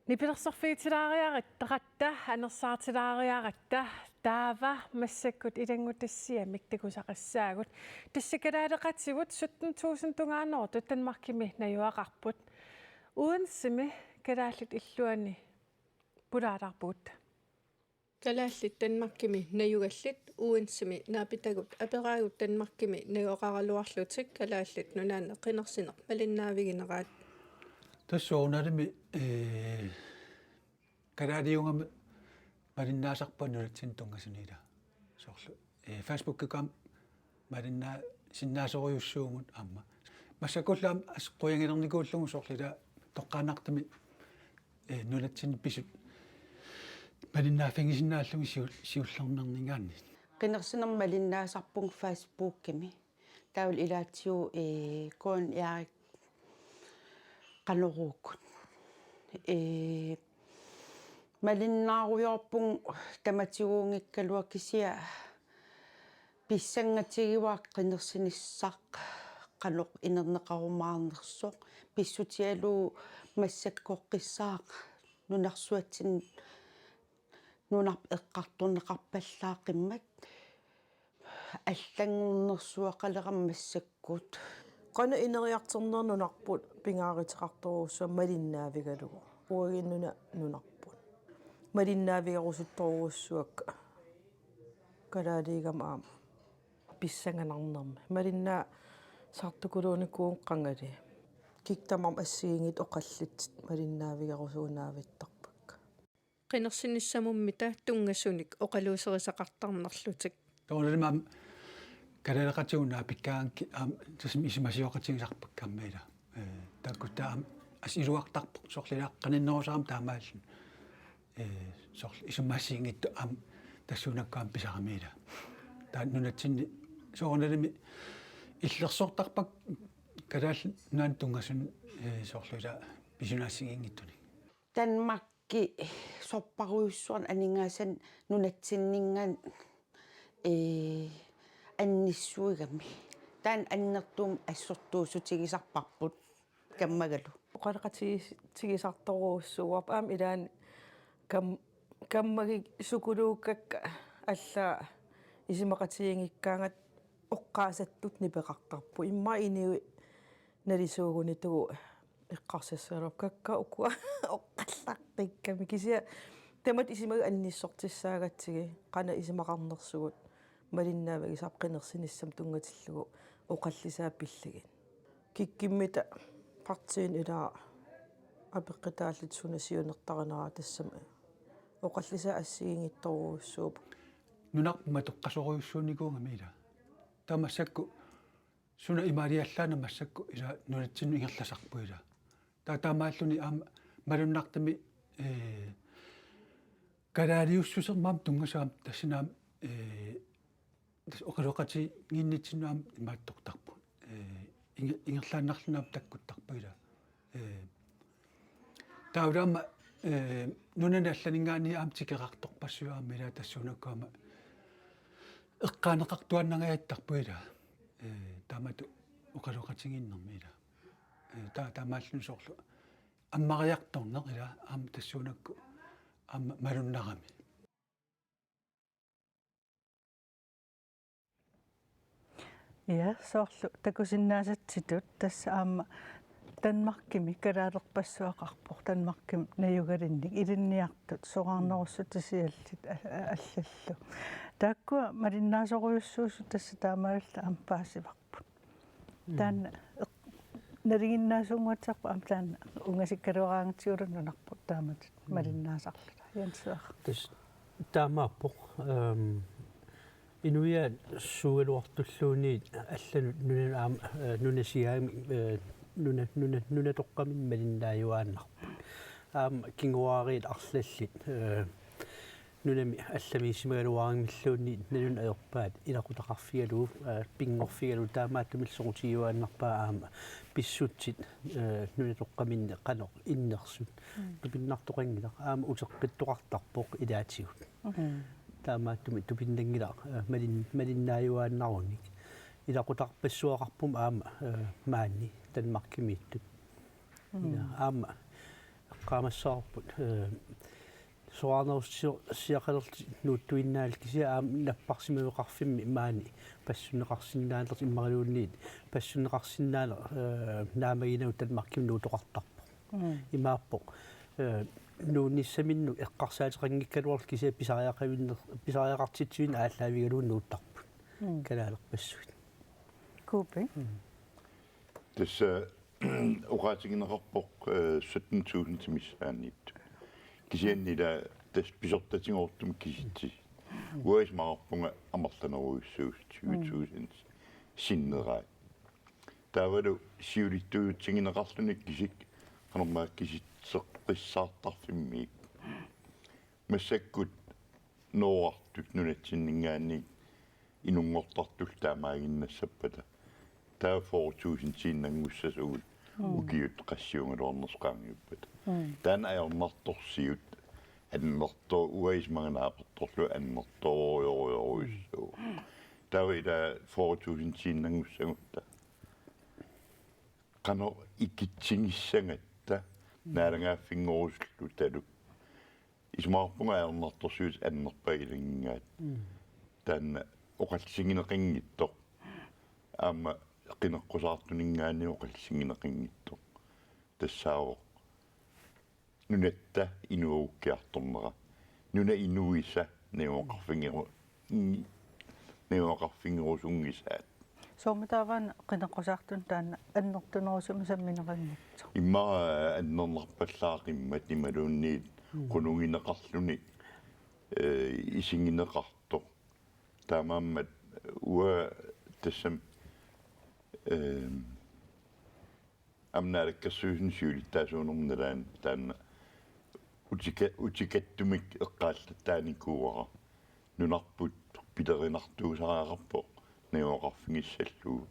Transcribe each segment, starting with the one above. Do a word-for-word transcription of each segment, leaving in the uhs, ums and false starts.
Nipilersorfigitilaariaratta, anersaartilaariaratta, taava massakkut ilanngutassiamik takusaqassaagut. Tassa kalaaleqatigut sytten tusind tungaanut Danmarkimi najugaqarput. Odensemi kalaallit illuanni pulaalaarpugut. Kalaallit Danmarkimi najugallit Odensemi naapitagut aperaagut Danmarkimi najugaqaraluarlutik Kalaallit Nunaanni qinersineq malinnaavigineraat. Tassa soorunalimi, ee, kalaaliugama malinnaasarpunga nunatsinni tunngasuni, ilaa. Soorlu, ee, Facebookikkut aamma malinnaa-, sinnaasorujussuugut aamma. Massakkullu aamma assut qujagilernikuullugu soorlu ilaa toqqaannartumik, ee, nunatsinni pisut, ee, malinnaaffigisinnaallugit siul-, siullernerninngaanniit. Qinersineq malinnaasarpunga Facebookimi. Taavalu ilaatigut, ee, Kuan Erik qanoruukkut. Ee, malinnaarujoorpunga tamatiguunngikkaluaq, kisianni pissangatigivara qinersinissaq qanoq inerneqarumaarnersoq. Pissutigalugu massakkoqqissaaq nunarsuatsinni nunarput eqqartorneqarpallaaqimmat. Allanngornersuaqalerama massakkut. Qanoq ineriartornerat nunarput pingaaruteqartorujussuaq malinnaavigalugu. Uagut nuna nunarput. Malinnaavigerusuttorujussuakka. Kalaaliugama aamma pissanganarnermi. Malinnaasartukuluunikuugama qangali. Kikkut tamarmik assigiinngitsut oqallittut malinnaavigerusuinnaavittarpakka. Qinersinissamummita tunngasunik oqaluuserisaqartarnerlutik. Soorunalimi aamma kalaaleqatigut naapikkaangakkit aamma tassami isumasioqatigisarpakka aamma, ilaa. Ee, taakku taava aamma assut iluartarpoq soorlu ilaa qaninnerusarami taamaalilluni. Ee, soorlu isumassiinngitsut aamma tassuunakkut aamma pisarami, ilaa. Taava nunatsinni soorunalimi illersortarpakka Kalaallit Nunaanni tunngasuni, ee, soorlu ilaa pisunaassigiinngitsunik. Danmark Tamakki sorparujussuarnik aningaasanik nunatsinninngaanniit, ee, annissuigami. Taanna annertuumik assortuussutigisarparput kammagalu. Oqaloqatigiis-, tigisartorujussuuarput aamma ilaanni kam-, kammagikkakka sukuluukkakka allaat isumaqatigiinngikkaangat oqqaasattut nipeqartarput. Immaqa inuit nalisuugunitigut eqqarsassagaluarput kakkaak ukua oqallaqqikkami. Kisianni tamatta isumaga annissortissaagatsigit qanoq isumaqarnersugut malinnaavagisarput qinersinissamut tunngatillugu oqallisaat pillugit. Kikkummita partiini ilaa apeqqutaalluta suna siunertarinera tassami oqallisaat assigiinngitsorujussuupput. Nunarput matoqqasorujussuunikuugami ilaa. Taava massakkut suna imaaliallaannaq massakkut ilaa nunatsinnut ingerlasarput ilaa. Taava taamaalluni aamma malunnartumik, ee, kalaaliussusermut aamma tunngasoq aamma tassani aamma, ee, tassa oqaloqatigiinnitsinnut aamma imaattortarpoq. Ee, inge-, ingerlaannarluni aamma takkuttarpoq ilaa. Ee, taava aamma, ee, nunani allaninngaanniit aamma tikeqqaartorpassuit aamma ilaa tassuunakkut aamma eqqaaneqartuaannangajattarput ilaa. Ee, taamatut oqaloqatigiinnermi ilaa. Ee, ta-, taamaalluni soorlu ammariartorneq ilaa aamma tassuunakkut aamma malunnarami. Ja, soorlu takusinnaasatsitut tassa aamma Danmarkimi kalaalerpassuaqarpoq, Danmarkimi najugalinnik ilinniartut, soraarnerussutut siallit a-, a-, allallu. Taakkua malinnaasorujussuusut tassa taamaalilluta aamma paasivarput. Mm. Taanna eq-, nalinginnaasunnguatsiarpoq aamma taanna ungasikkaluaraangatsigu nunarput taamatut Mm. malinnaasarluta. Jens Søren. Tassa taamaappoq, ehm, inuiaat suugaluartulluunniit allanut nunanut aamma, eh, nunasiaami, eh, nuna-, nuna-, nunatoqqaminnut malinnaajuaannarput. Aamma kinguaariit arlallit, eh, nunami allamiissimagaluarumilluunniit nalunaanerpaat ilaqutaqarfigalugu, eh, pinngorfigalugu taamaattumillu soqutigiuaannarpaa aamma pissutsit, eh, nunatoqqaminni qanoq innersut. Mm. Tupinnartoqanngilaq aamma uteqqittoqartarpoq ilaatigut. Mm. Taamaattumik tupinnanngilaq, eh, malin-, malinnaajuaannarunik. Ilaqutaqarpassuaqarpoq aamma, eh, maani Danmarkimiittut. Mm. Ja, aamma eqqaamassavarput, eh, soraarnerussiaqalerlutik nuuttuinnaallutik kisianni aamma napparsimaveqarfimmi maani passunneqarsinnaanerlutik immaqaluunniit passunneqarsinnaaneq, eh, naammaginnagu Danmarkimi nuutoqartarpoq. Mm. Imaappoq, eh, nuunnissaminnut eqqarsaateqanngikkaluarlutik kisianni pisariaqavinner-, pisariaqartitsivinnik aallaavigalugu nuuttarput. Mm. Kalaalerpassuit. Kuupi? Mm. Tassa oqaatigineqarpoq, eh, sytten tusind missaaniittut. Kisianni ila tassa pisortatigoortumik kisitsisit. Uanga isumaqarpunga amerlanerujussuusut tyve tusind sinneraat. Taavalu siulittuujutsigineqarluni kisik qanormaa kisitseqqissaartarfimmiit. Massakkut noorartut nunatsinninngaanniit inunngortartullu taamaaginnassappata. Taava fyrre tusindiinnanngussasugut Mm. ukiut qassiugaluarnersut qaangiuppata. Mm. Taanna ajornartorsiut annerto-, uanga isumagama naapertorlugu annertoorujorujorujussuuvoq. Taava ila fyrre tusindiinnanngussagutta qanoq ikitsigissagatta Mm. naalagaaffinngorusulluta talu. Isumaqarpunga ajornartorsiut annerpaat ilaginngaat. Mm. Taanna oqallisigineqanngitsoq. Aamma qineqqusaartuninngaanniit oqallisigineqanngitsoq. Tassaavoq nunatta inuerukkiartornera. Nunap inuisa najugaqarfigeru-, najugaqarfigerusunngisaat. Soormi taava qineqqusaartunik taanna annertunerusumik sammineqanngitsoq? Immaqa annernarpallaaqimmat imaluunniit Mm. qunugineqarluni, eh, isigineqartoq. Taamaammat uanga tassami, eh, aamma Naalakkersuisuni siulittaasuunerma nalaani taanna utika-, utikattumik eqqaallattaarnikuuara. Nunarput pilerinartuusariaqarpoq najugaqarfigissallugu.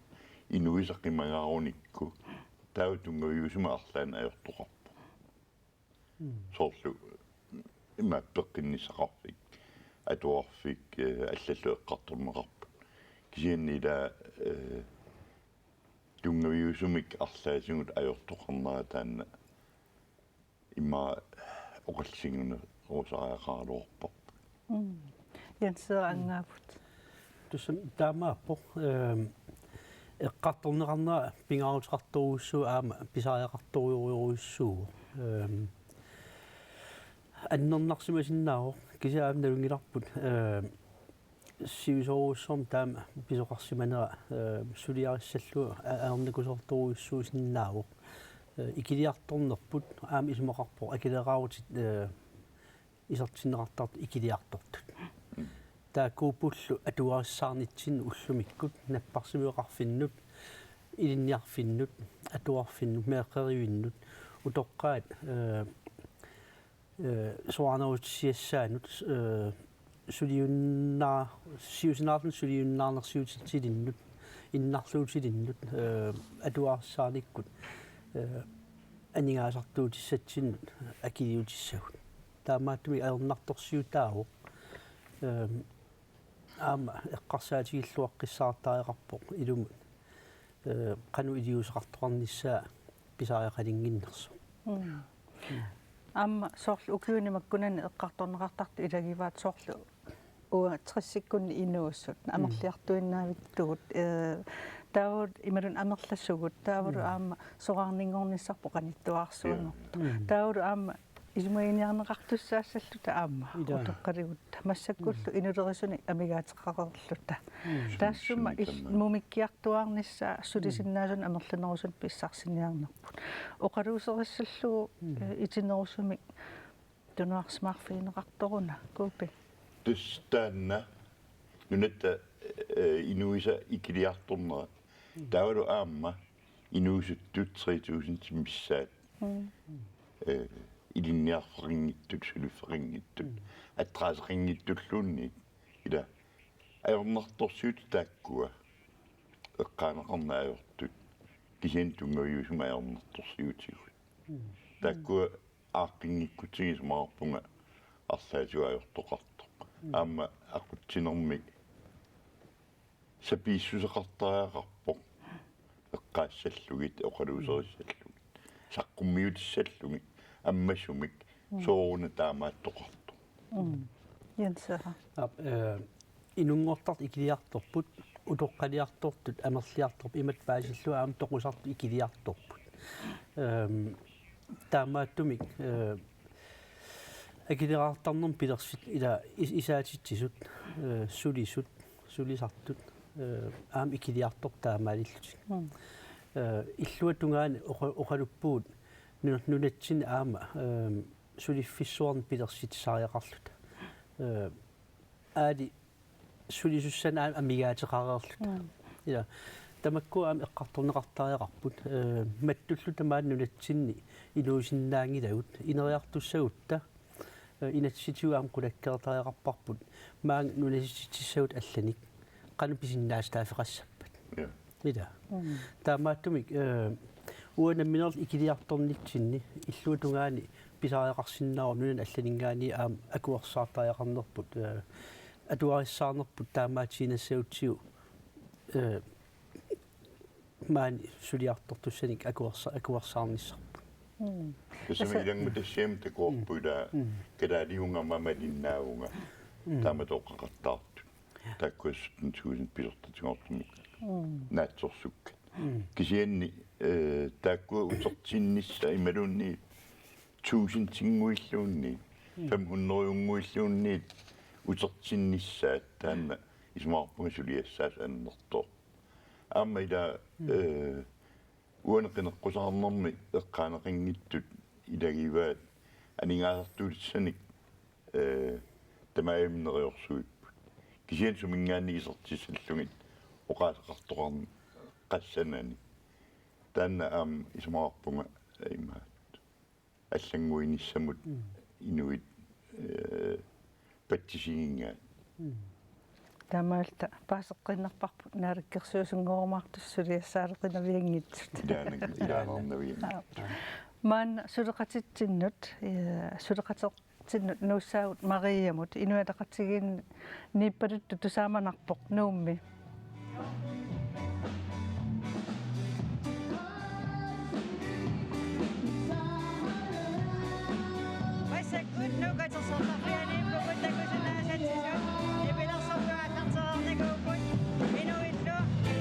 Inuisa qimagaarunikku taava tunngaviusumik arlaannik ajortoqarpoq. Mm. Soorlu ima peqqinnissaqarfik, atuarfik, eh, allallu eqqartorneqarput. Kisianni ila, eh, tunngaviusumik arlaatigut ajortoqarnera taanna ima oqallisiginerusariaqaraluarparput. Mm. Jens Angaavut. Tussam taamaappoq, ehm, eqqartorneqarnera pingaaruteqartorujussuuvoq aamma pisariaqartorujorujussuuvoq. Ehm, annernarsimasinnaavoq kisianni aamma nalunngilarput, ehm, sivisoorujussuarmik taama pisoqarsimanera, ehm, suliarissallugu a-, ajornakusoortorujussuusinnaavoq. Eh, ikiliartornerput aamma isumaqarpoq akileraarutit, eh, isertinneqartartut ikiliartortut. Taakkuuppullu atugarissaarnitsinni ullumikkut napparsimmaveqarfinnut, ilinniarfinnut, atuarfinnut, meeqqerivinnut, utoqqaat, eh, eh, soraarnerutissiassaannut, eh, suliunnaa-, siusinaarluni suliunnaarnersiutilinnut, innarluutilinnut, eh, atugarissaarnikkut, eh, aningaasartuutissatsinnut akiliutissagut. Taamaattumik ajornartorsiutaavoq. Ehm, aamma eqqarsaatigilluaqqissaartariaqarpoq ilumut, eh, qanoq iliuuseqartoqarnissaa pisariaqalinnginnersoq. Mm. Aamma soorlu ukiuni makkunani eqqartorneqartartut ilagivaat soorlu uatsisikkunni inuusut, mm, amerliartuinnavittugut, eh, taavalu imaluunniit amerlasugut, taavalu, mm, aamma soraarninngornissarput qanittuararsuanngortoq. Mm. Taavalu aamma isumaginiarneqartussaassalluta aamma, ila, utoqqaligutta. Massakkullu, mm, inulerisunik amigaateqareerluta. Mm. Taassuma il-, mumikkiartuaarnissaa sulisinnaasunik amerlanerusunik pissarsiniarnerput. Oqaluuserissallugu, mm, eh, itinerusumik tunuarsimaarfigineqartoruna, Kuupi. Tassa taanna nunatta, eh, inuisa ikiliartornera. Mm. Taavalu aamma inuusuttut tre tusind missaat. Mm. Eh, ilinniarfeqanngitsut, suliffeqanngitsut, mm, adresseqanngitsulluunniit. Ila ajornartorsiutit taakkua eqqaaneqarneq ajortut. Kisianni tunngaviusumik ajornartorsiutigut. Mm. Taakkua aaqqinngikkutigit isumaqarpunga arlaatigut ajortoqartoq. Mm. Aamma aqutsinermi sapiissuseqartariaqarpoq eqqaassallugit, oqaluuserissallugit, saqqummiutissallugit, ammasumik, mm, sooruna taamaattoqartoq. Mm. Jens Eera. Aap, eh, inunngortartut ikiliartorput, utoqqaliartortut amerliartorput, imatut paasillugit aamma toqusartut ikiliartorput. Ehm, taamaattumik, eh, akileraartarnermi pilersitsit ila is-, isaatitsisut, eh, sulisut, sulisartut, eh, aamma ikiliartortut taamaalillutik. Mm. Eh, illuatungaa oqa-, oqaluppugut nu-, nunatsinni aamma, ehm, suliffissuarnik pilersitsisariaqarluta. Eh, aali sulisussanik aamma amigaateqareerluta. Mm. Ila, tamakku aamma eqqartorneqartariaqarput, eh, mattullu tamaani nunatsinni inuusinnaanngilagut, ineriartussagutta, eh, inatsisitigut aamma qulakkeertariaqarparput, maanga nunasitsissagut allanik, qanoq pisinnaatitaaffeqassappat. Ja. Ila. Mm. Taamaattumik, eh, uanga nammineerlunga ikiliartornitsinni illuatungaani pisariaqarsinnaavoq nunani allaninngaanniit aamma akuersaartariaqarnerput, eh, atugarissaarnerput taamaatiinnassagutsigu, eh, maani suliartortussanik akuersa-, akuersaarnissarput. Mm. Tassami tassa ilanngutassaammat takuarput, mm, ila, mm, kalaaliuvunga aamma malinnaavunga, mm, taamatut oqaqattaartut. Taakkua sytten tusind pisortatigoortumik. Mm. Naatsorsukkat. Mm. Kisianni, eh, taakkua utertinnissaat imaluunniit tusindinnguilluunniit, mm, fem hundredennguilluunniit utertinnissaat taanna isumaqarpunga suliassaasut annertooq. Aamma ila, mm, eh, uani qineqqusaarnermi eqqaaneqanngitsut ilagivaat aningaasartuutissanik, eh, tamarmik neriorsuipput. Kisianni suminngaanniit isertissallugit oqaaseqartoqarneq qassanani. Taanna aamma isumaqarpunga imaattoq allannguinissamut, mm, inuit, eh, patsisigigaat. Mm. Taamaalilluta paaseqqiinnarparput naalakkersuisunngorumaartussat suliassaaleqinavianngitsut. Ilaana-, ilaanaarnavianngitsut. Aap. Maanna suleqatitsinnut, eh, suleqater-, Sin nuussaagut Mariamut, Inuit Ataqatigiinniippaluttut tusaamanarpoq Nuummi. Massakkut Nuuk Katersortarfianiippugut takusinnaasatsinni nipilersortuaannartoq ernikuupput inuillu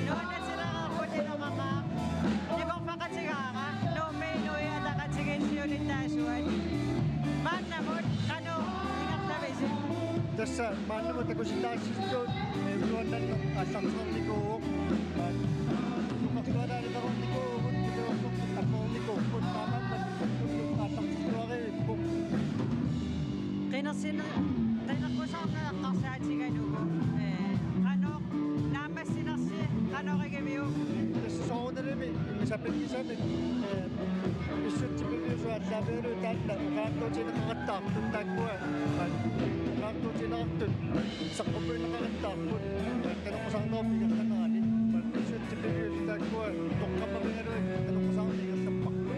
nuannatsilereerput iluaqutaaq. Nikorfaqatigaara Nuummi Inuit Ataqatigiit siulittaasuat. Maannamut qanoq ingerlavisi? Tassa maannamut takusinnaassagut, eh, nuannerneq aallartereernikuuvoq. Maa-, nukartualaalinerunnikuuvugut, nukartualaalinerunnikuuvugut, taamaammat aallartittuarivippoq. Qinersine-, qineqqusaarneq eqqarsaatigalugu, eh, qanoq naammassinersi qanoq igiviguk? Tassa soorunalimi immisapinngisamik, eh, pissutsit piviusut aallaavigalugit taanna oqariartuutigineqaqattaartut taakkua, oqariartuutigineqartut saqqummiunneqaqattaarput, qineqqusaarnerup ingerlanerani. Pissutsit piviusut taakkua toqqammavigalugit qineqqusaarneq ingerlapparput.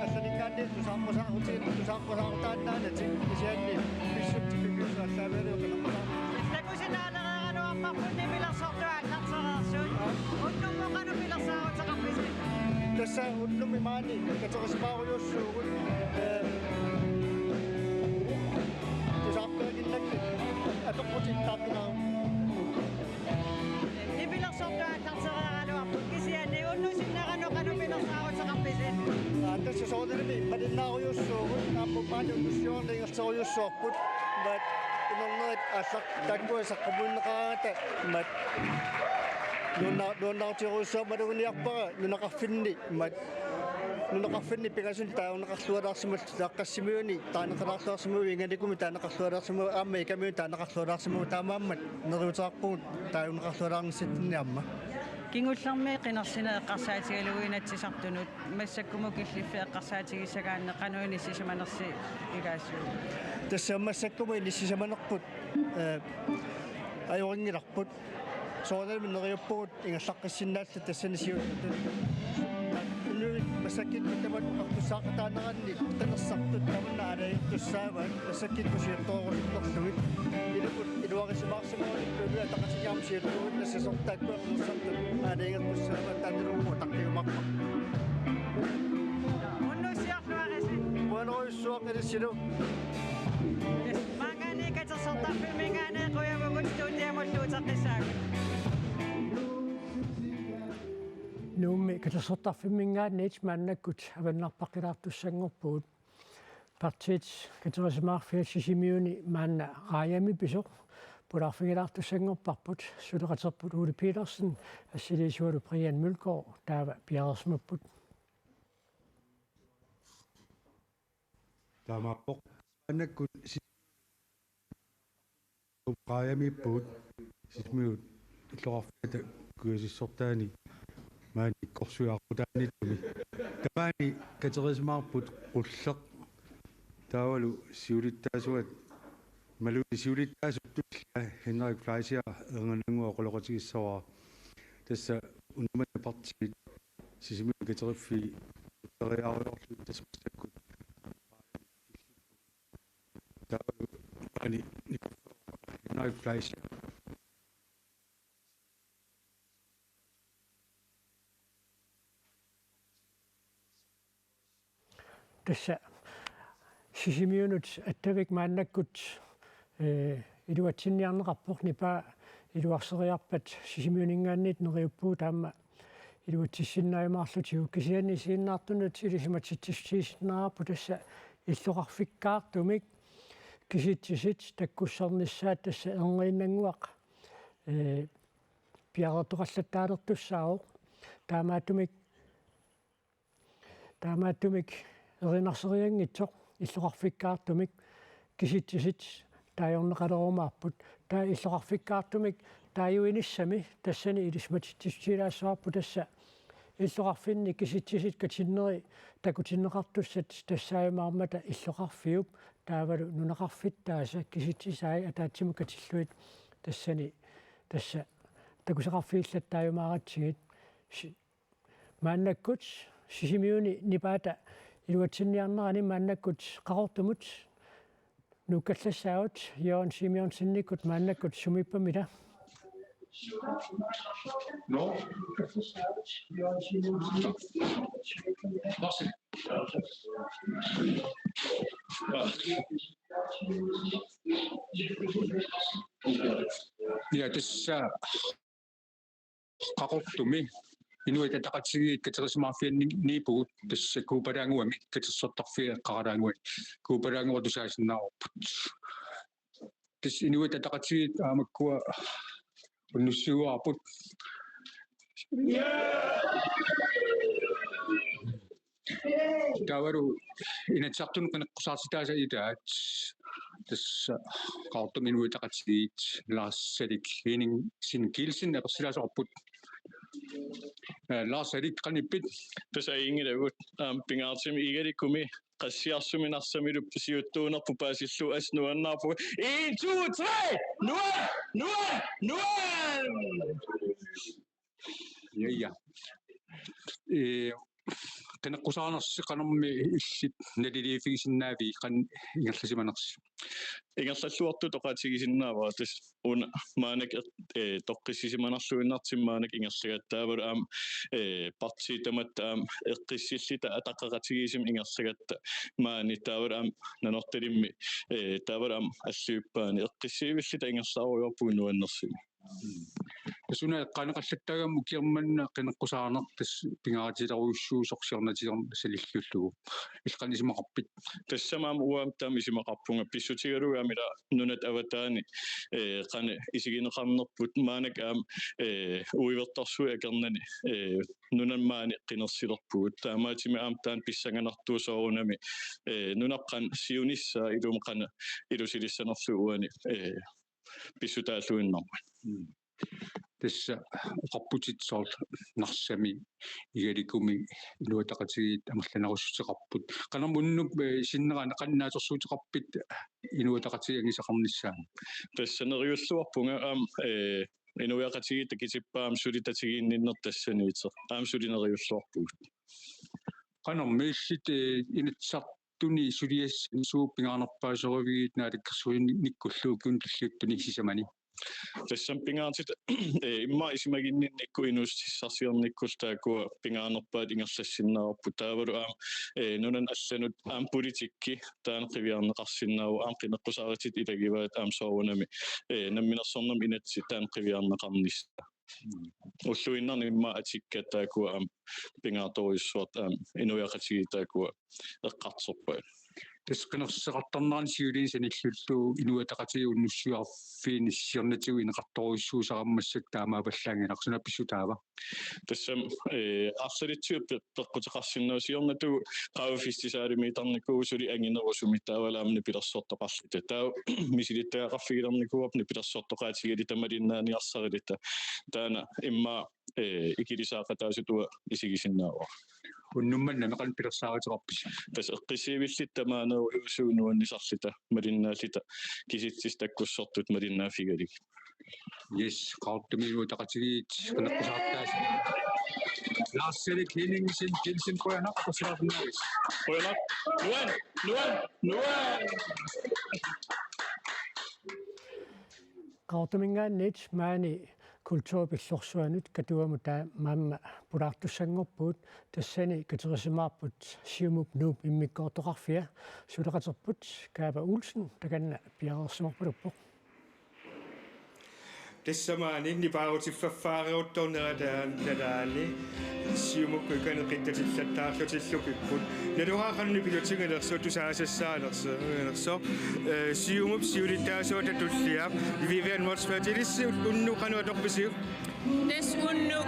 Allaninngaanniit tusaaqqusaarutigineq, tusaaqqusaarutaannaanatik kisianni pissutsit piviusut aallaavigalugit qineqqusaarneq. Takusinnaalereeraluarparput nipilersortuaannartoq aallartereersut. Unnummut qanoq pilersaaruteqarpisi? Tassa unnummi maani katerisimaarujussuugut, eh, tusaarpiakinnakkit atoqqutittaartunaarput. Nipilersortuaannartereeraluarput kisianni unnussinnera qanoq pilersaaruteqarpisi? Aa, tassa soorunalimi malinnaarujussuugut, aamma maani unnussiorneq ingerlaarujussuarput, imaat inornerit aallaq taakkua saqqummiunneqaraangata, imaat nuanna-, nuannaarutigorujussuarmik maluginiarpara nunaqarfinni, imaat nunaqarfinni pingasunut taajorneqarlualaarsimalluta, Naqqassimiuni taaneqalaarluarsimavugut, inganikumi taaneqarlualaarsimavugut, aamma ikamiuni taaneqarlualaarsimavugut, taamaammat neriuteqarpugut taajorneqarlualaarnissatsinni aamma. Kingullermi qinersineq eqqarsaatigalugu Inatsisartunut, massakkumut killiffik eqqarsaatigissagaanni qanoq inissisimanersi igaasiuk? Tassa massakkumut inissisimanerput, eh, ajorinngilarput. Soorunalimi neriuppugut ingerlaqqissinnaalluta tassani siulittut. Inuit massakkut tamat oqartussaaqataaneranni qinersisartut tamanna aalajangertussaavaat, massakkut siuttoorusuttorlugit. Ilumut iluarisimaarsimagunikkut Inuit Ataqatigiit aamma siuttuugut, tassa soorlu taakkua qinersisartut aalajangertussaavaat, taannaluunniit utaqqiumaarpara. Unnussiorluarisi. Qujanarujussuaq ilissilu. Maanngaanniit Katersortarfimminngaanniit qujavugut, studiamullu uteqqissaagut. Nuummi Katersortarfimminngaanniit maannakkut avannarpaqqilaartussanngorpugut. Partiit Katerisimaarfiat Sisimiuni maanna raajami pisoq pulaarfigilaartussanngorparput, suleqaterput Ole Petersen, assiliisualu Brian Mølgaard, taava piareersimapput. Taamaappoq. Maannakkut si-, raajamiippugut Sisimiut illoqarfiata kujassuttortaani maani korsuiaqqutaannittumi. Tamaani katerisimaarput qulleq. Taavalu siulittaasuat, imaluunniit siulittaasup tullia Henrik Fleischer ernganannguaq oqaloqatigissavara. Tassa unnummanna partiit Sisimiuni kateriffii uteriaarujoorlugit tassa massakkut. Taavalu maani nikorfaq Henrik Fleischer. Tassa Sisimiunut Attavik maannakkut, eh, iluatsinniarneqarpoq, nipaa iluarseriarpat Sisimiuninngaanniit neriuppugut, aamma iluatsissinnaajumaarlutigu, kisianni isiginnaartunut ilisimatitsissutigisinnaarparput tassa illoqarfikkaartumik kisitsisit takkussernissaat, tassa erniinnannguaq, eh, piareertoqallattaalertussaavoq. Taamaattumik Taamaattumik erinarserianngitsoq illoqarfikkaartumik kisitsisit taajorneqalerumaarput. Taava illoqarfikkaartumik taajuinissami tassani ilisimatitsissutigilaassavarput, tassa illoqarfinni kisitsisit katinneri takutinneqartussat tassaajumaarmata illoqarfiup taavalu nunaqarfittaasa kisitsisai ataatsimut katillugit tassani tassa takusaqarfigillattaajumaaratsigu. Si-, Maannakkut Sisimiuni nipaata Iluatsinniarnerani maannakkut Qaqortumut nuukkallassaagut. Jørgen Simeonsenikkut maannakkut sumiippammita? Ja, tassa Qaqortumi Inuit Ataqatigiit katersimaarfianniippugut, tassa Kuupalaannguami, katersortarfia eqqaalaannguani Kuupalaannguaq tusaasinnaavarput. Tassa Inuit Ataqatigiit aamma ukua unnussiuaarput. Taavalu Inatsisartuni qineqqusaartitaasa ilaat, tassa Qaqortumi Inuit Ataqatigiit Lars Alik Henningsen Kielsen apersilaasoqarput. Eh, Lars Alik, qanoq ippit? Tassa ajunngilaq, aamma pingaartumik Igalikumi Qassiarsumi Narsamilu siuttuunerput paasillugu assut nuannaarpugut. En, to, tre! Nuan! Nuan! Nuan! Ja, ja. Eh, qineqqusaarnersi qanormi illit naliliiffigisinnaaviuk, qanoq ingerlasimanersi? Ingerlalluartutut oqaatigisinnaavara, tassa una maannakkut, eh, toqqissisimanerluinnartumik maannakkut ingerlagatta, taavalu aamma, eh, partiit tamatta aamma eqqissilluta ataqaqatigiissumik ingerlagatta maani, taavalu aamma Nanortalimmi, eh, taavalu aamma Alluitsup Paani eqqissivilluta ingerlaarujoorpugut nuannersumik. Tassa una eqqaaneqallattaagami ukiormanna qineqqusaarneq tassa pingaarutilerujussuusoq siornatigut sanilliullugu. Illit qanoq isumaqarpit? Tassami aamma uanga taama isumaqarpunga, pissutigalugu aamma ila nunat avataani, eh, qanoq isigineqarnerput, maannakkut aamma, eh, uivertarsuit akornanni, eh, nunani maani qinersilerpugut. Taamaattumik aamma taanna pissanganartoq soorunami, eh, nunap qanoq siunissaa iluamik qanoq ilusilissanerlugu uani, eh, pissutaalluinnarmat. Mm. Tassa oqarputit soorlu Narsami, Igalikumi Inuit Ataqatigiit amerlanerussuteqarput. Qanormi unnuup, eh, sinnera qanoq naatsorsuuteqarpit Inuit Ataqatigiit angusarissaanut? Tassa neriulluarpunga aamma, eh, inuiaqatigiit takutippaa aamma suli tatiginninneq tassaniittoq. Aamma suli neriulluarpugut. Qanormi illit, eh, Inatsisartuni suliassanik suut pingaarnerpaasoriviuk naalakkersuinikkullu ukiuni tulliuttuni sisamani? Tassami pingaartitaq, eh, immaqa isumaginninnikkut inuussutissarsiornikkullu taakkua pingaarnerpaat ingerlassinnaavarput, taavalu aamma, eh, nunanut allanut aamma politikki taanna qiviarneqarsinnaavoq, aamma qineqqusaartutut ilagivaat aamma soorunami, eh, namminersornermut inatsit taanna qiviarneqarnissaa. Ulluinnarni immaqa atikkat taakkua aamma pingaartorujussuartut aamma inuiaqatigiit taakkua eqqartorpaat. Tassa qinersisoqartarnerani siuliani sanilliullugu Inuit Ataqatigiit unnussiuarfiini siornatigut ineqartorujussuusarami massakkut taamaavallaanngilaq, suna pissutaava? Tassami, eh, arsalitsiu pe-, peqquteqarsinnaavoq, siornatigut qaavatigut festivalimiittarnikuuvugut suli anginerusumik, taavalu aamma nipilersortoqarluta. Taava misilittagaqarfigilernikuuarput nipilersortoqaatigaluta malinnaaniarsariluta. Taanna immaqa, eh, ikilisaaqataasutut isigisinnaavara. Unnuk manna meeqqat pilersaaruteqarpisi? Tassa eqqissivilluta tamaaneerujuusugut nuannisarluta malinnaalluta kisitsisit takkussortut malinnaaffigalugit. Yes, Qaqortumi Inuit Ataqatigiit qineqqusaartaasa. Lars Erik Henningsen Kielsen, qujanaq apersilaarsinnaagavit. Qujanaq. Nuan, nuan, nuan. Qaqortuminngaanniit maani kulturip illorsuanut Katuamut taamaammat pulaartussanngorpugut, tassani katersimaarput Siumup Nuup immikkoortoqarfia. Suleqaterput Kaapa Olsen takanna piareersimapaluppoq. Tassa maani nipaarutiffaffaareruttornerata nalaani Siumukkut ikani qittatillattaarlutillu kipput. Naluara qanoq nipilutiginersoq tusaasassaanersoq, eh, Siumup siulittaasuata tulliap Vivian Motzfeldt, ilissi unnuk qanoq atorpisiuk? Tassa unnuk,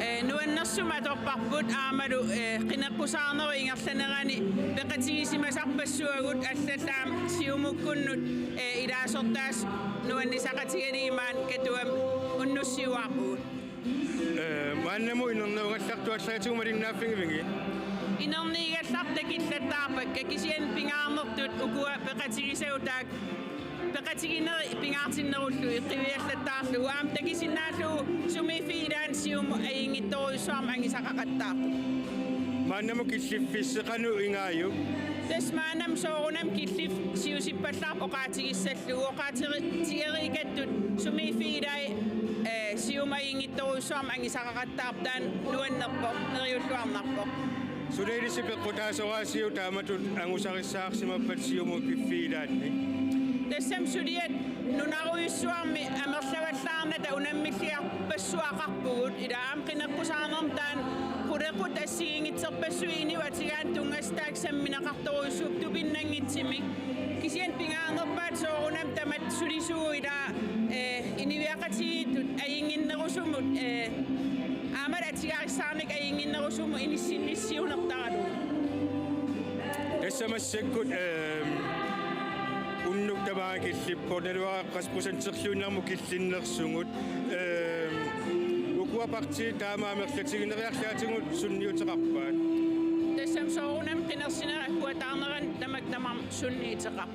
eh, nuannersumik atorparput aammalu, eh, qineqqusaarnerup ingerlanerani peqatigisimasarpassuagut, allallu aamma Siumukkunnut, eh, ilaasortaasut nuannisaqatigalugit maani Katuami unnussiuaarpugut. Eh, maannamut inernerugallartut allatigut malinnaaffigiviuk? Inerniigallartut takullattaarpakka, kisianni pingaarnertut ukua peqatigisagut taakku peqatigineri pingaartinnerullugit qiviallattaarlugu aamma takusinnaallugu sumiiffigilaarneq Siumup ajunngitsorujussuarmik angusaqaqattaarpoq. Maannamut killiffissi qanoq igaajuk? Tassa maannamut soorunami killiffik siusippallaarpoq oqaatigissallugu, oqaatigereeqattut sumiiffiit ilaat, eh, Siumut ajunngitsorujussuarmik angusaqaqattaarpoq, taanna nuannerpoq, neriulluarnarpoq. Suna ilissi peqqutaasoraasiuk taamatut angusarissaarsimappat Siumut piffiit ilaanni? Tassami suliat nunarujussuarmi amerlavallaarnata unammilliarpassuaqarpugut, ilaa aamma qineqqusaarnermi taanna qulequtaq assigiinngitsorpassuit inuit atugaannut tunngasut taakku sammineqartorujussuupput tupinnanngitsumik. Kisianni pingaarnerpaatut soorunami tamatta sulisugut ilaa, eh, inuiaqatigiittut ajunnginnerusumut, eh, aammalu atugarissaarnikkut ajunnginnerusumut inissinnissiunertaralugu. Tassa massakkut, ehm, unnuk tamaanga killippoq, naluara qassit procenterluinnarmut killinnersugut. Ehm, ukua partiit taama amerlatigineriarlaatigut sunniuteqarpaat? Tassami soorunami qinersinerit akuataarneranni tamakku tamarmik sunniuteqar-,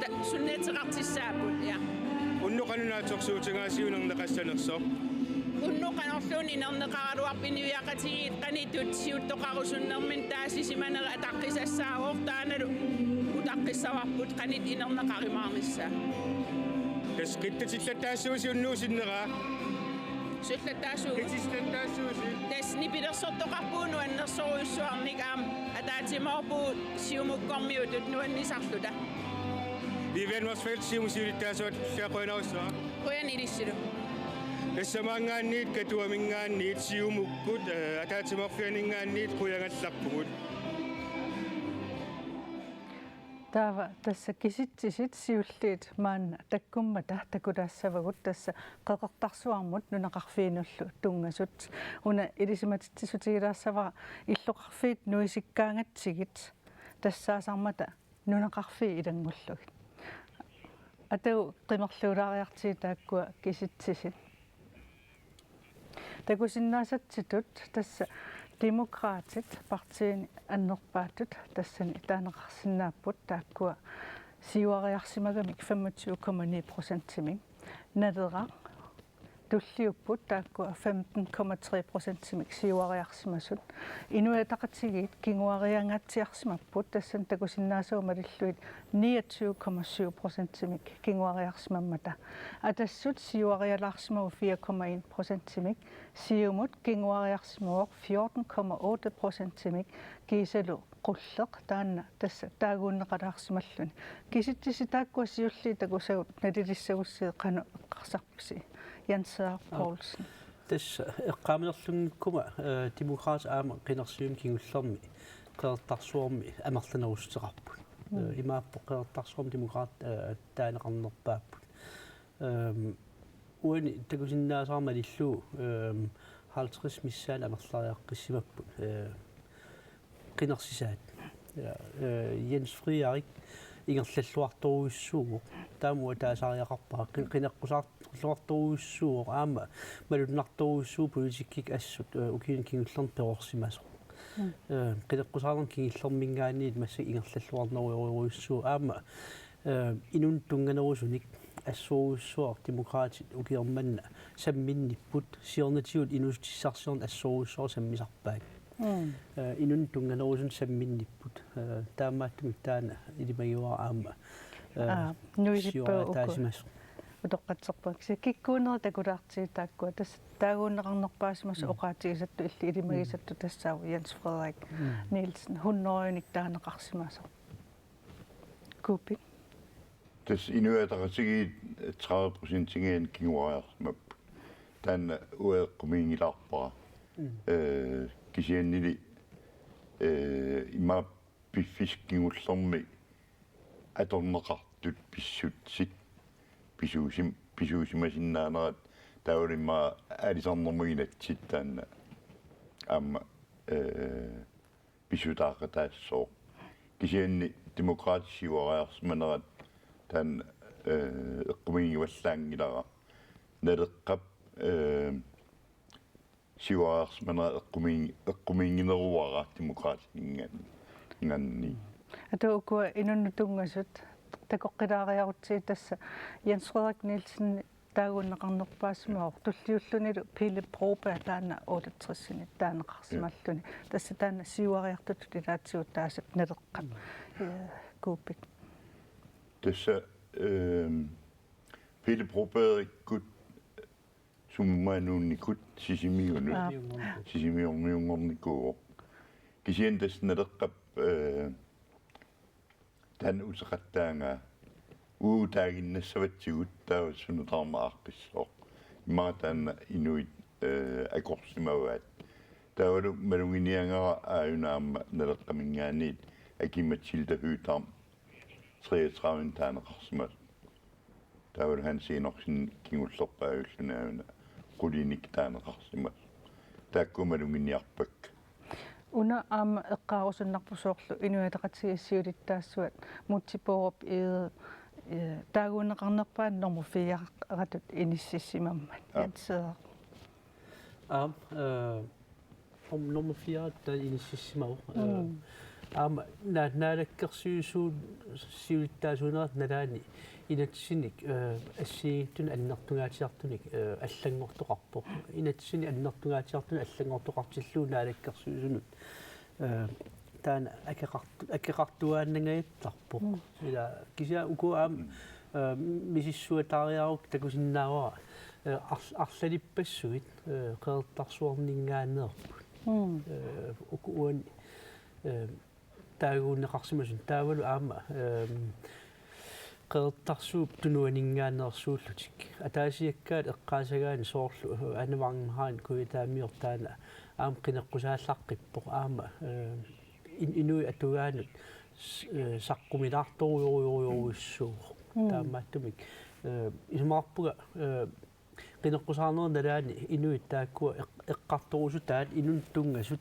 ta-, sunniuteqartussaapput, ja. Unnuk qanoq naatsorsuutigaasiuk inerneqassanersoq? Unnuk qanorluunniit inerneqaraluarpoq, inuiaqatigiit qanoq ittut siuttoqarusunnerminni taasisimanerit ataqqisassaavoq, taannalu utaqqissavarput qanoq ittut inerneqarumaarnissaa. Tassa qittatillattaassuusi unnuup sinnera? Sullattaassuugut. Qittatillattaassuusi. Tassa nipilersortoqarpugut nuannersorujussuarnik, aamma ataatsimoorpugut Siumukkormiutut nuannisarluta. Vivian Motzfeldt, Siumup siulittaasuat, qujanarsuaq. Qujanaq ilissilu. Tassamaanngaanniit, Katuaminngaanniit, Siumukkut, eh, ataatsimoorfianinngaanniit qujagallarpugut. Taava tassa kisitsisit siulliit maanna takkummata takulaassavagut, tassa Qeqertarsuarmut nunaqarfiinullu tunngasut. Una ilisimatitsissutigilaassavara illoqarfiit nuisikkaangatsigit tassaasarmata nunaqarfiit ilanngullugit. Atagu qimerluulaariartigit taakkua kisitsisit. Takusinnaasatsitut tassa Demokraatit partiini annerpaatut tassani taaneqarsinnaapput, taakkua siuariarsimagamik femogtyve komma ni procentimik. Naleraq tulliupput, taakkua femten komma tre procentimik siuariarsimasut. Inuit Ataqatigiit kinguariangaatsiarsimapput, tassani takusinnaasavut malillugit niogtyve komma syv procentimik kinguariarsimammata. Atassut siuarialaarsimavoq fire komma en procentimik, Siumut kinguariarsimavoq fjorten komma otte procentimik, kiisalu Qulleq taanna tassa taaguunneqalaarsimalluni. Kisitsisit taakkua siulliit takusagut nalilissagussigit qanoq eqqarsarpisi, Jens Frederik Poulsen? Tassa eqqaamanerlunngikkuma, eh, Demokraatit aamma qinersivimmut kingullermi Qeqertarsuarmi amerlanerussuteqarput. Mm. Eh, imaappoq Qeqertarsuarmi Demokraatit, eh, taaneqarnerpaapput. Ehm, uani takusinnaasara malillugu, ehm, halvtreds missaani amerleriaqqissimapput, eh, qinersisaat. Ja, eh, Jens Frederik ingerlalluartorujussuuvoq. Taama uanga taasariaqarpara. Qi-, qineqqusaarluartorujussuuvoq. Aamma malunnartorujussuuvoq politikkikkut assut, eh, ukiuni kingullerni perorsimasoq. Mm. Eh, qineqqusaarnermut kingullerminngaanniit massakkut ingerlalluarnerujorujussuuvoq. Aamma, eh, inunnut tunnganerusunik assorujussuaq Demokraatit ukioq manna samminnipput, siornatigut inuussutissarsiorneq assorujussuaq sammisarpaat. Mm. Eh, inunnut tunnganerusunik samminnipput. Eh, taamaattumik taanna ilimagivara aamma, eh, Aa, nuisippaa uku siuariataasimasoq. Utoqqatserpunga. Kisianni kikkuunerit takulaartigit taakkua, tassa taaguunneqarnerpaasimasut, mm, oqaatigisattut illit ilimagisattut, mm, tassaavoq Jens Frederik, mm, Nielsen, hundredenik taaneqarsimasoq. Kuupik. Tassa Inuit Ataqatigiit tredive procentinngaanniit kinguariarsimapput. Taanna uanga eqqumiigilaarpara. Mm. Eh, kisiannili, eh, imaappoq piffissap kingullermi atorneqartut pissutsit pisuusim-, pisuusimasinnaanerat, taavalu immaqa aalisarnermut inatsit taanna aamma, eh, pissutaaqataassooq. Kisianni Demokraatit siuariarsimanerat taanna, eh, eqqumiigivallaanngilara. Naleqqap, eh, siuariarsimanera eqqumiin-, eqqumiigineruara Demokraatinngaanniit. Ata ukua inunnut tunngasut takoqqilaariarutsigit, tassa Jens Frederik Nielsen taaguunneqarnerpaasimavoq, tulliullunilu Pele Broberg taanna otteogtressinit taaneqarsimalluni. Tassa taanna siuariartutut ilaatigut taasat Naleqqap, eh, Kuupik. Tassa, ehm, Pele Brobergikkut sumimmaannuunnikut Sisimiunut. Aap. Sisimiormiunngornikuuvoq. Kisianni tassa Naleqqap, eh, taanna uteqattaanga uagut taaginnassavatsigut taava suna tamarmi aaqqissooq. Immaqa taanna inuit, eh, akorsimavaat. Taavalu maluginiagara aajuna aamma Naleqqaminngaanniit Aki-Matilda Høegh-Dam treogtredive taaneqarsimasoq. Taavalu Hans Enoksen kingullerpaajulluni aajuna qulinik taaneqarsimasoq. Taakkua maluginiarpakka. Una aamma eqqaarusunnarpoq soorlu Inuit Ataqatigiit siulittaasuat Múte Bourup Egede, eh, taaguunneqarnerpaani nummer fire-ratut inississimammat. Aap. Jens Frederik. Aap, eh, om nummer fire-ratut inississimavoq. Eh, mm, aamma na-, naalakkersuisuut siulittaasuunerat nalaani inatsinik, eh, assigiinngitsunik annertungaatsiartunik, eh, allanngortoqarpoq. Inatsinik annertungaatsiartunik allanngortoqartillugu naalakkersuisunut, eh, taanna akeqartu-, akeqartuaannangajattarpoq. Mm. Ila kisianni uku aamma, eh, misissuataariaruk takusinnaavara, eh, arl-, arlalippassuit, eh, Qeqertarsuarninngaanneerput. Mm. Eh, uku uani, eh, taaguunneqarsimasut taavalu aamma, ehm, Qeqertarsuup Tunuaninngaanneersuullutik. Ataasiakkaat eqqaasagaanni soorlu, eh, Ane Wanghain Kujataamiortaana aamma qineqqusaallaqqippoq aamma, eh, in-, inuit atugaannut s-, eh, saqqumilaartorujorujorujorujussuuvoq. Mm. Taamaattumik, eh, isumaqarpunga, eh, qineqqusaarnerup nalaani inuit taakkua eq-, eqqartorusutaat inunnut tunngasut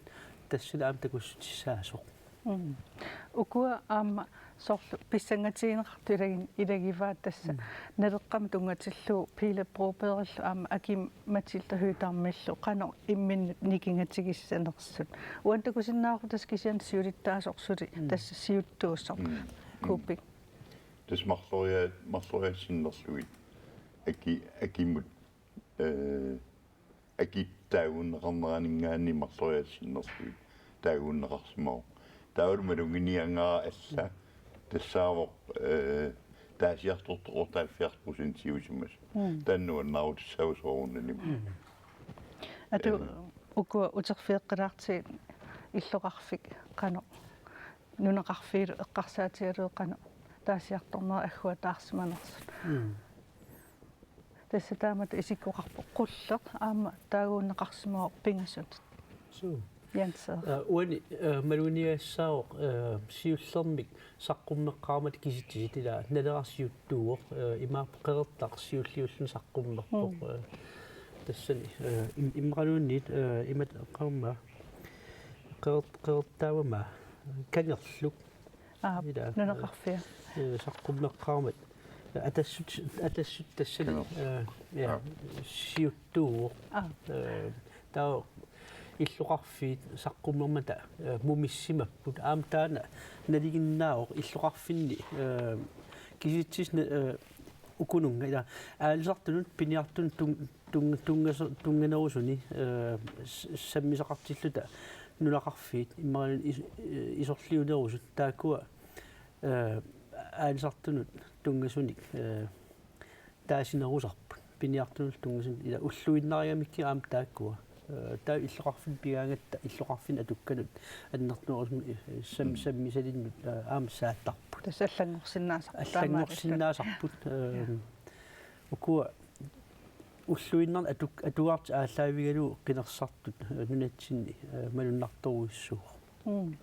tassani aamma takussutissaasoq. Mm. Ukua aamma soorlu pissangatigineqartut ilagin-, ilagivaat tassa. Mm. Naleqqamut tunngatillugu Pele Brobergillu aamma Aki-Matilda Høegh-Damillu qanoq imminnut nikingatigissanersut. Uani takusinnaavarput tassa kisianni siulittaasoq suli, mm, tassa siuttuusoq. Mm. Mm. Kuupik. Tassa marloria-, marloriaat sinnerlugit. Aki-, Akimut, eh, Akip taaguunneqarneraninngaanniit marloriaat sinnerlugit taaguunneqarsimavoq. Taavalu maluginiagara alla tassaavoq, eh, taasiartortoq otteoghalvfjerds procentiusimasoq. Mm. Taanna nuannaarutissaavoq soorunalimi. Mm. Atu, eh, ukua uterfigeqqilaartigit illoqarfik qanoq nunaqarfiillu eqqarsaatigalugit qanoq taasiartornerat agguataarsimanersut. Mm. Tassa taamatut isikkoqarpoq qulleq aamma taaguunneqarsimavoq pingasunut. Suu. Jens Frederik. Eh, uani, eh, maluginiagassaavoq, eh, siullermik saqqummeqqaarmata kisitsisit ila Naleraq siuttuuvoq, eh, imaappoq Qeqertaq siulliulluni saqqummerpoq, mm, eh, tassani, eh, im-, immaqaluunniit, eh, imatut eqqaamma Qeqert-, Qeqertaamama Kangerluk. Aap, ila, nunaqarfia. Eh, saqqummeqqaarmat. Atassut, Atassut tassani, Kangerluk, eh, ja, aap, siuttuuvoq. Aap. Eh, taava illoqarfiit saqqummermata, eh, mumissimapput. Aamma taanna nalinginnaavoq illoqarfinni, eh, kisitsisit, eh, ukununnga ila aalisartunut piniartunut tung-, tung-, tunngaso-, tunnganerusuni, eh, s-, sammisaqartilluta nunaqarfiit imaluunniit is-, eh, isorliunerusut taakkua, eh, aalisartunut tunngasunik, eh, taasinerusarput. Piniartunut tunngasunik ila ulluinnarigamikku aamma taakkua. Eh, taava illoqarfinni pigaangatta illoqarfinni atukkanut annertunerusumik, eh, sam-, mm, sammisalinnut, eh, aamma saattarput. Tassa allanngorsinnaasarput. Allanngorsinnaasarput, eh, ukua ulluinnarni atuk-, atugartik aallaavigalugu qinersisartut, eh, nunatsinni, eh, malunnartorujussuuvoq. Mm. Mm.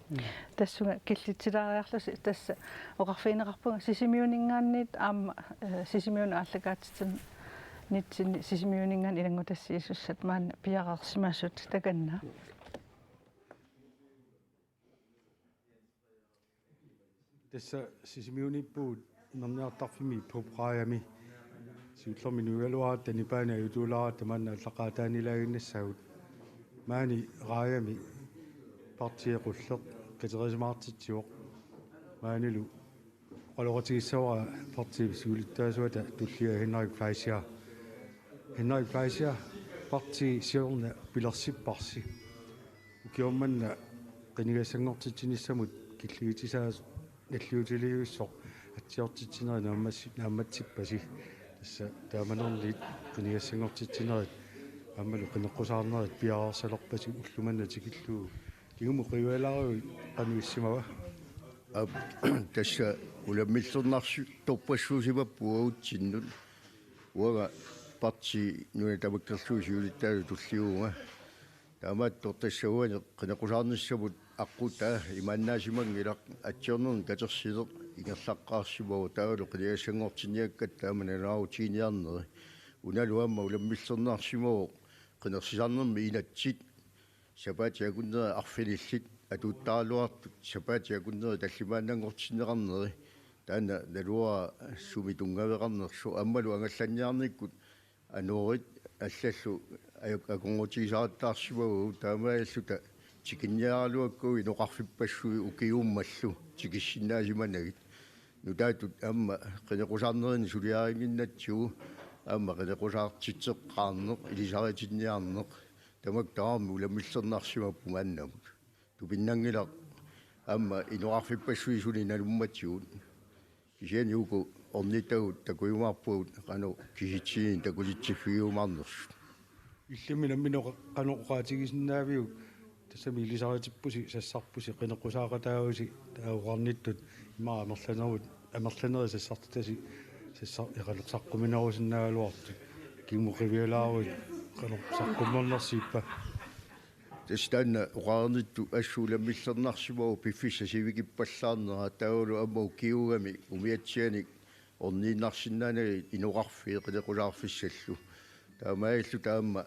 Tassunga killitsilaariarlusi tassa oqarfigineqarpunga Sisimiuninngaanniit aamma, eh, Sisimiuni aallakaatitsinitsinni Sisimiuninngaanniit ilanngutassiisussat maanna piareersimasut takanna. Tassa Sisimiuniippugut inerniartarfimmi Pop Raajami. Siullermik nuigaluaratta nipaanik ajutuulaaratta maanna allaqqaataanilaaginnassaagut. Maani Raajami partii qulleq katerisimaartitsivoq. Maanilu oqaloqatigissavara partiip siulittaasuata tullia Henrik Fleischer. Henrik Fleischer, partii siorna pilersipparsi. Ukioq manna qinigassanngortitsinissamut killigisaasoq nalliutilivissooq atsiortitsinerit naammassi-, naammassippasi. Tassa taamanerniit qinigassanngortitsinerit aammalu qineqqusaarnerit piareersalerpasi ullumimut tikillugu. Kingumut qivialaaruit qanoq issimava? Aap, tassa ulammillernartorpassuusimapput uagutsinnut. Uanga partii nuna tamakkerlugu siulittaasutut tulliuvunga. Taamaattoq tassa uani qineqqusaarnissamut aqqutaa imaannaasimanngilaq, atsiornerni katersineq ingerlaqqaarsimavoq, taavalu qinigassanngortinniakkatta aamma nalunaarutiginiarneri. Unalu aamma ulammillernarsimavoq qinersisarnermi inatsit. Sapaatip akunneri arfinillit atuuttaraluartut, sapaatip akunneri tallimaannanngortinneqarneri, taanna naluara sumi tunngaveqarnersoq, aammalu angallanniarnikkut anorit allallu ajuk-, akornutigisarattaarsimavagut, taamaalilluta tikinniaraluakkagut inoqarfippassuit ukiummallu tikissinnaasimanagit. Nutaatut aamma qineqqusaarnerini suliarinnginnatsigu aamma qineqqusaartitseqqaarneq, ilisaritinniarneq, tamakku tamarmik ulammillernarsimapput maannamut. Tupinnanngilaq aamma inoqarfippassuit suli nalummatigut. Kisianni uku ornittagut takujumaarpagut qanoq kisitsisinik takulitsiffigiumaarnersut. Illimmi nammineq qanoq oqaatigisinnaaviuk, tassami ilisaritippusi, sassarpusi, qineqqusaaqataavusi, taava oqarnittut ima amerlanerut, amerlanerit sassartitasi, sassar-, eqalersaqqumminerusinnaagaluartut, kingumut qivialaaruit qanoq saqqummernersiippa? Tassa taanna oqarnittut assut ulammillernarsimavoq piffissaq sivikippallaarnera, taavalu aamma ukiugami umiatsianik orniinnarsinnaanagit inoqarfiit qineqqusaarfissallu. Taamaalilluta aamma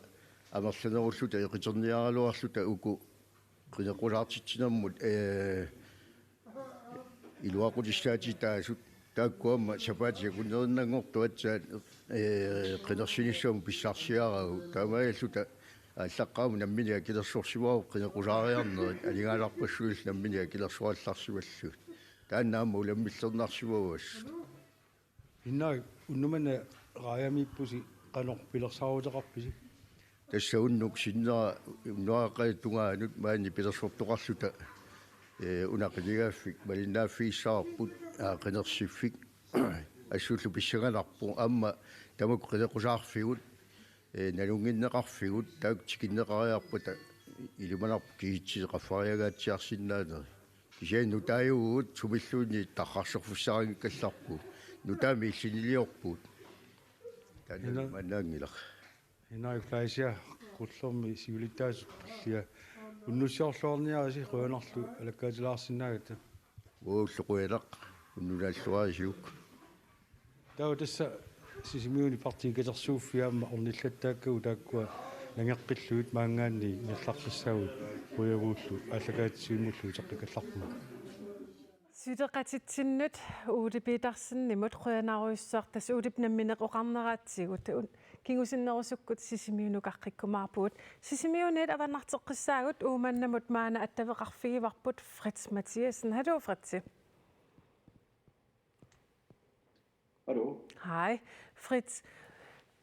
amerlanerulluta eqiterniaraluarluta uku qineqqusaartitsinermut, ee, iluaqutissaatitaasut. Taakku aamma sapaatip akunnerinnanngortut aatsaat, ee, qinersinissamut pissarsiaragut. Taamaalilluta aallaqqaammut nammineq akilersorsimavoq qineqqusaariarnerit, aningaasarpassuillu nammineq akilersorallarsimallugit. Taanna aamma ulammillernarsimavaat. Innaaq, unnuk manna raajamiippusi, qanoq pilersaaruteqarpisi? Tassa unnuk sinnera unnuaqaqqat tungaanut maani pilersortoqarluta, ee, una qinigaaffik malinnaaffigissavarput, aa, qinersiffik assullu pissanganarpoq, aamma tamakku qineqqusaarfigut, ee, nalunnginneqarfigut, taakku tikinneqariarpata ilimanarpoq kisitsisit qaffariangaatsiarsinnaaneri. Kisianni nutaajuvugut sumilluunniit tarrarsorfissaqanngikkallarpugut. Nutaamik illiniliorpugut. Taanna Ina- maannaanngilaq. Henrik Fleischer, Qullermi siulittaasup tullia. Unnussiorluarniarisi, qujanarlu alakkaatilaarsinnaagatta. Uagullu qujanaq, unnulaalluarisiuk. Taava tassa Sisimiuni Partii Katersuuffiit aamma ornillattaakkagut taakkua nangeqqillugit maanngaanniit ingerlaqqissaagut, qujavuullu aallakaatitsivimmullu uteqqikkallarpunga. Suleqatitsinnut Ole Petersenimut qujanarujussuaq, tassa Olep nammineq oqarneraatigut un-, kingusinnerusukkut Sisimiunukaqqikkumaarpugut. Sisimiuniit avannarteqqissaagut, Uummannamut maanna attaveqarfigivarput Fritz Mathiassen. Haluu, Fritz. Hallo. Hej, Fritz.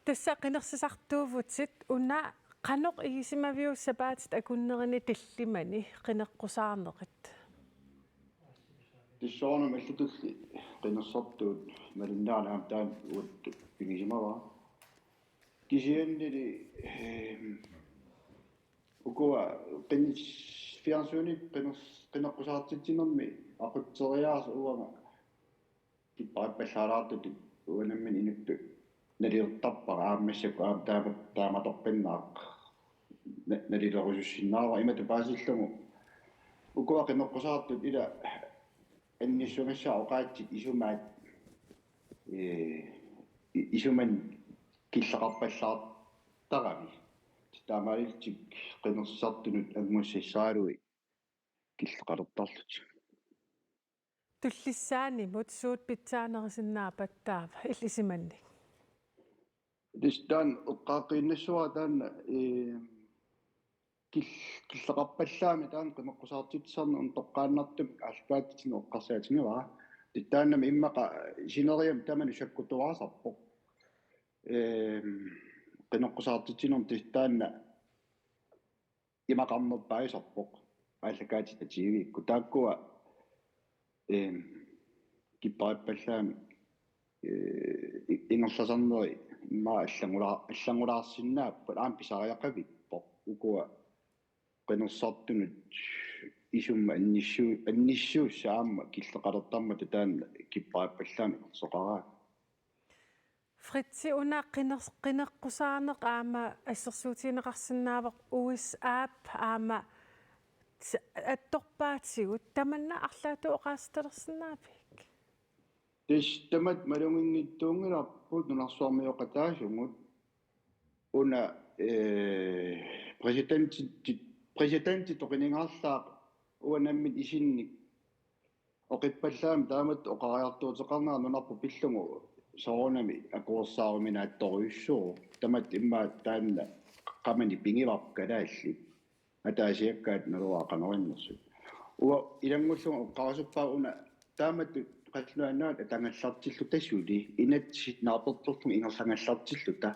Tassa qinersisartuuvutit, una qanoq igisimaviuk sapaatit akunnerini tallimani qineqqusaarnerit? Tassa soorunami allatulli qinersisartuut malinnaanera aamma taanna uattut pigisimavara. Kisiannili, ehm, ukua qiners-, fjernsyni qiners-, qineqqusaartitsinermi aqutseriaaseq uanga kipparippallaalaartutut uanga nammineq inuttut nalilertarpara, aamma massakkut aamma taama-, taamatorpinnaaq na-, nalilerusussinnaavara. Imatut paasillugu ukua qineqqusaartut ila annissugassat oqaatsit isumaat, ee, i-, isumannik killeqarpallaartarami. Taamaalillutik qinersisartunut angusassaraluit killeqalertarlutik. Tullissaanimut suut pitsaanerisinnaappata taava, illit isumannik? Tassa taanna eqqaaqqiinnassavara taanna, ee, kil-, killeqarpallaamik taanna qineqqusaartitsisarneq una toqqaannartumik aallakaatitsineq eqqarsaatigivara. Tassa taannami immaqa sineriammi tamanut sakkutuaasarpoq. Ehm, qineqqusaartitsinermi tassa taanna imaqarnerpaasarpoq aallakaatitatiivikkut. Taakkua, eem, kippariippallaamik, ee, i-, ingerlasarneri immaqa allangula-, allangulaarsinnaapput aamma pisariaqavippoq. Ukua qinersisartunut isummat annissu-, annissuussat aamma killeqalertarmata taanna kippariippallaamik isertoqaraangat. Fritzi, una qiner-, qineqqusaarneq aamma assersuutigineqarsinnaavoq U S A-p aamma s-, attorpaatigut, tamanna arlaatigut oqaasitalersinnaavit? Tassa tamatta maluginngitsuunngilarput nunarsuarmioqataasumut una, ee, præsidenti-, præsidenti toqunninngaarlaaq uanga nammineq isinnik oqippallaamik taamatut oqariartuuteqarnera nunarput pillugu soorunami akuersaaruminaattorujussuuvoq. Tamatta immaqa taanna qamani pigivarput kalaallit ataasiakkaat naluara qanoq innersut. Uanga ilanngullunga oqarasuppara una taamatut qallunaannaat atagallartilluta suli inatsit naapertorlugit ingerlagallartilluta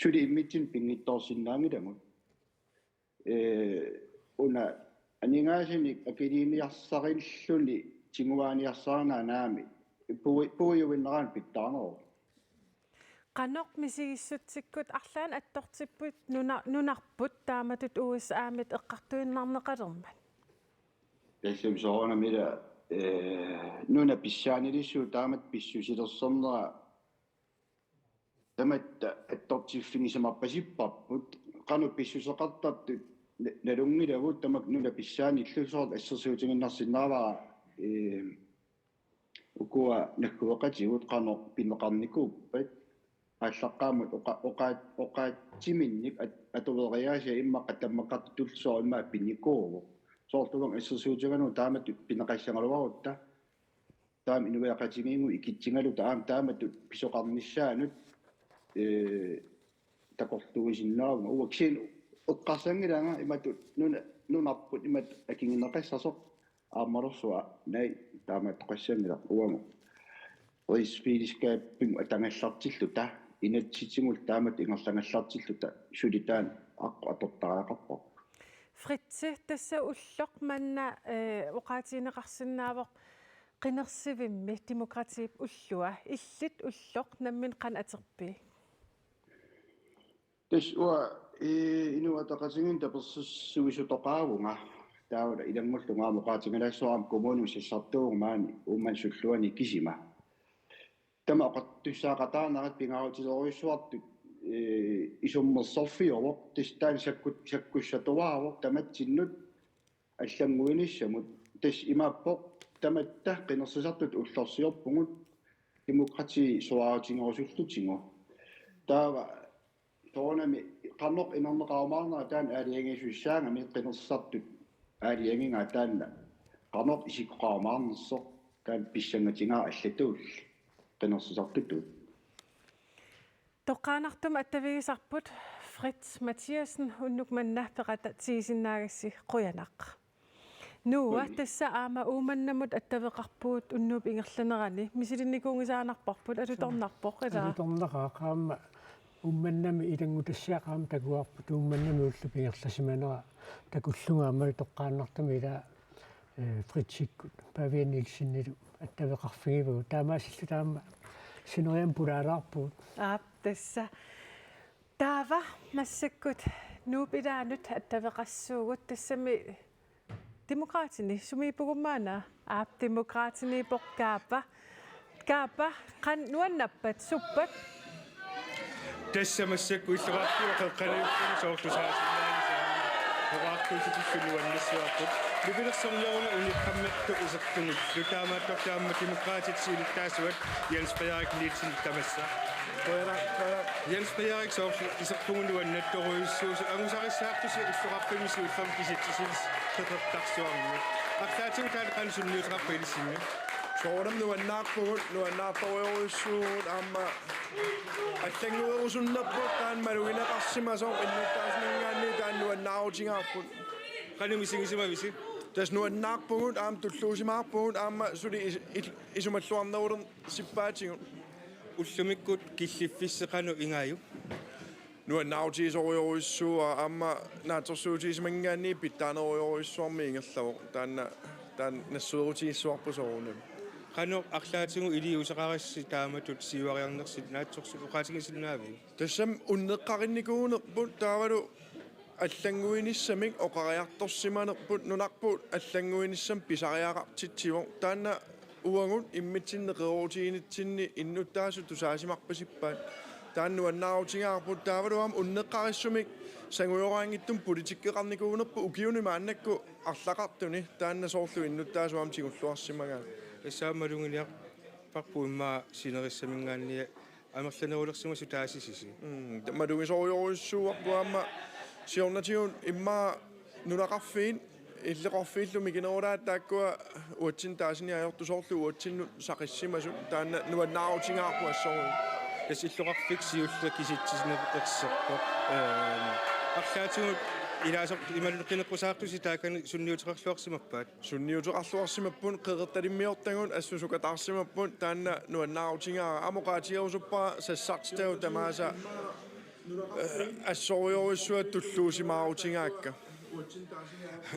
suli immitsinnut pinngitsoorsinnaanngilagut. Ee, una aningaasanik akiliiniarsarilluni tiguaaniarsarinaanaami pui-, puiuinnaraanni pitsaaneruvoq. Qanoq misigissutsikkut arlaannik attortipput nuna-, nunarput taamatut U S A-mit eqqartuinnarneqalermat? Tassami soorunami ila, ee, nunap pissaanilissuup taamatut pissusilersornera tamatta attortiffigisimarpasipparput, qanoq pissuseqartartut na-, nalunngilagut tamakku nunap pissaanillu soorlu assersuutigiinnarsinnaavara, ee, ukua naggueqatigut qanoq pineqarnikuuppat, aallaqqaammut oqa-, oqa-, oqaatsiminnik at-, atueriaasiat immaqa tamakkartutullu soorlu immaqa pinikuuvoq. Soorlu uanga assersuutigalugu taamatut pineqassagaluarutta. Taama inuiaqatigiinnut ikitsigaluta aamma taamatut pisoqarnissaanut, ee, takorluuisinnaavunga. Uanga kisianni eqqarsanngilanga imatut nuna-, nunarput imatut akigineqassasoq aammalersuaq, naa, taamaattoqassanngilaq uagut. Rigsfællesskabimut atagallartilluta, inatsisimut taamatut ingerlagallartilluta suli taanna aqqut atortariaqarpoq. Fritzi, tassa ulloq manna, ee, oqaatigineqarsinnaavoq qinersivimmi Demokraatiip ullua. Illit ulloq nammineq qanoq aterpit? Tassa uanga, ee, Inuit Ataqatigiinni tapersersuisutoqaavunga. Taava ilanngullunga aamma oqaatigilaassuara aamma kommunimut sassartuuvunga maani Uummannap sulluani kisima. Tamanna oqartussaaqataanerat pingaarutilerujussuartut, ee, isummersorfiuvoq, tassa taanna sakkut-, sakkussatuaavoq tamatsinnut allannguinissamut. Tassa imaappoq tamatta qinersisartut ullorsiorpugut Demokraatit suaarutigerusullutigu. Taava soorunami qanoq inerneqarumaarnera taanna aalajangiisussaagami qinersisartut aalajangigaat taanna qanoq isikkoqarumaarnersoq taanna pissangatigaara allatuulli qinersisartutut. Toqqaannartumik attavigisarput Fritz Mathiassen unnuk manna peqatigisinnaagassi qujanaq. Noah, qujan. Tassa aamma Uummannamut attaveqarpugut unnuup ingerlanerani misilinnikuunngisaannarparput alutornarpoq ilaa? Alutornaqaaq aamma Uummannami ilanngutassiaq aamma takuarput Uummannami ullup ingerlasimanera takullunga aamma toqqaannartumik ilaa ee, Fritsikkut, Pavia Nielsenilu attaveqarfigivagut. Taamaasilluta aamma sineriammi pulaalaarpugut. Aap, tassa. Taava massakkut Nuup ilaanut attaveqassuugut, tassami Demokraatini, sumiippugut maanna? Aap, Demokraatiniippoq Kaapa. Kaapa, qanoq nuannappat, suppat? Tassa massakkut illoqarfiup qeqqaniulluni soorlu saasinnaanissaa oqaatigisutullu nuannaarsivarput. Nipilersorniaruna uniqqammertut isertugullu, taamaattorli aamma Demokraatit siulittaasuat Jens Frederik Nielsen tamassa. Qujanaq, qujanaq. Jens Frederik soorlu isertugut nuannaartorujussuusoq, angusarissaartusi illoqarfimmi siullermi kisitsisit qeqertarsuarmi. Arlaatigut taanna qanoq sunniuteqarpa ilissinnut? Soorunami nuannaarpugut, nuannaartorujussuuvugut aamma allannguerusunnerput taanna malugineqarsimasoq innuttaasuninngaanniit taanna nuannaarutigaarput. Qanoq misigisimavisi? Tassa nuannaarpugut aamma tulluusimaarpugut aamma suli is-, il-, isumalluarnerulersippaatigut. Ullumikkut killiffissi qanoq ingajuk? Nuannaarutigisorujussuuara aamma naatsorsuutigisimanngaanniit pitsaanerujussuarmik ingerlavoq. Taanna, taanna nassuerutigissavarput soorunami. Qanoq arlaatigut iliuuseqarassi taamatut siuariarnersi naatsorsuuteqartigisinnaavit? Tassami unneqqarinnikuunerput taavalu allannguinissamik oqariartorsimanerput nunarput allannguinissamik pisariaqartitsivoq. Taanna uagut immitsinnut neqeroorutiginitsinni innuttaasut tusaasimarpasippaat. Taanna nuannaarutigaarput taavalu aamma unneqqarissumik sangujoraanngitsumik politikkeqarnikuunerput ukiuni maannakkut arlaqartuni taanna soorlu innuttaasut aamma tigulluarsimagaat. Tassa aamma maluginiarparput immaqa sinerissaminngaanniit amerlanerulersimasut taasisisi. Mm, malugisorujussuuarput aamma siornatigut immaqa nunaqarfiit illoqarfiillu mikinerulaat taakkua uatsinnut taasini ajortut soorlu uatsinnut saqissimasut taanna nuannaarutigaarput assorujussuaq. Tassa illoqarfik siulleq kisitsineq erserpoq. Ehm, arlaatigut ilaasoq imaluunniit qineqqusaartusi taakani sunniuteqarluarsimappat? Sunniuteqarluarsimapput, qeqertalimmiortagut assut sukataarsimapput taanna nuannaarutigaara. Aamma oqaatigerusuppara sassartitagut tamaasa, eh, assorujussuaq tulluusimaarutigaakka.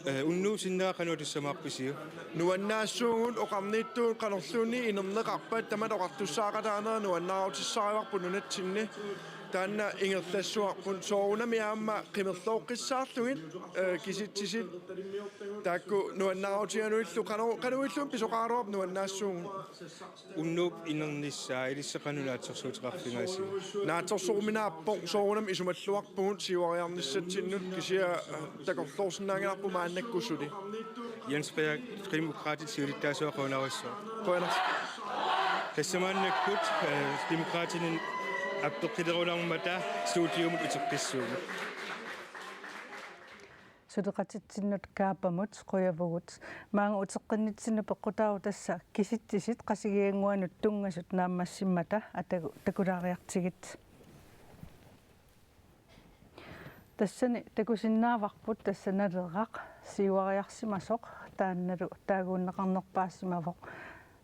Eh, unnuup sinnera qanoq tassamaarpisiuk? Nuannaassuugut, oqarnittut qanorluunniit inerneqarpat tamatta oqartussaaqataanera nuannaarutissarivarput nunatsinni. Taanna ingerlassuarput soorunami aamma qimerlooqqissaarlugit, eh, kisitsisit taakku nuannaarutigaluillu qano-, qanoq ililluta pisoqaraluarpat nuannaassuugut. Unnuup inernissaa ilissi qanoq naatsorsuuteqarfigaasiuk? Naatsorsoruminaappoq, soorunami isumalluarpugut siuariarnissatsinnut kisianni, eh, takorloorsinnaanngilarput maannakkut suli. Jens Frederik, Demokraatit siulittaasuat, qujanarsuaq. Qujanarsuaq. Tassa maannakkut, eh, Demokraatini appeqqilerulermata studiumut uteqqissuugut. Suleqatitsinnut Kaapamut qujavugut. Maanga uteqqinnitsinnut peqqutaavoq tassa kisitsisit Qasigiannguanut tunngasut naammassimmata atagu takulaariartigit. Tassani takusinnaavarput tassa Naleraq siuariarsimasoq taannalu taaguunneqarnerpaasimavoq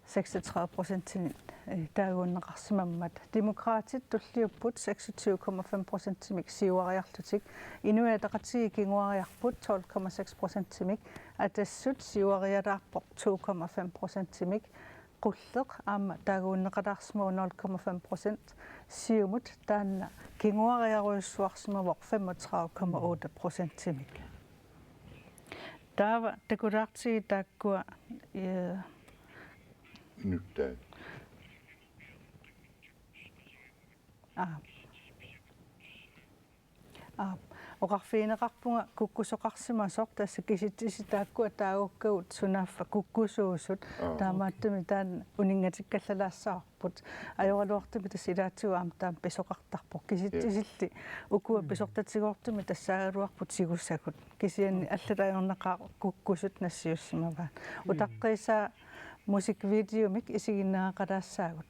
seksogtredive procentinik, eh, taaguunneqarsimammat. Demokraatit tulliupput seksogtyve komma fem procentimik siuariarlutik. Inuit Ataqatigiit kinguariarput tolv komma seks procentimik. Atassut siuarialaarpoq to komma fem procentimik. Qulleq aamma taaguunneqalaarsimavoq nul komma fem procent. Siumut taanna kinguariarujussuarsimavoq femogtredive komma otte procentimik. Taava takulaartigit taakkua, eh, Nutsaat. Aa. Aa, oqarfigineqarpunga kukkusoqarsimasoq, tassa kisitsisit taakkua taagukkagut sunaaffa kukkusuusut. Aa. Taamaattumik taanna uninngatikkallalaassavara. Ajoraluartumik tassa ilaatigut aamma taama pisoqartarpoq. Kisitsisilli ukua pisortatigoortumik tassaagaluarput tigusagut. Kisianni allatut ajornaqaaq kukkusut nassiussimavaat. Utaqqiisaa musikvideomik isiginnaaraqalaassaagut.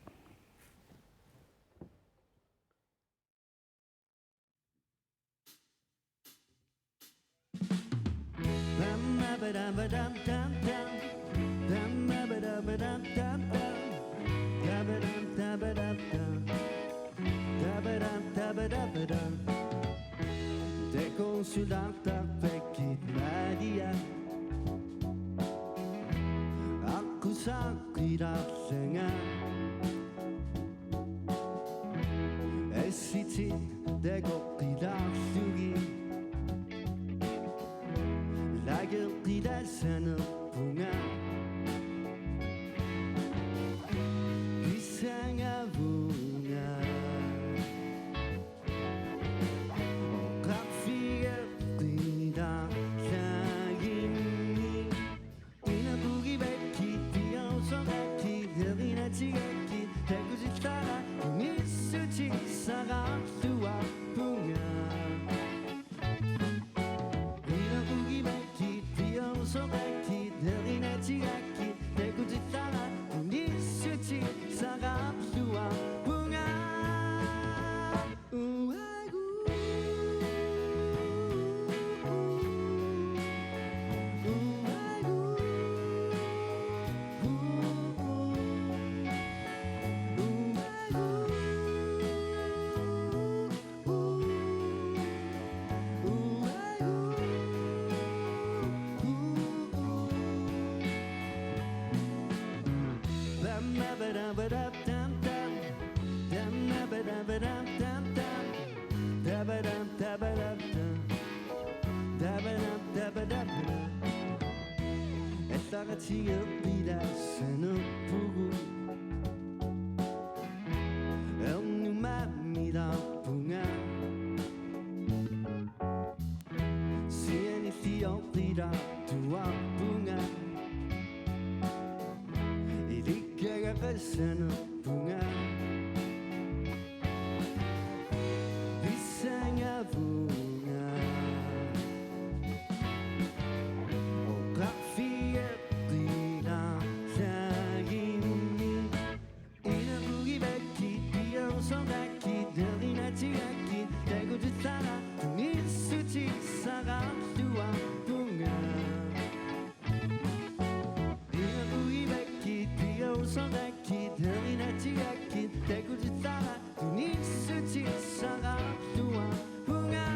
Takusinnaavarput Maria. Aqqusaaqqilaarlanga. Assitit takoqqilaarlugit. Lageqqilaassanerpunga. Pissangavunga. Oqarfigeqqilaarlagimmi. Inapugivakkit, piorusoqakkit, erinatigakkit, takutillara, unissutissaqarluarpunga. Inapugivakkit, piorusoqakkit, erinatigakkit, takutillara, unissutissaqarluarpunga. Tigerpilaassanerpugut. Ernumaamilaarpunga. Sianilliortilaartuarpunga. Ilikkagaqassanerpunga. Pissangavunga. Oqarfigeqqilaarlaaginni. Inapugivakkit, piareersartakkit, erinatigakkit, takutillara, tunissutissaqarluarpunga. Inapugivakkit, piareersartakkit, erinatigakkit, takutillara, tunissutissaqarluarpunga.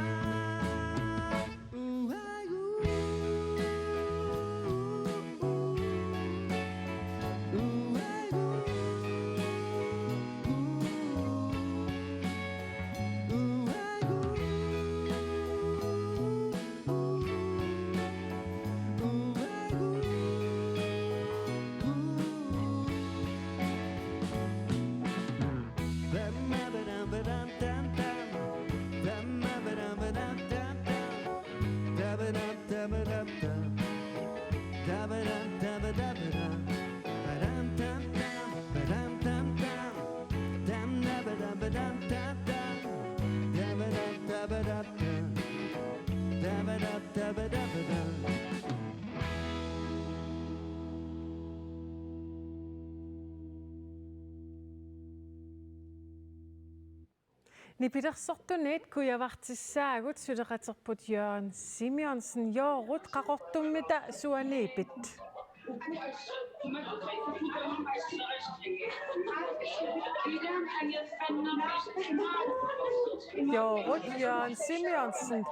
Nipilersortunit kujavartissaagut, suleqaterput Jørgen Simonsen. Joorut, Qaqortummita suaniipit? Joorut, Jørgen Simonsen.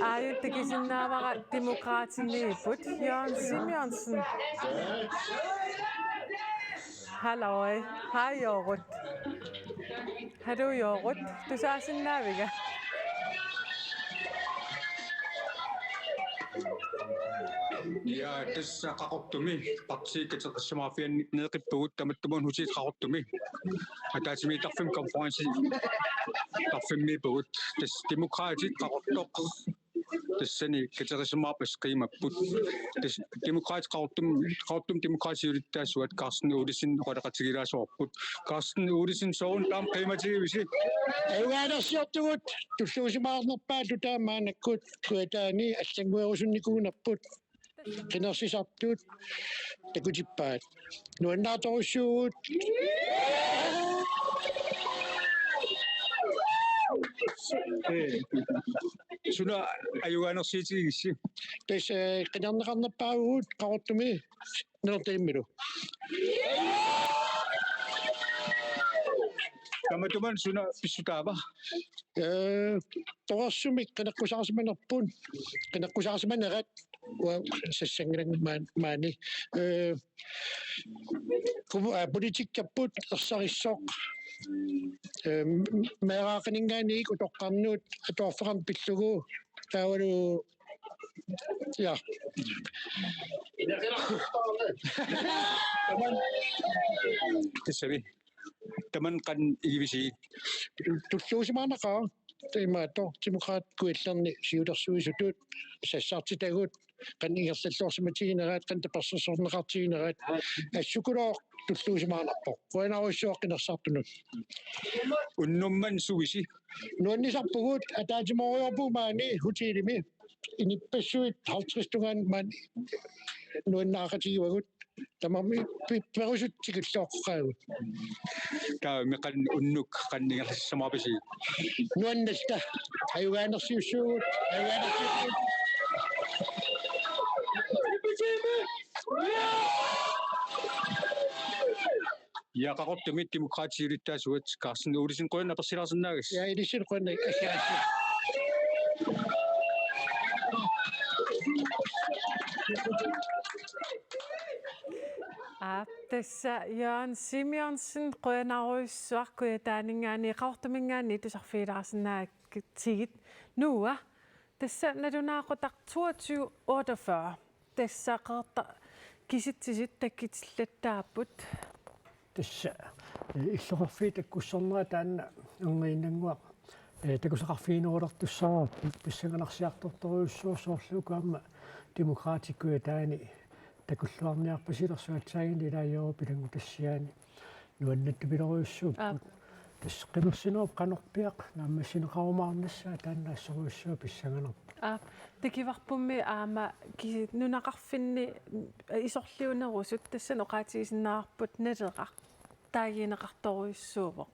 Aajuna takusinnaavara Demokraatiniipput. Jørgen Simonsen. Halløj. Hej, Joorut. Hallo, Joorut. Tusaasinnaaviga? Ja, tassa Qaqortumi partiit kateqqissimaarfianni neeqqippugut, tamatumuuna Hotell Qaqortumi ataatsimiittarfimmi konferenceqarfimmiippugut. Tassa Demokraatit Qaqortoq tassani kateqqissimaarpassuit qiimapput. Tassa Demokraatit Qaqortum, Qaqortumi Demokraatit siulittaasuat Carsten Olesen oqaloqatigilaassavarput. Carsten Olesen, soorunami taama qiimatigivisi? Ajugaanersiortugut, tulluusimaarnerpaalluta maannakkut Kujataani allannguerusunnikuunerput. Qinersisartut takutippaat. Nuannaartorujussuuvugut. Suna ajugaanersiutigigissi? Tassa, eh, qinerneqarnerpaavugut Qaqortumi Nanortalimmilu. Tamatumuuna suna pissutaava? Eh, torersumik qineqqusaarsimanerput, qineqqusaarsimanerat, uanga sassanngilanga maan-, maani. Eh, kumu-, eh, politikkerput ersarissoq. Eh, meeraaqaninngaanniit utoqqarnut atuarfeqarneq pillugu. Taavalu, ja. Taman. Tassami. Tamanna qanoq igivisiuk? Tulluusimaarnaqaaq. Imaattoq Demokraatit Kujallerni siulersuisutut sassartitagut, qanoq ingerlalluarsimatigineraat, qanoq tapersersorneqartigineraat. Assukulooq tulluusimaarnarpoq. Qujanarujussuaq qinersisartunut. Unnummat suvisi? Nuannisarpugut, ataatsimoorpugut maani hotellimi. Inippassuit halvtreds tungaanut maani nuannaaqatigivagut. Tamarmik pi-, perusutsikilluaqqaagut. Taava meeqqat unnuk qanoq ingerlassammavisi? Nuannaarluta. Ajugaanersiussuugut. Ajugaanersiussuugut. Ja, Qaqortumi Demokraatit siulittaasuat Carsten Olesen, qujanaq apersilaarsinnaagassi. Ja, ilissilu qujanaq. Aap, tassa Jørgen Simonsen, qujanarujussuaq, Kujataaninngaanniit Qaqortuminngaanniit tusarfigilaarsinnaagakkit. Noah, tassa nalunaaqutaq toogtyve otteogfyrre. Tassa Qeqerta-, Kisitsisit takitillattaapput. Tassa, eh, illoqarfiit takkussornerat taanna erniinnannguaq, eh, takusaqarfiginerulertussaavoq, pissanganarsiartortorujussuuvoq, soorlu uku aamma Demokraatikkujaataani takulluarniarpasilersuatsaaginnarlugit ilaajoru pilanngutassiaani nuannattupilorujussuupput. Aap. Tassa qinersinerup qanorpiaq naammassineqarumaarnissaa taanna assorujussuaq pissanganarpoq. Aap, takuarpummi aamma ki-, nunaqarfinni isorliunerusut tassani oqaatigisinnaavarput Naleraq taagineqartorujussuuvoq.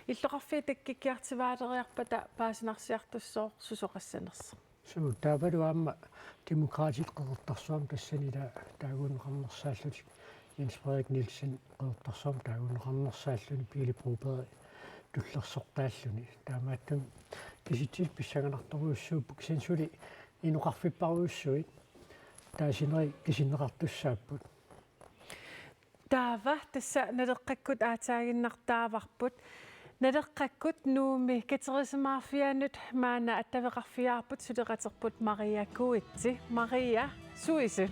Illoqarfiit takkukkiartuaaleriarpata paasinarsiartussooq susoqassanersoq. Suu, taavalu aamma Demokraatit Qeqertarsuarmi tassani ila taaguunneqarnersaallutik, Jens Frederik Nielsen Qeqertarsuarmi taaguunneqarnersaalluni, Pele Broberg tullersortaalluni. Taamaattumik kisitsisit pissanganartorujussuupput, kisianni suli inoqarfipparujussuit taasinerit kisinneqartussaapput. Taava tassa Naleqqakkut aatsaaginnartaavarput. Naleqqakkut Nuummi katerisimaarfianut maanna attaveqarfigaarput suleqaterput Maria Kuitsi. Maria, sulisut.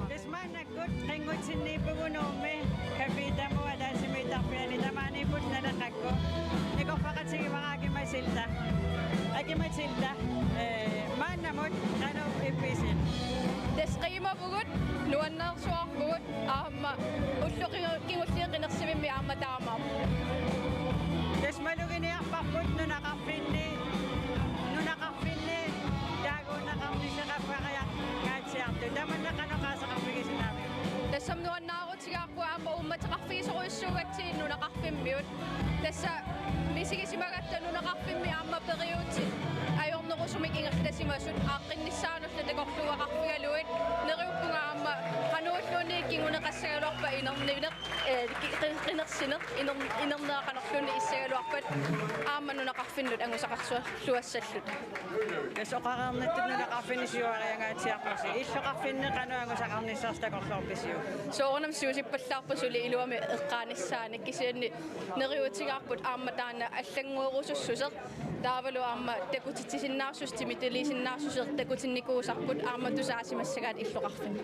Tassa maannakkut qinngutinniippugut Nuummi Café Tamu ataatsimiittarfiani, tamaaniipput Naleqqakkut. Ikorfaqatigivara Aki-Matilda. Aki-Matilda, eh, maannamut qanoq ippisigit? Tassa qiimavugut, nuannersuarpugut, aamma ullut kingu-, kingulliit qinersivimmi aamma taamaappoq. Tassa maluginiarparput nunaqarfinni, nunaqarfinni taaguunneqarnissaq qaffariarngaatsiartut. Tamanna qanoq oqaaseqarfigisinnaaviuk? Tassami nuannaarutigaarput aamma uummateqarfigisorujussuugatsigit nunaqarfimmiut. Tassa misigisimagatta nunaqarfimmi aamma periutsit ajornerusumik ingerlasimasut aaqqinnissaanerlu takorluugaqarfigalugit. Neriuppunga aamma qanorluunniit kinguneqassagaluarpat inernineq, eh, ki-, qi-, qinersineq, iner-, inernera qanorluunniit issagaluarpat, aamma nunaqarfinnut angusaqarsualluassalluta. Tassa oqareernittut nunaqarfinni siuariangaatsiarpusi. Illoqarfinni qanoq angusaqarnissarsi takorloorpisiuk? Soorunami siusippallaarpoq suli iluamik eqqaanissaanik, kisianni neriuutigaarput aamma taanna allannguerusussuseq. Taavalu aamma takutitsisinnaassuseq, timitaaliisinnaassuseq takutinnikuusarput aamma tusaasimassagaat illoqarfinni.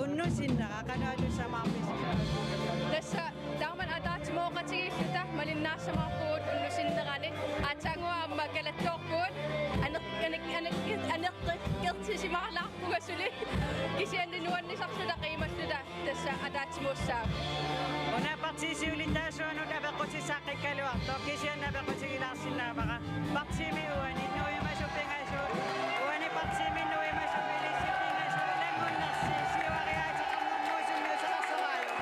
Unnussinnera qanoq atussamaarpisi? Tassa taamani ataatsimooqatigiilluta malinnaassamaarpugut unnussinnerani. Aatsaannguaq aamma kalattoorpugut. Aneq-, aneq-, aneq-, aneqqikkertisimaarlaarpunga suli. Kisianni nuannisarluta qiimalluta tassa ataatsimuussaaq. Una partiit siulittaasuanut apeqqutissaaqqikkaluartoq, kisianni apeqqutigilaarsinnaavara. Partiimi uani nuimasut pingasut, uani partiimi nuimasut ilissi pingasut ilanngunnersi siuariaateqarnermut sunniuteqarsoraajuk?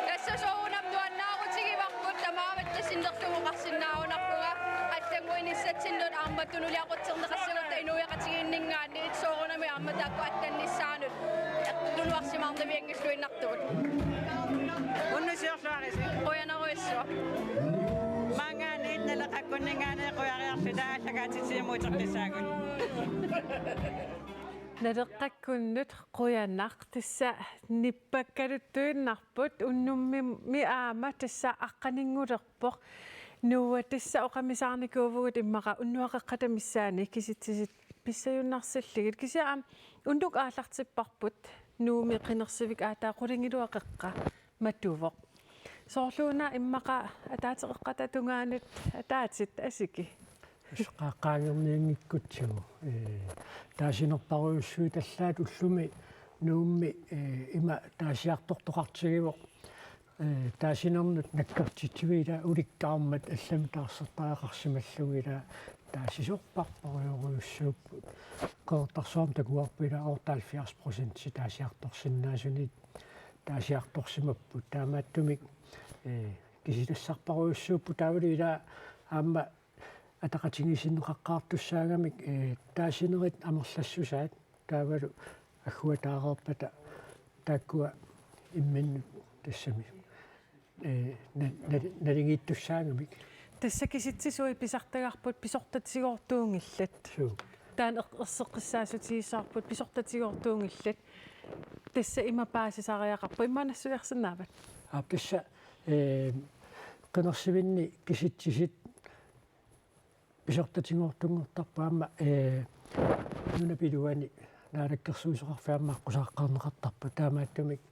Tassa soorunami nuannaarutigivarput, tamavitta sinnerlugu oqarsinnaajunarpunga allannguinissatsinnut aamma tunuliaqutserneqassagutta inuiaqatigiinninngaanniit, soorunami aamma taakku allannissaannut tunuarsimaarnavianngilluinnartugut. Unnussiorluarisi. Qujanarujussuaq. Maanngaanniit Naleqqakkunninngaanniit qujariarluta aallakaatitsivimmut utertussaagut. Naleqqakkunnut qujanaq, tassa nippakkaluttuinnarput, unnummimmi aamma tassa aqqaninngullerpoq. Nuua, tassa oqamisaarnikuuvugut immaqa unnuaqeqqata missaani kisitsisit pissajunnarsillugit. Kisianni aamma unnuk aallartipparput Nuummi qinersivik aataa qulingiluat qeqqa matuvoq. Soorluuna immaqa ataatsip qeqqata tungaanut ataatit, Asiki? Tassa qa-, qaangernianngikkutsigu. Ee, taasinerparujussuit allaat ullumi Nuummi, ee, ima taasiartortoqartigivoq. Ee, taasinernut nakkartitsiviit ila ulikkaarmat allamik taarsertariaqarsimallugu ila taasisorparparujorujussuupput. Qeqertarsuarmi takuarput ila otteoghalvfjerds procent taasiartorsinnaasunit taasiartorsimapput. Taamaattumik, ee, kisitassarparujussuupput, taavalu ila aamma ataqatigiissinneqaqqaartussaagamik, ee, taasinerit amerlassusaat taavalu agguataareerpata taakkua imminnut tassami, ee, na-, nali-, naligiittussaagamik. Tassa kisitsisui pisartagarput pisortatigoortuunngillat. Suu. Taanna er-, erseqqissaatigissavarput pisortatigoortuunngillat. Tassa ima paasisariaqarpoq, immaqa nassuiarsinnaavat? Aap, tassa, ee, qinersivinni kisitsisit pisortatigoortunngortarput aamma, ee, Nunapiluani naalakkersuisoqarfik aamma aqqusaaqqaarneqartarpoq, taamaattumik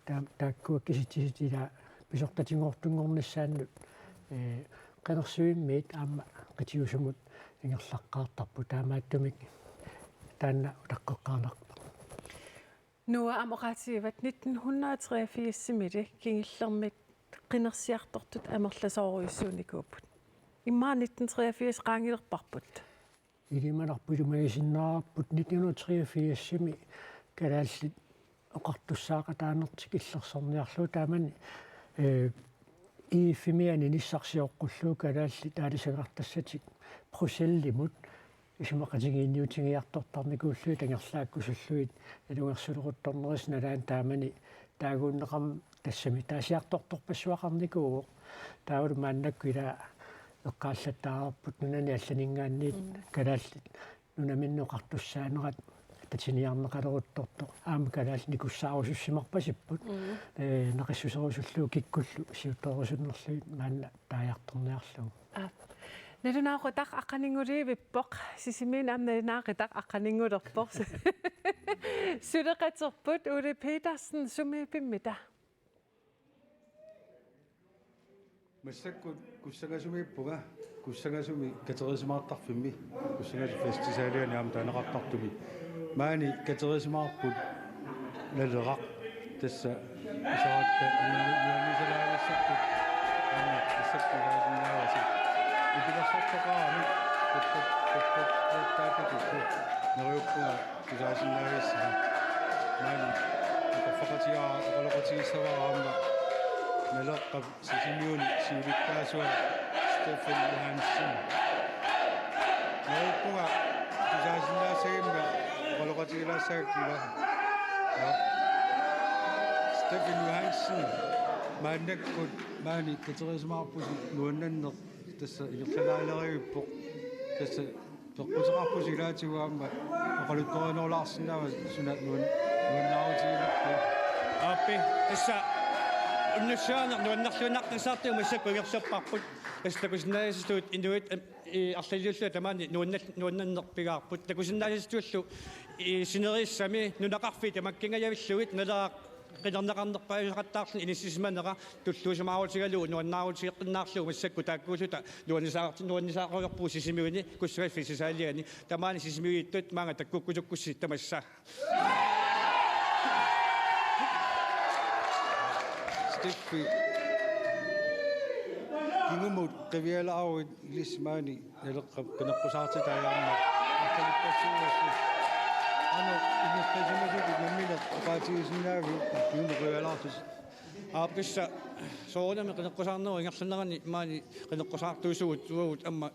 taa-, taakkua kisitsisit ila pisortatinngortunngornissaannut, ee, qinersuimmiit aamma qitiusumut ingerlaqqaartarput, taamaattumik taanna utaqqeqqaarnarpoq. Noah, aamma oqaatigivat nitten hundrede og treogfirsimi kingullermik qinersiartortut amerlasoorujussuunikuupput. Immaqa nitten treogfirs qaangilerparput. Ilimanarpoq, ilimagisinnaavarput nitten hundrede og treogfirsimi kalaallit oqartussaaqataanertik illersorniarlugu, taamani, ee, I F-imiani nissarsioqqullugu kalaallit aalisagartassatik Bruxellesimut isumaqatigiinniutigiartortarnikuullugit angerlaakkusullugit ilungersuleruttornerisa nalaani, taamani taaguunneqarmat tassami taasiartortorpassuaqarnikuuvoq. Taavalu maannakkut ila eqqaallattaareerput nunani allaninngaanniit, mm, kalaallit nunaminnut oqartussaanerat tatiniarneqaleruttortoq. Aamma kalaallit nikussaarusussimarpasipput. Mm. Ee, naqissuserusullugu kikkullu siuttorusunnerlugit maanna taajartorniarlugu. Aap. Nalunaaqutaq aqqaninngulivippoq, Sisimiuni aamma nalunaaqutaq aqqaninngulerpoq. Suleqaterput, Ole Petersen, sumiippimmita? Massakkut Kussangasumiippunga, Kussangasumi katerisimaartarfimmi, Kussangasut festivaliani aamma taaneqartartumi. Maani katerisimaarput Naleraq, tassa iseratta nuannisalaanissapput, aamma massakkut tusaasinnaavasi. Ipilersortoqarami, tupput, tupput, tupput, tupput, neriuppunga tusaasinnaavassinga. Maani utoqqaqatigaara oqaloqatigissavara aamma Naleqqap Sisimiuni siulittaasua Steffen Johansen. Neriuppunga tusaasinnaassagimmanga oqaloqatigilaassagakkit ila. Ja. Steffen Johansen, maannakkut maani katerisimaarpusi nuannerneq tassa ingerlalaalerivippoq. Tassa peqquteqarpusi ilaatigut aamma oqaluttuarinerulaarsinnaavasi suna nuan-, nuannaarutigilerpaa. Aappi, tassa unnussiaaneq nuannerluinnartussarput massakkut ingerlapparput. Tassa takusinnaasassuut inuit, am, i, arlaliulluta tamaani nuannal-, nuannerneq pigaarput. Takusinnaasassuullu, i, sineriassami nunaqarfiit tamakkingajavillugit Naleraq qinerneqarnerpaasaqattaarluni inissisimanera tulluusimaarutigalugu nuannaarutigeqqinnaarlugu massakkut taakkuulluta nuannisaarti-, nuannisaarujoorpugut Sisimiuni Kussangasut festivaliani. Tamaani sisimiuniittut maanga takkukkusukkussi tamassa. Steffi, kingumut qivialaaruit ilissi maani Naleqqap qineqqusaartitai aamma arlalippassuugassi. Qanoq inissisimasutut nammineq oqaatigisinnaaviuk kingumut qivialaartusi? Aap, tassa soorunami qineqqusaarnerup ingerlanerani maani qineqqusaartuusugut uagut aamma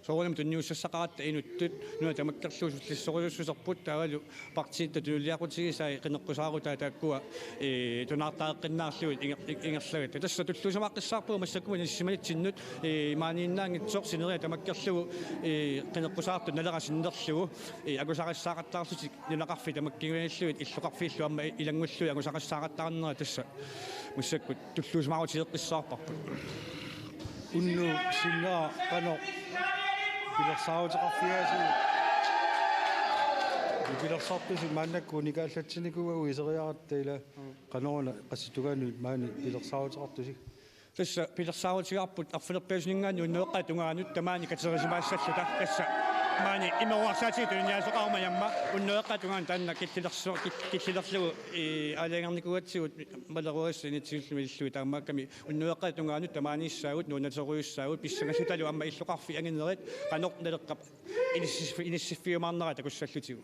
soorunami tunniussassaqaratta inuttut nuna tamakkerlugu sullissorujussuuserput taavalu partiitta tunuliaqutigisai qineqqusaarutai taakkua, ee, tunaartaaqqinnaarlugit inger-, inger-, ingerlagatta. Tassa tulluusimaaqqissaarpugut massakkut inissisimanitsinnut, ee, maaniinnaanngitsoq sineriak tamakkerlugu, ee, qineqqusaartut Naleraq sinnerlugu, ee, angusaqassaaqattaarlutik nunaqarfiit tamakkingajavillugit illoqarfiillu aamma ilanngullugit angusaqassaaqattaarnerat tassa massakkut tulluusimaarutigeqqissaarparput. Unnuup sinnera qanoq pilersaaruteqarfigaasiuk? Pilersartusi maannakkut unikaallatsinikuuagut iseriaratta ila qanoruna qassitungaanut maani pilersaaruteqartusi? Tassa pilersaarutigaarput arfineq-pingasuninngaanniit unnueqqata tungaanut tamaani katerisimaassalluta. Tassa maani imeruarsaatigut tuniniaasoqaruma aamma unnueqqata tungaanut taanna killilersu-, kil-, killilerlugu, ee, aalajangernikuugatsigu maleruagassat inatsillumiillugit taamaakkami unnueqqata tungaanut tamaaniissaagut nuannaarujussuussaagut pissangassutalu aamma illoqarfiit anginerit qanoq Naleqqap inissif-, inissiffiumaarnera takussallutigu.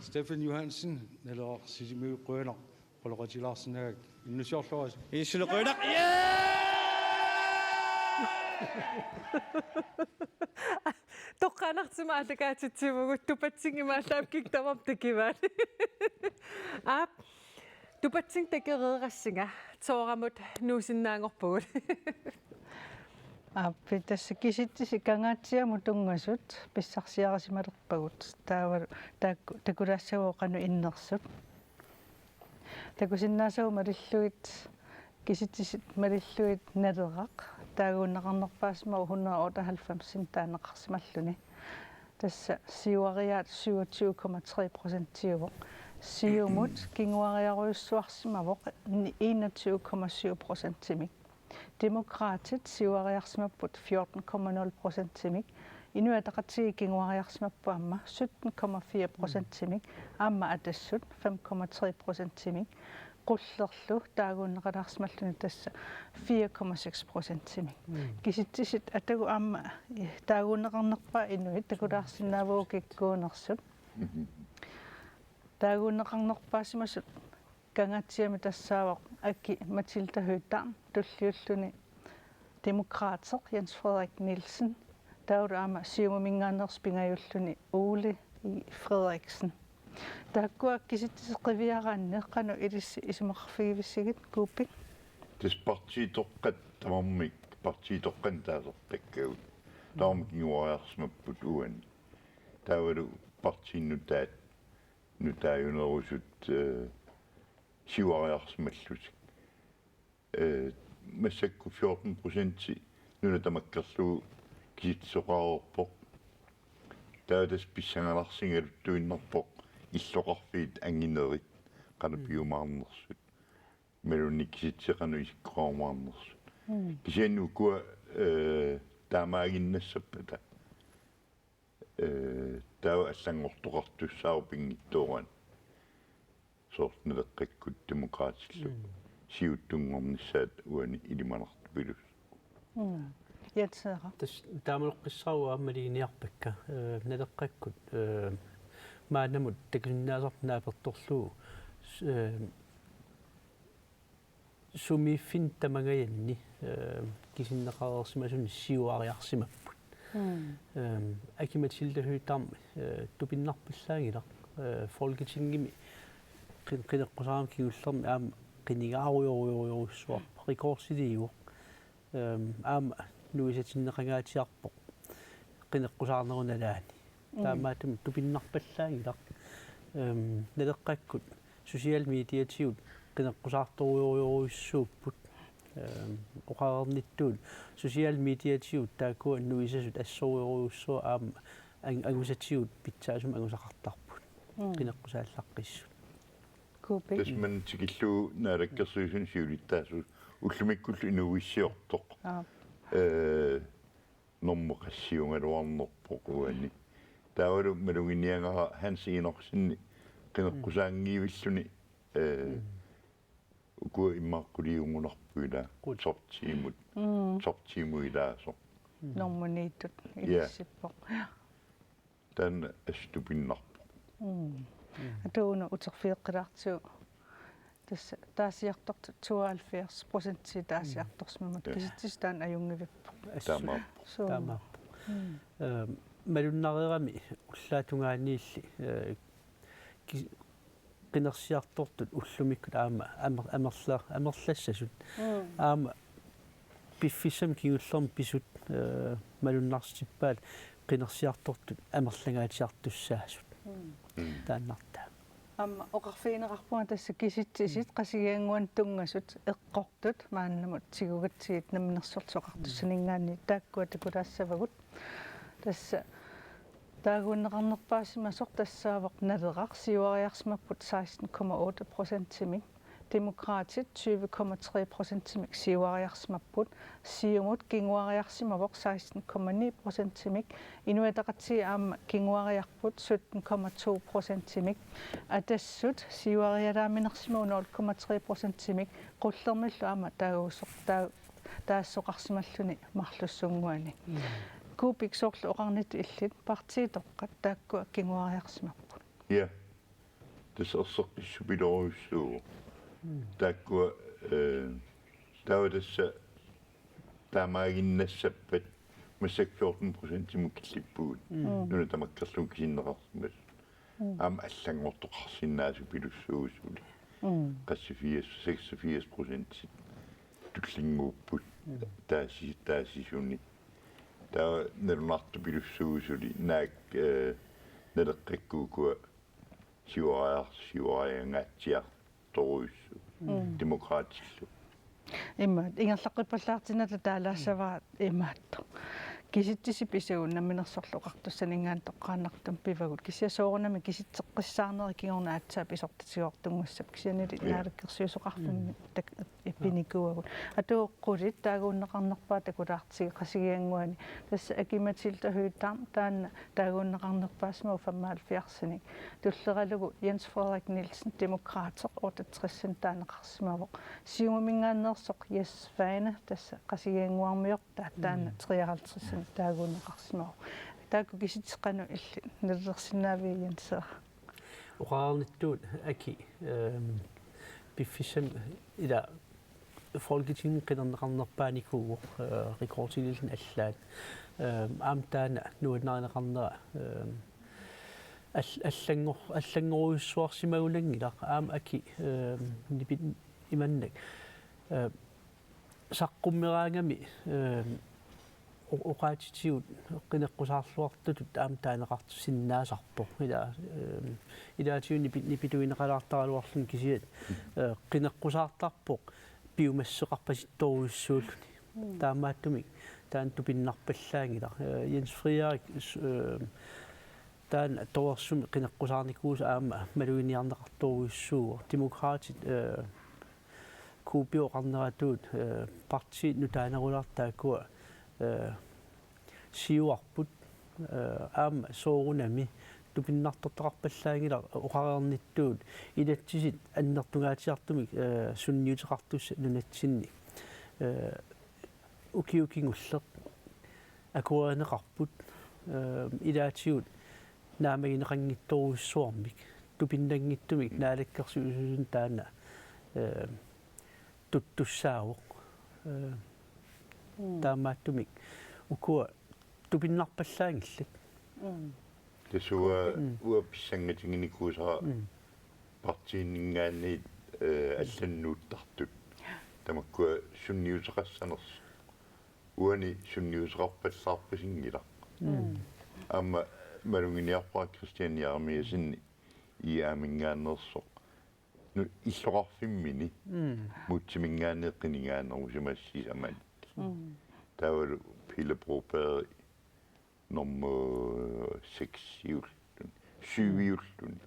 Steffen Johansen, Naleraq Sisimiut, qujanaq oqaloqatigilaarsinnaagakkit, innussiorluarisi. Issilu qujanaq. Yeah! Toqqaannartumik aallakaatitsivugut, Tupatsingimut aallaavigalugu tamarmik takivaat. Aap, Tupatsing takoreerassinga, tooramut nuusinnaanngorpugut. Aappi, tassa kisitsisit Kangaatsiamut tunngasut pissarsiarisimalerpagut. Taava taakku takulaassavagut qanoq innersut. Takusinnaasagut malillugit, kisitsisit malillugit Naleraq taaguunneqarnerpaasimavoq hundrede otteoghalvfemsimi taaneqarsimalluni. Tassa siuariaat syvogtyve komma tre procentiuvoq. Siumut kinguariarujussuarsimavoq ni-, enogtyve komma syv procentimik. Demokraatit siuariarsimapput fjorten komma nul procentimik. Inuit Ataqatigiit kinguariarsimapput aamma sytten komma fire procentimik. Aamma Atassut fem komma tre procentimik. Qullerlu taaguunneqalaarsimalluni tassa fire komma seks procentimik. Mm. Kisitsisit atagu aamma, eh, taaguunneqarnerpaat inuit takulaarsinnaavagut kikkuunersut. Mhm. Taaguunneqarnerpaasimasut Kangaatsiami tassaavoq Aki-Matilda Høegh-Dam tulliulluni, Demokraatit Jens Frederik Nielsen, taavalu aamma Siumuminngaanneersoq pingajulluni Ole Frederiksen. Taakkua kisitsisit qiviaraanni qanoq ilissi isumaqarfigivissigit, Kuupik? Tassa partiitoqqat tamarmik, partiitoqqanik taasartakkagut tamarmik kinguariarsimapput uani. Taavalu partiit nutaat, nutaajunerusut, eh, siuariarsimallutik. Eh, massakkut fjorten procenti nuna tamakkerlugu kisitsisoqareerpoq. Taava tassa pissanganarsigaluttuinnarpoq illoqarfiit anginerit, qanoq piumaarnersut. Imaluunniit kisitsisit qanoq isikkoqarumaarnersut. Mm. Kisianni ukua, eh, taamaaginnassappata. Eh, taava allanngortoqartussaavoq pinngitsoorani. Soorlu Naleqqakkut Demokraatillu. Mm. Siuttunngornissaat uani ilimanartupilussaaq. Mm. Jens Frederik. Tassa taamaloqqissaarua aamma maluginiarpakka, eh, Naleqqakkut, eh, maannamut takusinnaasarput naapertorlugu, s-, eh, sumiiffinni tamangajanni, eh, kisinneqareersimasunut siuariarsimapput. Mm. Ehm, Aki-Matilda Høegh-Dam, eh, tupinnarpallaanngilaq, eh, Folketingimi qin-, qineqqusaarami kingullermi aamma qinigaarujorujorujussuarpoq, rekordsiliivoq. Ehm, aamma nuisatinneqangaatsiarpoq qineqqusaarnerup nalaani. Mm. Taamaattumik tupinnarpallaanngilaq. Ehm, Naleqqakkut social mediatigut qineqqusaartorujorujussuupput. Ehm, oqareernittut social mediatigut taakkua nuisasut assorujorujussuaq aamma ang-, angusatigut pitsaasumik angusaqartarput. Mm. Qineqqusaallaqqissut. Kuupik. Tassa maanna tikillugu Naalakkersuisuni siulittaasuusoq ullumikkullu inuuissiortoq. Aap. Eh, normu qassiugaluarnerpoq uani. Taavalu maluginiagara Hans Enoksen qineqqusaanngivilluni, eh, mm, ukua immaqquliugunarput ila. Qut. Top ti-mut. Mm. Top ti-mut ilaasoq. Mm. Normu ni-tut. Ja. Ilissippoq. Taanna assut tupinnarpoq. Mm. Mm. Atuuna uterfigeqqilaartigu. Tassa taasiartortut tooghalvfjerds procent taasiartorsimammat. Mm. Ja. Kisitsisit taanna ajunngivippoq. Assut. Taamaappoq. Suu. Taamaappoq. Mm. Ehm, malunnareerami ullaap tungaaniilli, eh, ki-, qinersiartortut ullumikkut aamma amer-, amerla-, amerlassasut. Mm. Aamma piffissami kingullermi pisut, eh, malunnarsitippaat qinersiartortut amerlangaatsiartussaasut. Mm. Mm. Taannartaa. Aamma oqarfigineqarpunga tassa kisitsisit Qasigiannguanut tunngasut eqqortut maannamut tigugatsigit Namminersorlutik Oqartussaninngaanniit taakkua takulaassavagut. Tassa taaguunneqarnerpaasimasoq tassaavoq Naleraq, siuariarsimapput seksten komma otte procentimik. Demokraatit tyve komma tre procentimik siuariarsimapput. Siumut kinguariarsimavoq seksten komma ni procentimik. Inuit Ataqatigiit aamma kinguariarput sytten komma to procentimik. Atassut siuarialaaminersimavoq nul komma tre procentimik. Qullermillu aamma taaguusoq-, taa-, taassoqarsimalluni marlussunnguani. Mm. Kuupik, soorlu oqarnittut illit, partiitoqqat taakkua kinguariarsimapput. Ja. Tassa erseqqissupilorujussuuvoq. Mm. Taakkua, eh, taava tassa taamaaginnassappat massakkut fjorten procentimut killippugut. Mm. Nuna tamakkerlugu kisinneqarsimasut. Mm. Aamma allanngortoqarsinnaasupilussuuvoq suli. Mm. Qassit firs, seksogfirs procent tullinnguupput. Mm. Taasi-, taasisuni. Taava nalunaartupilussuuvoq suli naak, eh, Naleqqakkut ukua siuariar-, siuariangaatsiartorujussuupput. Mm. Demokraatillu. Imaattoq, ingerlaqqippallaartinnata taalaassavara imaattoq. Kisitsisippi isugut Namminersorlutik Oqartussaninngaanniit toqqaannartumik pivagut. Kisianni soorunami kisitseqqissaarneri kingorna aatsaat pisortatigoortunngussappat, kisiannili Ja. naalakkersuisoqarfimmi Mm. tak-, pinikuuagut. Atuoqqulit taaguunneqarnerpaat takulaartigu Qasigiannguani. Tassa Aki-Matilda Høegh-Dam taanna taaguunneqarnerpaasimavoq femoghalvfjerdsinik. Tulleralugu Jens Frederik Nielsen, Demokraatit, otteogtresinik taaneqarsimavoq. Siumuminngaanneersoq Jess Svane, tassa Qasigiannguarmioq, taanna Mm. treoghalvtredsinik taaguunneqarsimavoq. Taakku kisitsisit qanoq illit nalilersinnaaviuk, Jens? Oqarnittut Aki, ehm, piffissami ila Folketingimi qinerneqarnerpaanikuuvoq, eh, rekordiliilluni allaat. Ehm, aamma taanna nuannarineqarnera, ehm, all-, allanngor-, allanngorujussuarsimagunanngilaq, aamma Aki, ehm, nipi-, imannak. Ehm, saqqummeraangami, ehm, o-, oqaatsitigut qineqqusaarluartutut aamma taaneqartussinnaasarpoq. Ila, ehm, ilaatigut nipi-, nipituineqalaartaraluarluni kisianni, eh, qineqqusaartarpoq piumassuseqarpasittorujussuulluni. Mm. Taamaattumik taanna tupinnarpallaanngilaq. Eh, Jens Frederik, s-, eh, taanna torersumik qineqqusaarnikuusoq aamma maluginiarneqartorujussuuvoq. Demokraatit, eh, Kuupioqarneratut, eh, partiit nutaanerulaartut taakkua, eh, siuarput, eh, aamma soorunami tupinnartortaqarpallaanngilaq oqareernittut inatsisit annertungaatsiartumik, eh, sunniuteqartussat nunatsinni. Eh, ukiut kingulleq akuerineqarput, eh, ilaatigut naammagineqanngitsorujussuarmik, tupinnanngitsumik naalakkersuisuusunik taanna, eh, tuttussaavoq. Eh, Mm. taamaattumik ukua tupinnarpallaanngillat. Mm. Tassa uanga, Mm. uanga pissangatiginikuusara Mm. partiininngaanniit, eh, allannuuttartut. Tamakkua sunniuteqassanersut. Uani sunniuteqarpallaarpasinngilaq. Mm. Aamma maluginiarpara Kristian Jeremiassenip I A-minngaanneersoq. Nu illoqarfimmini Mm. Múteminngaanniit qinigaanerusimasut sisamat. Mm. Taavalu Pele Broberg nummer seksiulluni, syviulluni.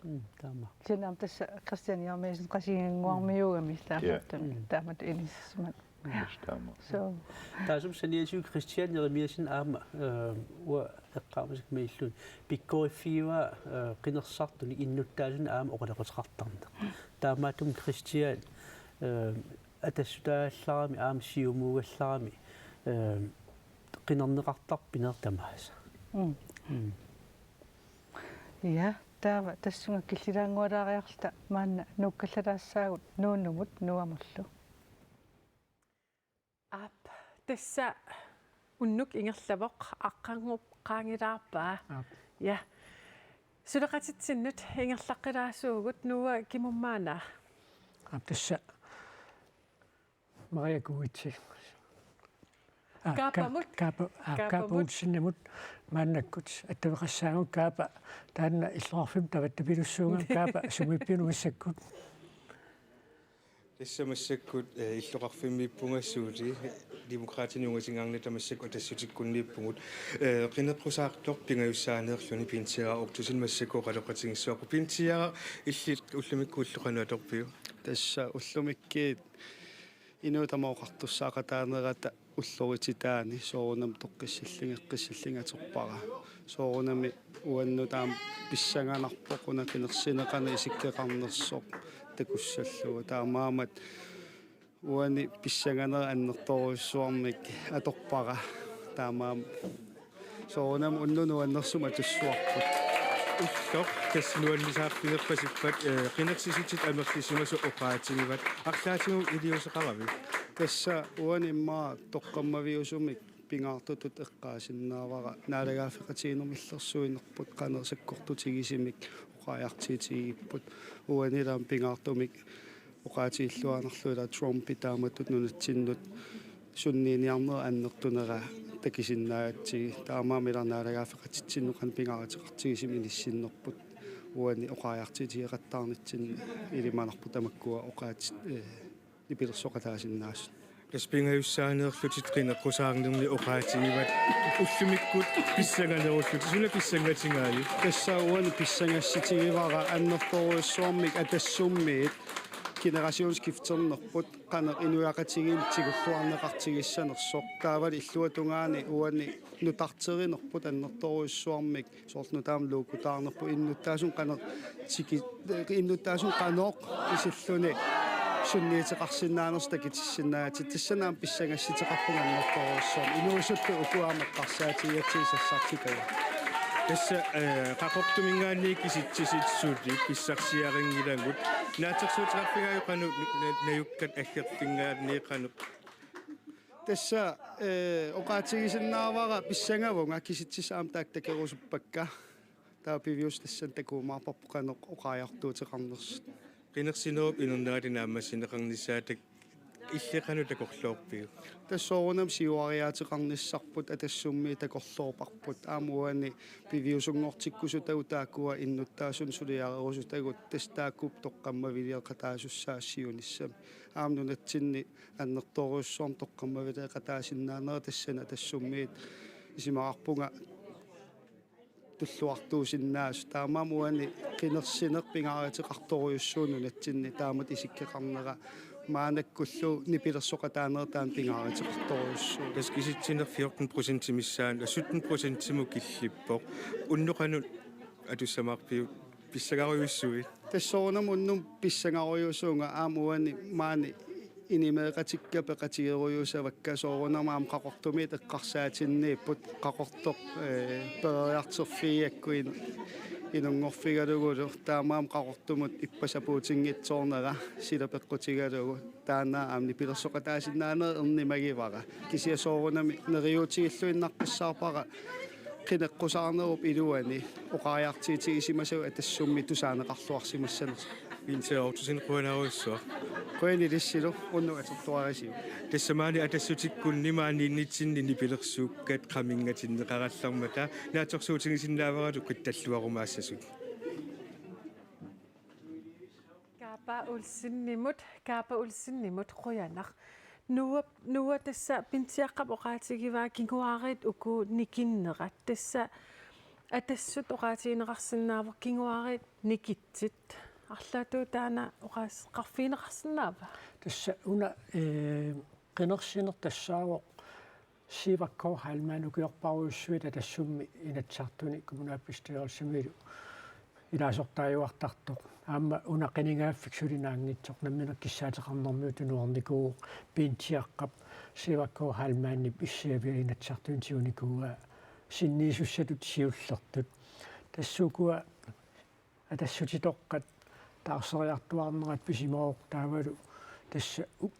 Mm, taama. Kisianni aamma tassa Kristian Jeremiassen Qasigiannguarmiuugami taamatut, Ja. Mm. taamatut inissimavoq. Just taama. So. Taassuma saniatigut Kristian Jeremiassen aamma, eh, uanga eqqaamasakka malillugit pikkoriffigaa, eh, qinersisartunik innuttaasunik aamma oqaloqateqartarneq. Taamaattumik Kristian, eh, atassutaallarami aamma siumuugallarami, eh, qinerneqartarpoq pineq tamaasa. Mm. Mm. Ja, taava tassunga killilaanngualaariarluta maanna nuukkallataassaagut Nuunnumut Nuamullu. Aap, tassa unnuk ingerlavoq, aqqanngup qaangilaarpaa. Aap. Ja. Suleqatitsinnut ingerlaqqilaassuugut, Nuua, kimummaana? Aap, tassa Maria Kuitsi. Ah, Kaapamut? Ka-, Kaapa, ah, Kaapa Kaapamut. Olsenimut maannakkut attaveqassaagut. Kaapa taanna illoqarfimmut tavattapilussuugami, Kaapa sumiippiunut massakkut? Tassa massakkut, eh, illoqarfimmiippunga suuli, Demokraatini ungasingaarnata massakkut Atassutikkunniippugut. Eh, qineqqusaartoq pingajussaaneerluni Pintiara Ottosen massakkut oqaloqatigissavarput. Pintiara, illit ullumikkut ulloq qanoq atorpiuk? Tassa ullumikkut inuit tamarmik oqartussaaqataanerata ullorititaani soorunami toqqissillunga, eqqissillunga atorpara. Soorunami uannut aamma pissanganarpoq una qinersineq qanoq isikkoqarnersoq takussallugu. Taamaammat uani pissanganera annertoorujussuarmik atorpara. Taamaammat soorunami unnuk nuannersumik atussuarput. Ulloq, tassa nuannisaarfigerpasippat, eh, qinersisutit amerlisimasut oqaatigivat. Arlaatigut iliuuseqaravit? Tassa uani immaqa toqqammaviusumik pingaartutut eqqaasinnaavara, naalagaaffeqatigiinnermi illersuinerput qanoq sakkortutigisumik oqariartuutigigipput. Uani aamma pingaartumik oqaatigilluarnerlu ila Trumpi taamatut nunatsinnut sunniiniarnera annertunera takusinnaagatsigit. Taamaammat ila naalagaaffeqatitsinnut qanoq pingaaruteqartigisumik inissinnerput. Uani oqariartuutigeqattaarnitsinni ilimanarpoq tamakkua oqaatsit, eh, nipilersoqataasinnaasut. Tassa pingajussaaneerlutit qineqqusaarnerni oqaatigivatit ullumikkut pissanganerullutit, suna pissangatigaajuk? Tassa uani pissangassitigivara annertoorujussuarmik Atassummiit generationsskifternerput qanoq inuiaqatigiinni tigulluarneqartigissanersoq. Taavalu illuatungaani uani nutarterinerput annertoorujussuarmik, soorlu nutaamik logokutaarnerput, innuttaasunut qanoq tiki-, innuttaasunut qanoq isilluni sunniuteqarsinnaanersoq takutissinnaavatit. Tassani aamma pissangassiteqarpunga annertoorujussuarmik. Inuusuttut uku aamma eqqarsaatigigatsigit sassartikkagut. Tassa, eh, Qaqortuminngaanniit kisitsisit suli pissarsiarinngilagut. Naatsorsuuteqarfigaajuk qanoq na-, najukkat aggerfinngaanniit qanoq? Tassa, eh, oqaatigisinnaavara pissangavunga, kisitsisit aamma taakku takerusuppakka. Taava piviusoq tassani takuumaarparput qanoq oqariartuuteqarnersut. Qinersinerup inernera naammassineqarnissaa tak-, illit qanoq takorloorpiuk? Tassa soorunami siuariaateqarnissarput Atassummiit takorloorparput. Aamma uani piviusunngortikkusutagut taakkua innuttaasunut suliarerusutagut, tassa taakku toqqammavileeqataasussaasut siunissami. Aamma nunatsinni annertoorujussuarmik toqqammavileeqataasinnaanera tassani Atassummiit, isumaqarpunga, tulluartuusinnaasut. Taamaammat uani qinersineq pingaaruteqartorujussuuvoq nunatsinni taamatut isikkoqarnera, maannakkullu nipilersoqataanera taanna pingaaruteqartorujussuuvoq. Tassa kisitsineq fjorten procent missaani, sytten procentimut killippoq. Unnuk qanoq atussamaarpiuk, pissangarujussuit? Tassa soorunami unnuk pissangarujusuunga, aamma uani maani inimeeqatikka peqatigerujussuusavakka, soorunami aamma Qaqortumiit eqqarsaatinniipput, Qaqortoq, eh, peroriartorfigigakku in-, inunngorfigalugulu, taamaammat Qaqortumut ippassaq sapuutinngitsoornera sila peqqutigalugu, taanna aamma nipilersoqataasinnaanera ernumagivara. Kisianni soorunami neriuutigilluinnaqqissaarpara qineqqusaarnerup iluani oqariartuutigisimasagut Atassummi tusaaneqarluarsimassanersoq. Pinsiarortusin qujanarujussuaq. Qujanaq ilissilu, unnuk atortuarisiuk. Tassa maani Atassutikkunni maaniinnitsinni nipilersuukkat qamingatinneqarallarmata naatsorsuutigisinnaavara qitsalluarumaassasut. Kaapa Olsenimut, Kaapa Olsenimut qujanaq. Noah, Noah, tassa Pinsiaqqap oqaatigivaa kinguaariit uku nikinnerat. Tassa Atassut oqaatigineqarsinnaavoq kinguaariit nikitsit. Arlaatigut taanna oqaaseqarfigineqarsinnaava? Tassa una, eh, qinersineq tassaavoq Sivert K. Heilmann, ukiorparujussuit Atassummi Inatsisartuni kommunalbestyrelsimilu ilaasortaajuartartoq. Aamma una qinigaaffik suli naanngitsoq nammineq kissaateqarnermigut tunuarnikuuvoq, Pinsiaqqap Sivert K. Heilmannip issiavia Inatsisartuni tigunikuuaa sinniisussatut siullertut. Tassa ukua Atassutitoqqat taarsersortuarnerat pisimavoq, taavalu tassa u-,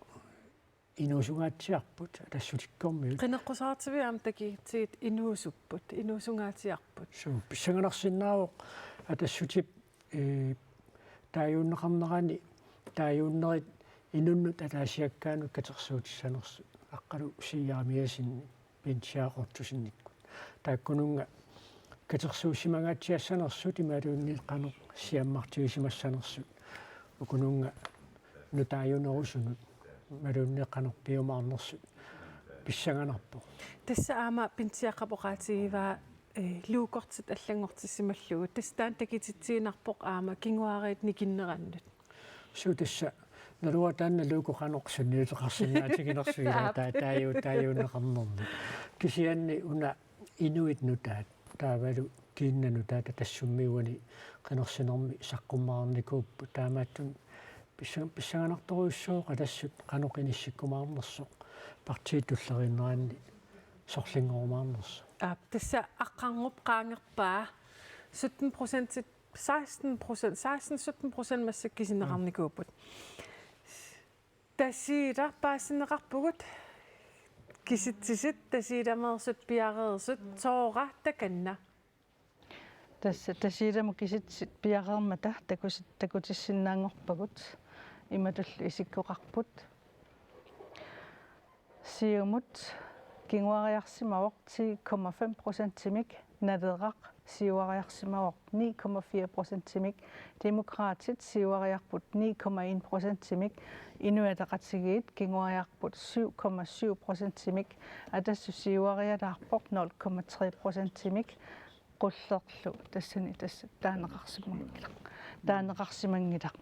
inuusungaatsiarput Atassutikkormiut. Qineqqusaartiviit aamma takitsigit inuusupput, inuusungaatsiarput. Suu, pissanganarsinnaavoq Atassutip, eh, taaguunneqarnerani, taaguunnerit inunnut ataasiakkaanut katersuutissanersut, Aqqalu Siaamiasinni, Pinsiaq Ottosennikkut. Taakkununnga katersuussimangaatsiassanersut imaluunniit qanoq siammartigisimassanersut. Ukununnga nutaajunerusunut imaluunniit qanoq piumaarnersut pissanganarpoq. Tassa aamma Pinsiaqqap oqaatigivaa, eh, logokortit allanngortissimallugu. Tassa taanna takititsiinnarpoq aamma kinguaariit nikinnerannut. Suu, tassa naluara taanna logo qanoq sunniuteqarsinnaatiginersoq ilaa. Aap. Taa-, taagu-, taaguunneqarnermi. Kisianni una inuit nutaat, taavalu kiinnat nutaat Atassummi uani qinersinermi saqqummereernikuupput. Taamaattumik pissa-, pissanganartorujussuuvoq Atassut qanoq inissikkumaarnersoq, partiit tulleriinneranni sorlinngorumaarnersoq. Aap, tassa aqqarngup qaangerpaa sytten procent, seksten procent, seksten sytten procent massakkut kisinneqarnikuupput. Tasiilaq paasineqarpugut. Kisitsisit Tasiilameersut piareersut, soorlu takanna. Tassa Tasiilamut kisitsit piareermata takus-, takutissinnaanngorpagut, imatullu isikkoqarput. Siumut kinguariarsimavoq ti komma fem procentimik Naleraq siuariarsimavoq ni komma fire procentimik, Demokraatit siuariarput ni komma en procentimik, Inuit Ataqatigiit kinguariarput syv komma syv procentimik, Atassut siuarialaarpoq nul komma tre procentimik, Qullerlu tassani tassa taaneqarsimanngilaq. Taaneqarsimanngilaq.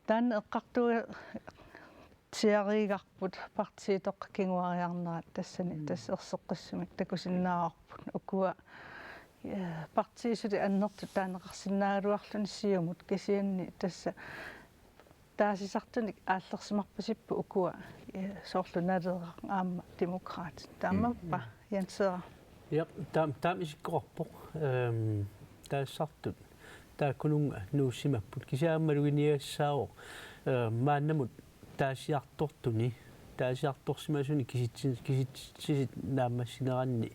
Taanna eqqartuutsiariigarput partiitoqqat kinguariarnerat tassani Mm. tassa erseqqissumik takusinnaavarput ukua, eh, partiit suli annertut taaneqarsinnaagaluarluni siumut kisianni tassa taasisartunik aallersimarpasipput ukua, eh, soorlu Naleraq aamma Demokraatit. Taamaappa, Mm. Jens Erik? Ja, taam-, taama isikkoqarpoq. Ehm, taasisartut taakkununnga nuussimapput. Kisianni aamma maluginiagassaavoq, ehm, maannamut taasiartortuni, taasiartorsimasuni kisitsi-, kisitsisit naammassineranni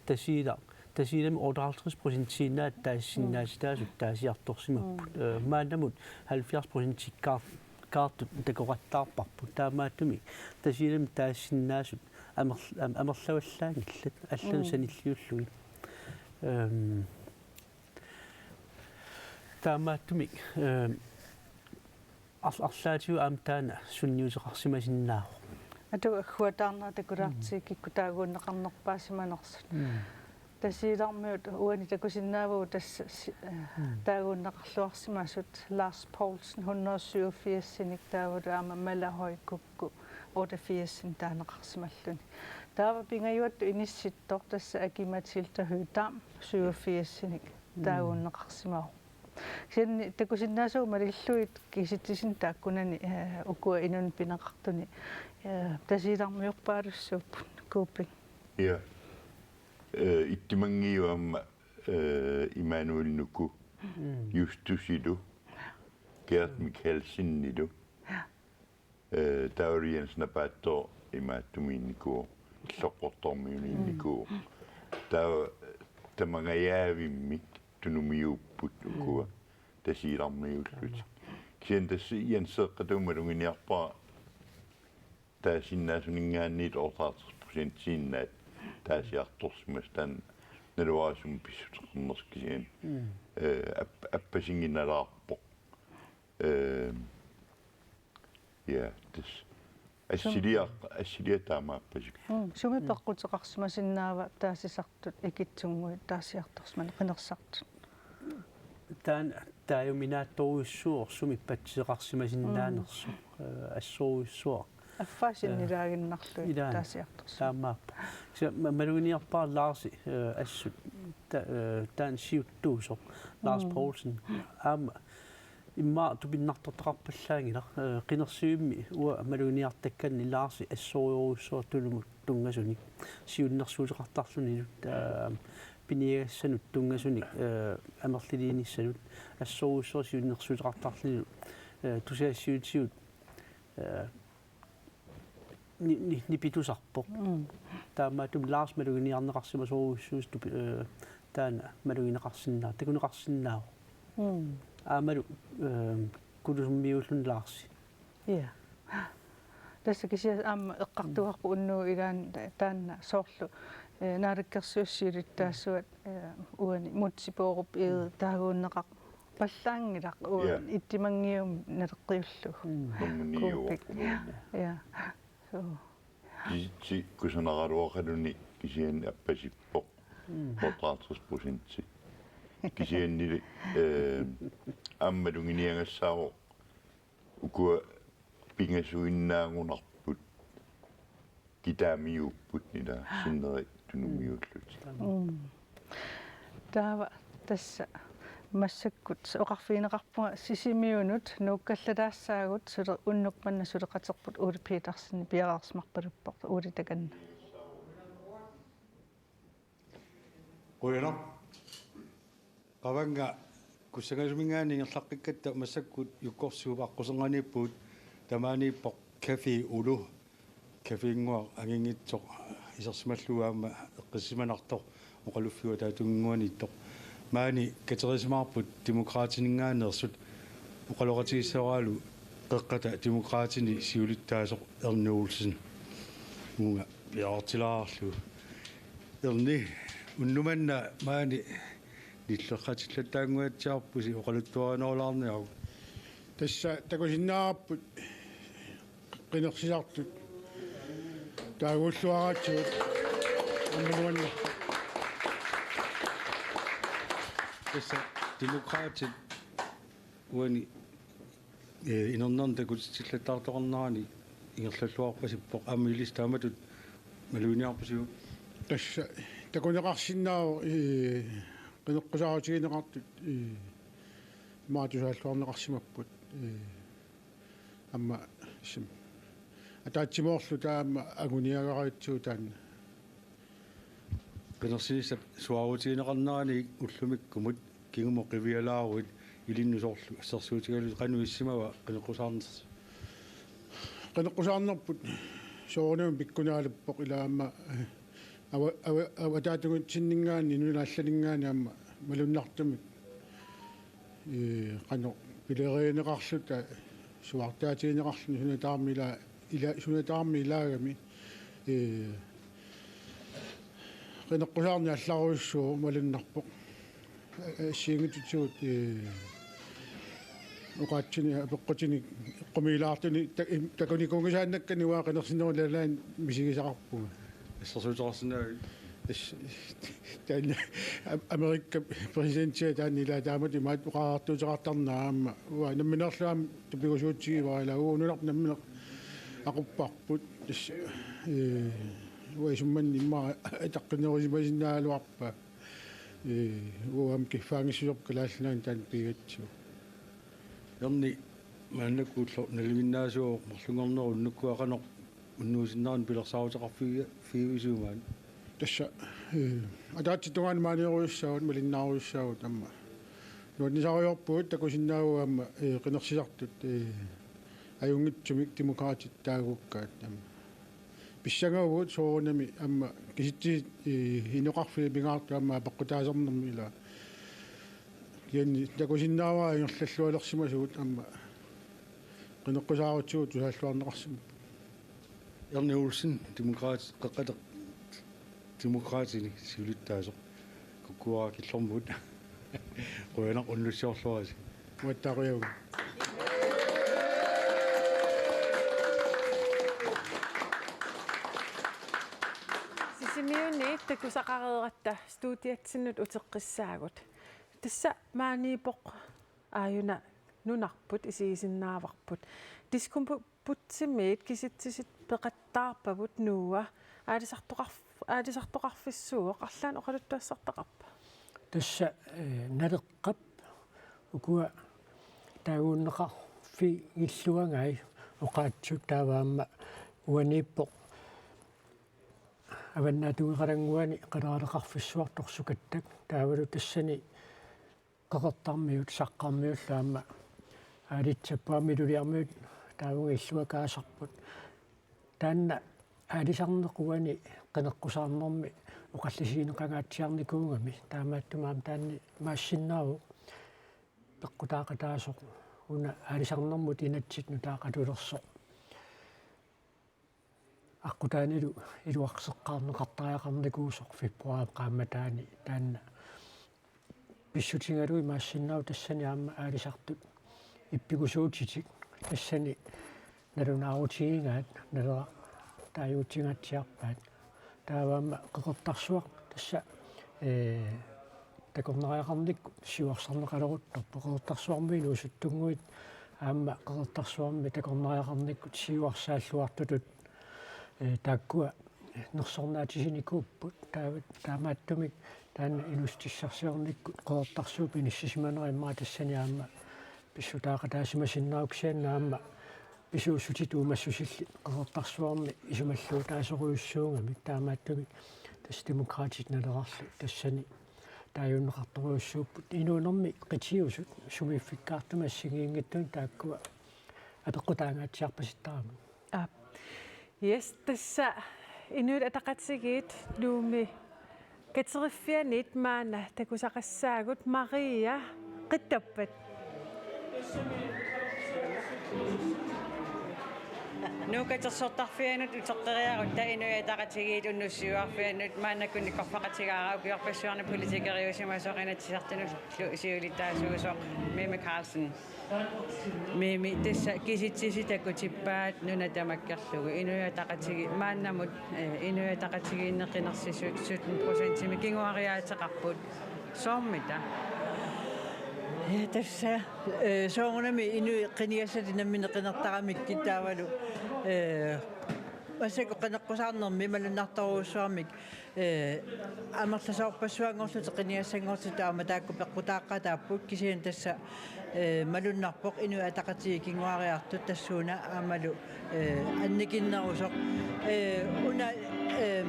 Tasiilaq, Tasiilami otteoghalvtreds procentiinnaat taasisinnaatitaasut taasiartorsimapput. Mm. Eh, maannamut halvfjerds procentikkaar-, kaartut takoqattaarparput. Taamaattumik Tasiilami taasisinnaasut amer-, am-, amerlavallaanngillat allanut Mm. sanilliullugit. Ehm, taamaattumik, ehm, ar-, arlaatigut aamma taanna sunniuteqarsimasinnaavoq. Atuga agguataarnerat takulaartigu Mm. kikkut taaguunneqarnerpaasimanersut. Mm. Tasiilarmiut uani takusinnaavugut tassa si-, eh, Mm. taaguunneqarluarsimasut Lars Poulsen hundrede syvogfirsinik taavalu aamma Mala Høy Kukku otteogfirsinik taaneqarsimalluni. Taava pingajuattut inissittoq tassa Aki-Matilda Høegh-Dam syvogfirsinik Mm. taaguunneqarsimavoq. Kisianni takusinnaasavut malillugit kisitsisinik taakkunani, eh, ukua inunnik pineqartuni, eh, Tasiilarmiorpaalussuupput Kuuping. Ja. Eh, Ittimanngiup aamma, eh, Immanuel Nuku, Mm. Justusilu, Gert Mikaelsenilu, eh, taavalu Jens Napaattooq imaattumiinnikuuvoq, Qaqortormiuniinnikuuvoq. Taava tamangajaavimmik tunumiuupput ukua Mm. Tasiilarmiullutik. Kisianni tassa Jens Erik-atuup maluginiarpara taasinnaasuninngaanniit otteoghalvtreds procentiinnaat taasiartorsimasut, taanna naluara sumut pissuteqarnersoq kisianni. Mm. Eh, ap-, appasinngilalaarpoq. Eh, ja, tassa. Assiliaq, assiliaq taamaappasikku. Mm, sumi Mm. peqquteqarsimasinnaava taasisartut ikittunnguit taasiartorsimaneq qinersisartut? Taanna taajuminaatsorujussuuvoq sumi patsiseqarsimasinnaanersoq, Mm. eh, assorujussuaq. Affaa Eh, sinnilaaginnarlugit ilaana. Taasiartorsimaneq. Taamaappoq. Kisianni ma-, maluginiarpara Larsi, eh, assut ta-, eh, taanna siuttuusoq, Lars Mm. Poulsen. Aamma immaqa tupinnartortaqarpallaanngilaq, eh, qinersivimmi uanga maluginiartakkanni Larsi assorujussuaq Tunumut tunngasunik siunnersuuteqartarlunilu, eh, piniagassanut tunngasunik, eh, amerliliinissanut assorujussuaq siunnersuuteqartarlunilu, eh, tusagassiuutitigut, eh, ni-, ni-, nipitusarpoq. Mm. Taamaattumik Lars maluginiarneqarsimasorujussuusoq tupi-, eh, taanna malugineqarsinnaa-, takuneqarsinnaavoq. Mm. Aammalu, eh, Kulusummiuulluni Larsi. Ja. Tassa kisianni aamma eqqartugarput unnuup ilaani ta-, taanna soorlu, eh, naalakkersuisut siulittaasuat, eh, uani Múte Bourup Egede taaguunneqarpallaanngilaq uani Ja. Ittimanngiumi naleqqiullugu. Mm. Nummer ni Kuupik. Uoqqumiinna. Ja. Suu. Kisitsi kusanaraluaqaluni kisianni appasippoq. Mm. Otteoghalvtreds procenti. Kisiannili, eh, aamma maluginiagassaavoq ukua pingasuinnaagunarput kitaamiuupput ila sinneri tunumiuullutik. Mm. Taava tassa massakkut oqarfigineqarpunga Sisimiunut nuukkallataassaagut sule-, unnuk manna suleqaterput Ole Petersen piareersimarpaluppoq, Ole takanna. Qujanaq. Qavannga kussangasuminngaanniit ingerlaqqikkatta massakkut Jukkorsuup aqquserniippugut, tamaaniippoq Café Ulu. Cafénnguaq anginngitsoq isersimallugu aamma eqqissisimanartoq oqaluffiup ataatunginnguaniittoq. Maani katerisimaarput Demokraatininngaanneersut oqaloqatigissavaraalu Qeqqata Demokraatini siulittaasoq Erni Olsen. Uunga piaartilaarlugu. Erni, Unnuk manna maani nilleqatillattaannguatsiarpusi oqaluttuarinerulaarniaruk. Tassa takusinnaavarput qinersisartut taagulluaratsigu aamma nuannerpoq. Tassa Demokraatit uani, eh, inernerni takutitsillattaartoqarnerani ingerlalluarpasippoq, aamma ilissi taamatut maluginiarpisiuk? Tassa takuneqarsinnaavoq, eh, qineqqusaarutigineqartut, eh, imaattusaalluarneqarsimapput, eh, aamma sim. Ataatsimoorluta aamma anguniagaratsigu taanna. Qinersinissap suaarutigineqarnerani ullumikkumut kingumut qivialaaruit ilinnut soorlu assersuutigalugu qanoq issimava qineqqusaarnersi? Qineqqusaarnerput soorunami pikkunaaluppoq ila aamma, eh, ava-, ava-, avataatungutsinninngaanniit nunat allaninngaanniit aamma malunnartumik, eh, qanoq pilerineqarluta suaartaatigineqarluni suna tamarmi ila-, ila-, suna tamarmi ilaagami, eh, qineqqusaarneq allarujussuuvoq malunnarpoq. Assigiinngitsutigut, eh, oqaatsinik apeqqutinik eqqumiilaartunik ta-, im-, takunikuunngisaannakkani uanga qinersinerulaalaanni misigisaqarpunga. Assersuuteqarsinnaavit? As-, taanna Am-, Amerikap præsidentia taanna ila taamatut imaattoq oqariartuuteqartarnera aamma uanga nammineerlunga aamma tupigusuutsigivara ila uagut nunarput nammineq aqupparput. Tassa, eh, uanga isumanni immaqa ataqqinerusimasinnaagaluarpara. Eh, uanga aamma kiffaanngissuserput Kalaallit Nunaanni taanna pigatsigu. Erni maannakkut ulloq nalinginnaasuuvoq marlunngornerup unnukkua qanoq unnuisinnaanerni pilersaaruteqarfiga-, -figivisiuk maani? Tassa, eh, ataatsip tungaanut maaniirujussaagut, malinnaarujussaavagut aamma. Nuannisarivarput takusinnaavugut aamma, eh, qinersisartut, eh, ajunngitsumik Demokraatit taagukkaat aamma. Pissangavugut soorunami aamma kisitsisit, eh, inoqarfiit pingaartut aamma apeqqutaasarnermi ila. Kisianni takusinnaavara ingerlallualersimasugut aamma qineqqusaarutigut tusaalluarneqarsimapput. Erni Olsen, Demokraat, Qeqqata-, Demokraatini siulittaasoq. Kukkuara Killormut. Qujanaq unnussiorluarisi. Uattaaqujavugut. Sisimiuni takusaqareeratta studiatsinnut uteqqissaagut. Tassa maaniippoq aajuna nunarput isigisinnaavarput. Diskobugtimiit kisitsisit peqattaarpavut Noah. Aalisartoqarf-, aalisartoqarfissuuvoq, arlaannik oqaluttuassartaqarpa? Tassa, eh, Naleqqap ukua taaguunneqarfigilluagai oqaatsut taava aamma uaniippoq Avannaata Tungaqalannguani qaleraleqarfissuartoq Sukattak taavalu tassani Qeqertarmiut, Saqqarmiullu aamma aalitsapput aamma Ilulissarmiut taavunga illuakaasarput. Taanna aalisarneq uani qineqqusaarnermi oqallisigineqangaatsiarnikuugami, taamaattumik aamma taanna imaassinnaavoq peqqutaaqataasoq una aalisarnermut inatsit nutaaqatulersoq. Aqqutaanilu iluarseqqaarneqartariaqarnikuusoq februarip qaammataani taanna pissutigalugu imaassinnaavoq tassani aamma aalisartut ippigusuutitik tassani nalunaarutigigaat Naleraq taaguutigaatsiarpaat. Taava aamma Qeqertarsuaq tassa, eh, takornariaqarnikkut siuarsarneqaleruttorpoq Qeqertarsuarmi inuusuttunnguit aamma Qeqertarsuarmi takornariaqarnikkut siuarsaalluartutut, eh, taakkua nersornaatisinikuupput. Taava taamaattumik taanna inuussutissarsiornikkut Qeqertarsuup inissisimanera immaqa tassani aamma pissutaaqataasimasinnaavoq kisianni aamma pisuussutitut uumassusillit Qeqertarsuarmi isumalluutaasorujussuugamik, taamaattumik tassa Demokraatit Nalerarlu tassani taajunneqartorujussuupput. Inuunermi qitiusut sumiiffikkaartumik assigiinngitsunik taakkua apeqqutaangaatsiarpasittaramik. Aap. Yes, tassa Inuit Ataqatigiit Nuummi Kateriffianit maanna takusaqassaagut. Maria, qittappat? Nuup katersortarfianut uteqqeriarutta Inuit Ataqatigiit unnussiuarfiannut maannakkut nikkorfaqatigaara ukiorpassuarni politikeriusimasoq Inatsisartunullu siulittaasuusoq Mimi Karlsen. Mimi, tassa kisitsisit takutippaat nuna tamakkerlugu Inuit Ataqatigi-, maannamut, eh, Inuit Ataqatigiinneq qinersisut sytten procentimik kinguariaateqarput. Soormita? Ja, tassa, eh, soorunami inuit qinigassatit nammineq qinertaramikkit taavalu, eh, massakkut qineqqusaarnermi malunnartorujussuarmik, eh, amerlasoorpassuanngorlutik qinigassanngortut aamma taakku peqqutaaqqataapput kisianni tassa, eh, malunnarpoq Inuit Ataqatigiit kinguariartut tassuuna aammalu, eh, annikinnerusoq. Eh, una, eh,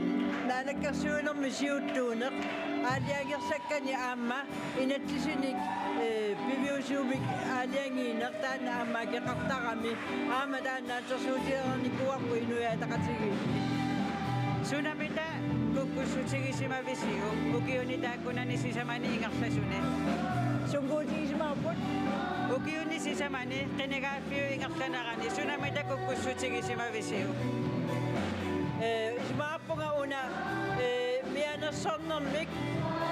naalakkersuinermi siuttuuneq aalajangersakkani aamma inatsisinik, eh, piviusumik aalajangiineq taanna aamma akeqartarami aamma taanna assersuutigereernikuuarput Inuit Ataqatigiinni. Sunamita kukkussutigisimavisiuk ukiuni taakkunani sisamani ingerlasuni? Sunkuutigisimavarput. Ukiuni sisamani qinigaaffiup ingerlanerani sunamita kukkussutigisimavisiuk? Eh, isumaqarpunga una, eh, mianersornermik,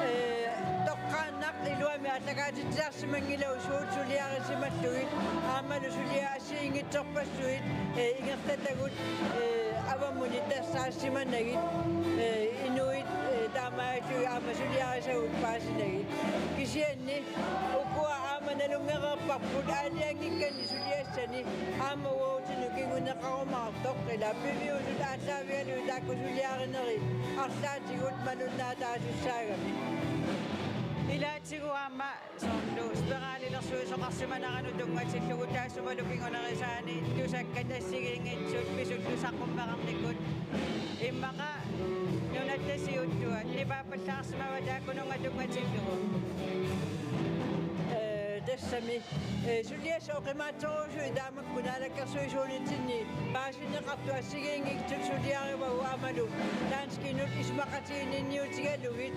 eh, toqqaannaq iluamik aallakaatitsisarsimanngilagut suut suliarisimallugit aammalu suliaat assigiinngitsorpassuit, eh, ingerlatagut, eh, avammut nittarsaarsimanagit, eh, inuit, eh, taamaalillugit aamma suliarisagut paasinagit. Kisianni ukua aamma nalunngereerparput aalajangikkani suliassani aamma uagutsinnut kinguneqarumaartoq ila piviusut aallaavigalugit taakku suliarinerit arlaatigut malunnaataasussaagami. Ilaatigut aamma soorlu spiralilersuisoqarsimaneranut tunngatillugu taassumalu kingunerisaani tusakkat assigiinngitsut pisullu saqqummerarnikkut immaqa nunatta siuttuat nipaappallaarsimavaat taakkununnga tunngatillugu. Eh, tassami, eh, suliassat oqimaatsorujussuit taamak- Naalakkersuisuunitsinni paasineqartut assigiinngitsut suliarivagut aammalu danskinut isumaqatiginninniutigalugit,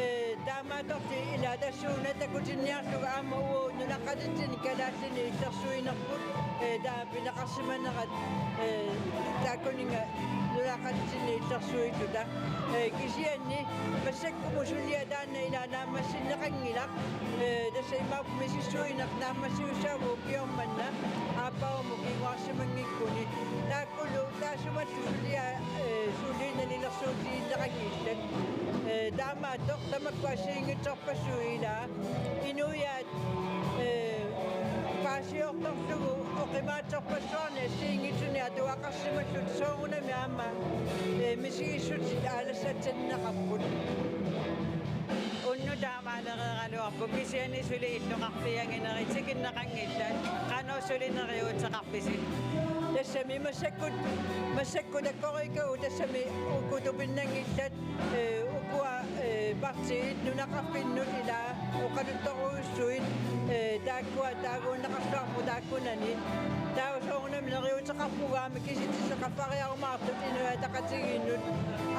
eh, taamaattorli ila tassuuna takutinniarlugu aamma uagut nunaqqatitsinni kalaallinik illersuinerput, eh, taava pineqarsimanerat, eh, taakkuninnga nunaqqatitsinni illersuilluta. Eh, kisianni massakkumut suliaq taanna ila naammassinneqanngilaq. Eh, tassa imaappoq misissuineq naammassisussaavoq ukioq manna aappaagumu kinguarsimanngikkuni. Taakkulu taassumalu suliaq, eh, suli nalilersuutigineqanngillat. Eh, taamaattoq tamakku assigiinngitsorpassuit ila inuiaat, eh, paasiortorlugu oqimaatsorpassuarnik assigiinngitsunik atugaqarsimallutik soorunami aamma, eh, misigissutsit aalassatsinneqarput. Unnuk taamaalereeraluarpoq kisianni suli illoqarfianginerit tikinneqanngillat, qanoq suli neriuuteqarpisi? Tassami massakkut, massakkut takkoriikkagut tassami uku tupinnanngillat, eh, ukua, eh, partiit nunaqarfinnut ila oqaluttorujussuit, eh, taakkua taaguunneqarluarput taakkunani. Taava soorunami neriuuteqarpugut aamma kisitsisit qaffariarumaartut Inuit Ataqatigiinnut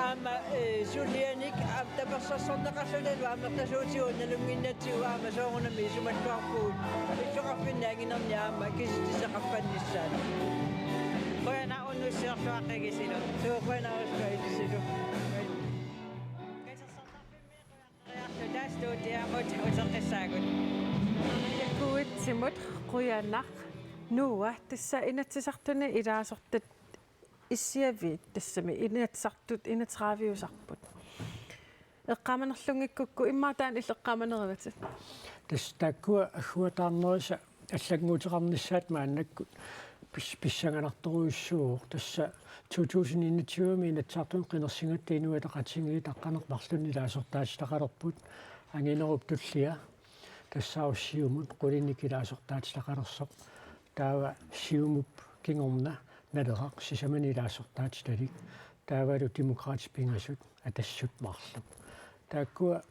aamma, eh, sulianik aamma tapersersorneqarlutalu amerlasuutigut nalunnginnatsigu aamma soorunami isumalluarpugut illoqarfinni anginerni aamma kisitsisit qaffannissaat. Qujanaq unnussiorluaqqigisilu. Suu, qujanarsuaq ilisilu. Katersortarfimmi qujariarluta studiamut uteqqissaagut. Kuitsimut qujanaq. Noah, tassa Inatsisartuni ilaasortat issiaviit tassami Inatsisartut enogtrediveusarput. Eqqaamanerlunngikkukku immaqa taanna illit eqqaamanerivatit. Tassa taakkua agguataarnerisa allannguuteqarnissaat maannakkut pis-, pissanganartorujussuuvoq. Tassa to tusind enogtyve-mi Inatsisartuni qinersigatta Inuit Ataqatigiit aqqaneq-marlunnik ilaasortaatitaqalerput, anginerup tullia tassaavoq Siumut qulinik ilaasortaatitaqalersoq. Taava Siumup kingorna Naleraq sisamani ilaasortaatitalik. Taavalu Demokraatit pingasut Atassut marluk. Taakkua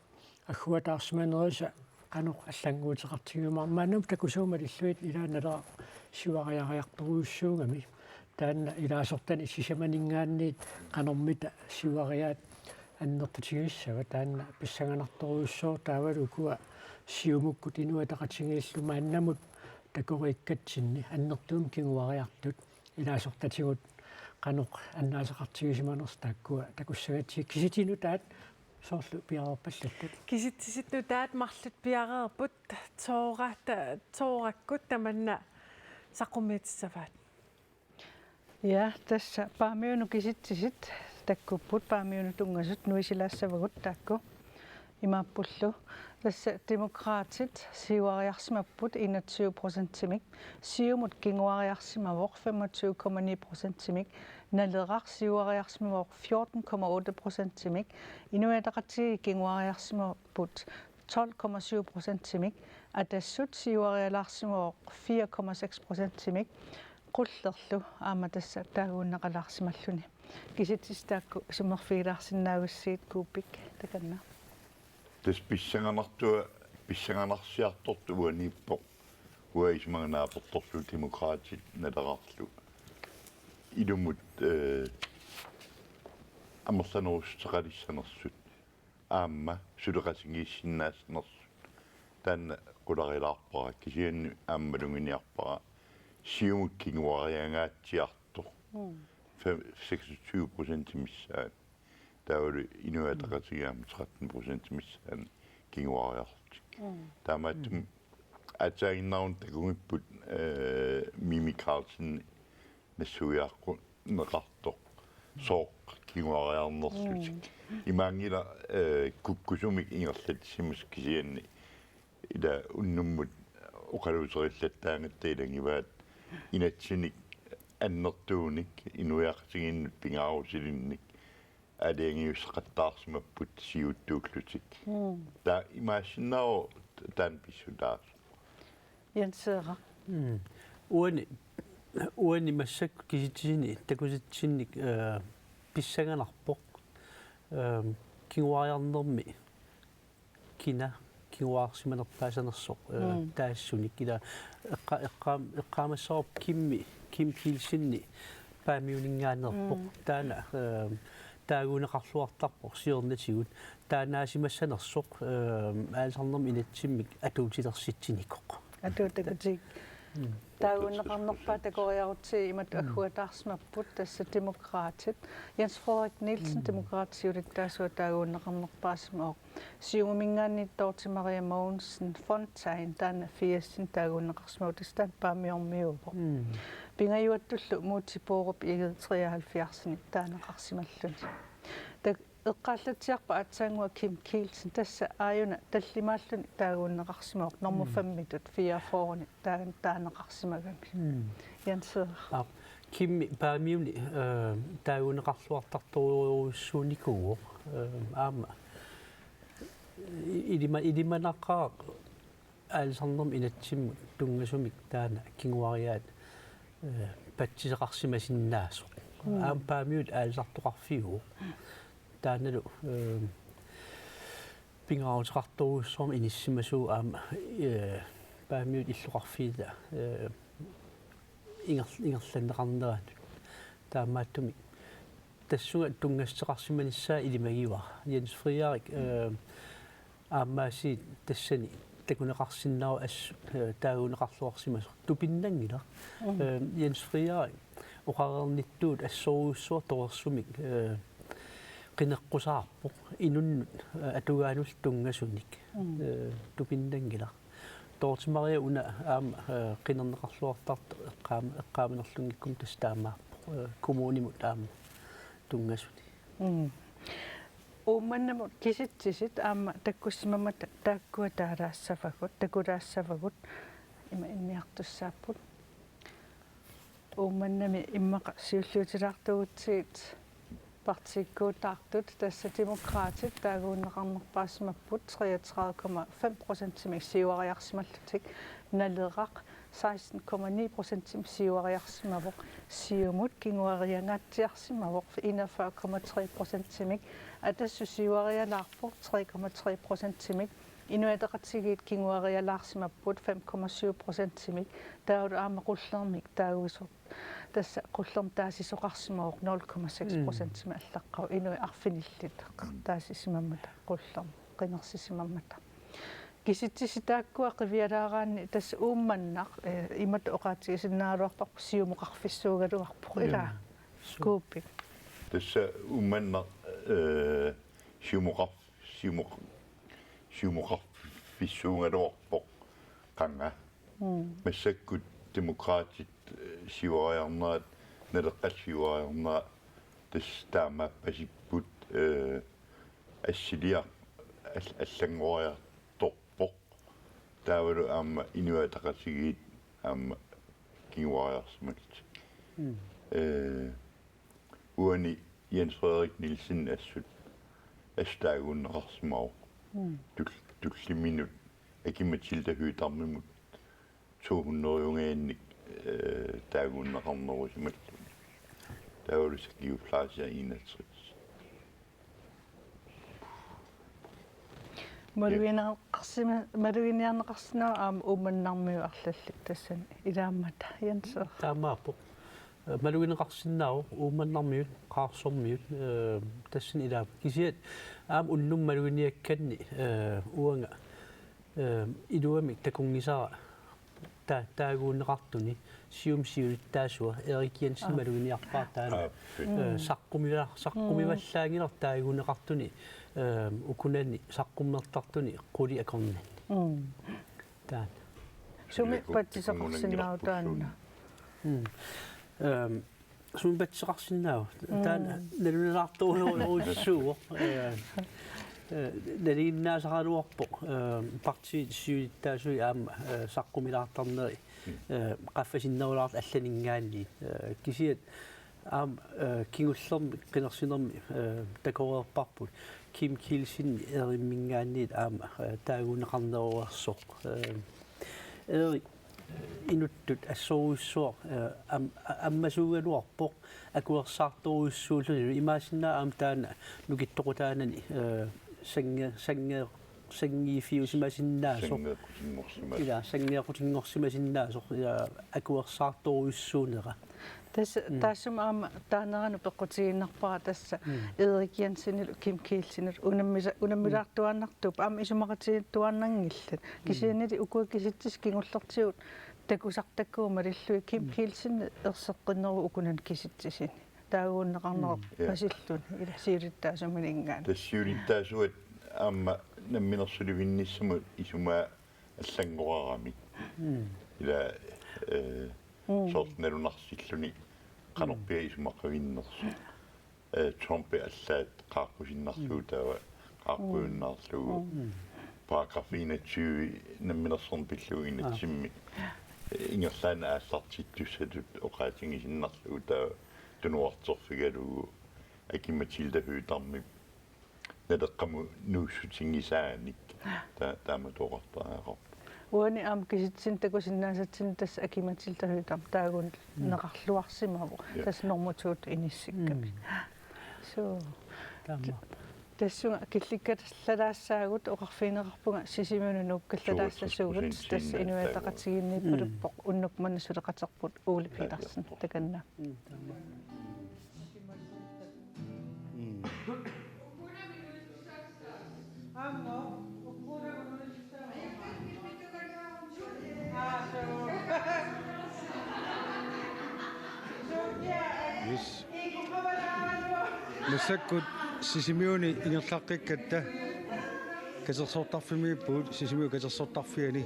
agguataarsimanerisa qanoq allannguuteqartigiumaarnersoq, maannamut takussavat malillugit ilaa Naleraq siuariariartorujussuugami. Taanna ilaasortanik sisamaninngaanniit qanormita siuariaat annertutigissavat, taanna pissanganartorujussuuvoq. Taavalu ukua Siumukkut Inuit Ataqatigiillu maannamut takoriikkatsinni annertuumik kinguariartut ilaasortatigut qanoq annaasaqartigisimanersoq taakkua takussagatsigit, kisitsisit nutaat soorlu piareerpallattat? Kisitsisit nutaat marluk piareerput, tooraat, toorakkut tamanna saqqummiutissavaat. Ja, tassa Paamiunut kisitsisit takkupput, Paamiunut tunngasut nuisilaassavagut taakku. Imaappullu tassa Demokraatit siuariarsimapput enogtyve procentimik, Siumut kinguariarsimavoq femogtyve komma ni procentimik, Naleraq siuariarsimavoq fjorten komma otte procentimik, Inuit Ataqatigiit kinguariarsimapput tolv komma syv procentimik, Atassut siuarialaarsimavoq fire komma seks procentimik, Qullerlu aamma tassa taaguunneqalaarsimalluni. Kisitsisit taakku isummerfigilaarsinnaagussigit Kuupik takanna. Tassa pissanganartua, pissanganarsiartortoq uaniippoq, uanga isumaga naapertorlugu Demokraatit Nalerarlu ilumut, eh, amerlanerussuteqalissanersut aamma suleqatigiissinnaassanersut. Taanna qularilaarpara, kisianni aamma maluginiarpara Siumut kinguariangaatsiartoq. Mm. Fem-, seksogtyve procent missaani. Taavalu Inuit Ataqatigiit aamma tretten procent missaani kinguariarlutik. Mm. Taamaattumik, mm, aatsaannguaq takugipput, eh, Mimi Karlsen nassuiaqqunneqartoq sooq kinguariarnerlutik. Mm. Imaanngilaq, eh, kukkusumik ingerlatsimasut, kisianni ila unnummut oqaluuserillattaagatta ilagivaat inatsinik annertuunik inuiaqatigiinnut pingaaruteqarlutik aalajangiussaqattaarsimapput siuttuullutik. Mm. Taava imaassinnaavoq taanna pissutaasoq. Jens Frederik. Mm. Uani, uani massakkut kisitsisini takusatsinnik, eh, pissanganarpoq. Eh, kinguariarnermi kina kinguarsimanerpaasanersoq, eh, mm, taassunik ila eqqa-, eqqaam-, eqqaamassavarput Kimmi, Kim Kielsenip Paamiuninngaanneerpoq. Mm. Taanna, eh, taaguunneqarluartarpoq siornatigut. Taannaasimassanersoq, eh, aalisarnermi inatsimmik atuutilersitsinikoq. Atuutakkutik. Mm. Taaguunneqarnerpaat takoriarutsigit imatut, mm, agguataarsimapput, tassa Demokraatit. Jens Frederik Nielsen, mm, Demokraatit siulittaasuat taaguunneqarnerpaasimavoq. Siumuminngaanniit Dorthe Maria Mogensen Fontain, taanna firsinik taaguunneqarsimavoq, tassa taanna Paamiormiuuvoq. Mm. Pingajuattullu Múte Bourup Egede treoghalvfjerdsinik taaneqarsimalluni. Tak-, eqqaallatsiarpat aatsaannguaq Kim Kielsen, tassa aajuna tallimaalluni taaguunneqarsimavoq, nummer, mm, femmitut fireogfyrrenik taa-, taaneqarsimagami. Mm. Jens Frederik. Aap, Kimmi Paamiuni, eh, taaguunneqarluartartorujussuunikuuvoq, eh, aamma i-, ilima-, ilimanaqaaq aalisarnermi inatsimmut tunngasumik taanna kinguariaat, eh, patsiseqarsimasinnaasoq. Mm. Aamma Paamiut aalisartoqarfiuvoq. Taannalu, eh, pingaaruteqartorujussuarmik inissisimasuuvoq aamma, eh, Paamiut illoqarfiit, eh, inger-, ingerlanneqarneranut. Taamaattumik tassunga tunngassuteqarsimanissaa ilimagivara. Jens Frederik, eh, aammaasiit tassani takuneqarsinnaavoq assut, eh, taaguunneqarluarsimasoq. Tupinnanngilaq. Mm. Eh, Jens Frederik oqareernittuut assorujussuaq torersumik, eh, qineqqusaarpoq. Inunnut, eh, atugaanullu tunngasunik. Mm. Eh, tupinnanngilaq. Dorthe Maria una aamma, eh, qinerneqarluartartoq eqqaam-, eqqaamanerlunngikkumi tassa taamaappoq. Eh, kommunimut aamma tunngasunik. Mm. Uummannamut kisitsisit aamma takkussimammata taakkua taalaassavagut, takulaassavagut, ima inniartussaapput. Uummannami immaqa siulliutilaartugutsigit partiikkuutaartut, tassa Demokraatit taaguunneqarnerpaasimapput treogtredive komma fem procentimik siuariarsimallutik, Naleraq seksten komma ni procentimik siuariarsimavoq, Siumut kinguariangaatsiarsimavoq enogfyrre komma tre procentimik, Atassut siuarialaarpoq tre komma tre procentimik, Inuit Ataqatigiit kinguarialaarsimapput fem komma syv procentimik, taavalu aamma Qullermik taaguisoq, tassa Qullermik taasisoqarsimavoq nul komma seks procentimik, mm, allaqqavoq, inuit arfinillit taasisimammata Qullermik qinersisimammata. Kisitsisit taakkua qivialaaraanni tassa Uummannaq, eh, imatut oqaatigisinnaagaluarparput Siumoqarfissuugaluarpoq, ilaa? Mm. Kuupi. Tassa Uummannaq, eh, siumoqar-, siumoq-, siumoqarfissuugaluarpoq qanga. Mm. Massakkut Demokraatit, eh, siuariarnerat, Naleqqap siuariarnerat, tassa taamaappasipput, eh, assiliaq al-, allanngoriartorpoq. Taavalu aamma Inuit Ataqatigiit aamma kinguariarsimallutik. Mm. Eh, uani Jens Frederik Nielsen assut, assut taaguunneqarsimavoq. Mm. Tul-, tulliminut Aki-Matilda Høegh-Damimut to hundrede-ungaannik, eh, taaguunneqarnerusimalluni. Taavalu sakiullaasiaq enogtres. Malugineqarsima-, maluginiarneqarsinnaavoq aamma Uummannarmiut arlallit tassani ilaammata, Jens. Taamaappoq. Eh, malugineqarsinnaavoq Uummannarmiut, Qaarsormiut, eh, tassani ilaa. Kisianni aamma unnuk maluginiakkanni, eh, uanga, eh, iluamik takunngisara ta-, taaguunneqartuni, Siumup siulittaasua Erik Jensen. Aa. Maluginiarpara taanna. Aa, fint. Eh, saqqumila-, saqqumivallaanngilaq taaguunneqartuni, eh, ukunani saqqummertartuni quli akornanni. Mm. Taanna. Sumi patsiseqarsinnaavoq taanna? Mm. Ehm, sumi patsiseqarsinnaavoq? Mm. Taanna nalunalaartorujorujussuuvoq. Eh, eh, nalinginnaasaraluarpoq, eh, partiit siulittaasui aamma, eh, saqqumilaartarneri, eh, qaffasinnerulaartut allaninngaanniit. Eh, kisianni aamma, eh, kingullermik qinersinermi, eh, takoreerparput Kim Kielsen Erimminngaanniit aamma, eh, taaguunneqarneruersoq. Eh, Erik, inuttut assorujussuaq, eh, am-, a-, ammasuugaluarpoq akuersaartorujussuullunilu, imaassinnaavoq aamma taanna nukittoqutaanani, eh, sannge-, sannge-, sanngiiffiusimasinnaasoq. Sanngeeqqutinngorsimasoq. Ila, sanngeeqqutinngorsimasinnaasoq, ila, akuersaartorujussuunera. Tassa, mm, taassuma aamma taaneranut peqqutigiinnarpara tassa, mm, Erik Jensenilu Kim Kielsenilu unammisa-, mm, unammilliartuaannartuupput, aamma isumaqatigiittuaannanngillat. Mm. Kisiannili ukua kisitsisit kingullertigut takusartakkagut malillugit Kim, mm, Kielsen erseqqinneruvoq ukunani kisitsisini. Taaguunneqarnerup, mm, ja, pasilluni, ila, siulittaasuminngaanniit. Tassa siulittaasuat aamma namminersulivinnissamut isumaa allanngorarami. Mm. Ila, eh, mm, soorlu nalunarsilluni qanorpiaq, mm, isumaqavinnersoq. Eh, Trumpi allaat qaaqqusinnarlugu, mm, taava qaaqqujunnaarlugu. Mm. Paragraf enogtyve namminersorneq pillugu, ah, inatsimmi, eh, ingerlaannaq aallartittussatut oqaatigisinnarlugu, taava tunuarterfigalugu Aki-Matilda Høegh-Damip Naleqqamut nuussutigisaanik ta-, taamatut oqartariaqarpoq. Uani aamma kisitsisinut takusinnaasatsinni tassa Aki-Matilda Høegh-Dam taaguunneqarluarsimavoq. Ja. Tassa normu to-tut inissikkamik. Mm. Suu. Taama. Tassunga killikkatsillalaassaagut, oqarfigineqarpunga Sisimiunut nuukkallalaassasugut, tassa Inuit Ataqatigiinniippaluppoq, mm, unnuk manna suleqaterput Ole Petersen, takanna. Mm, taama. Mm. Yes. Massakkut Sisimiuni ingerlaqqikkatta katersortarfimmiippugut, Sisimiut katersortarfiani.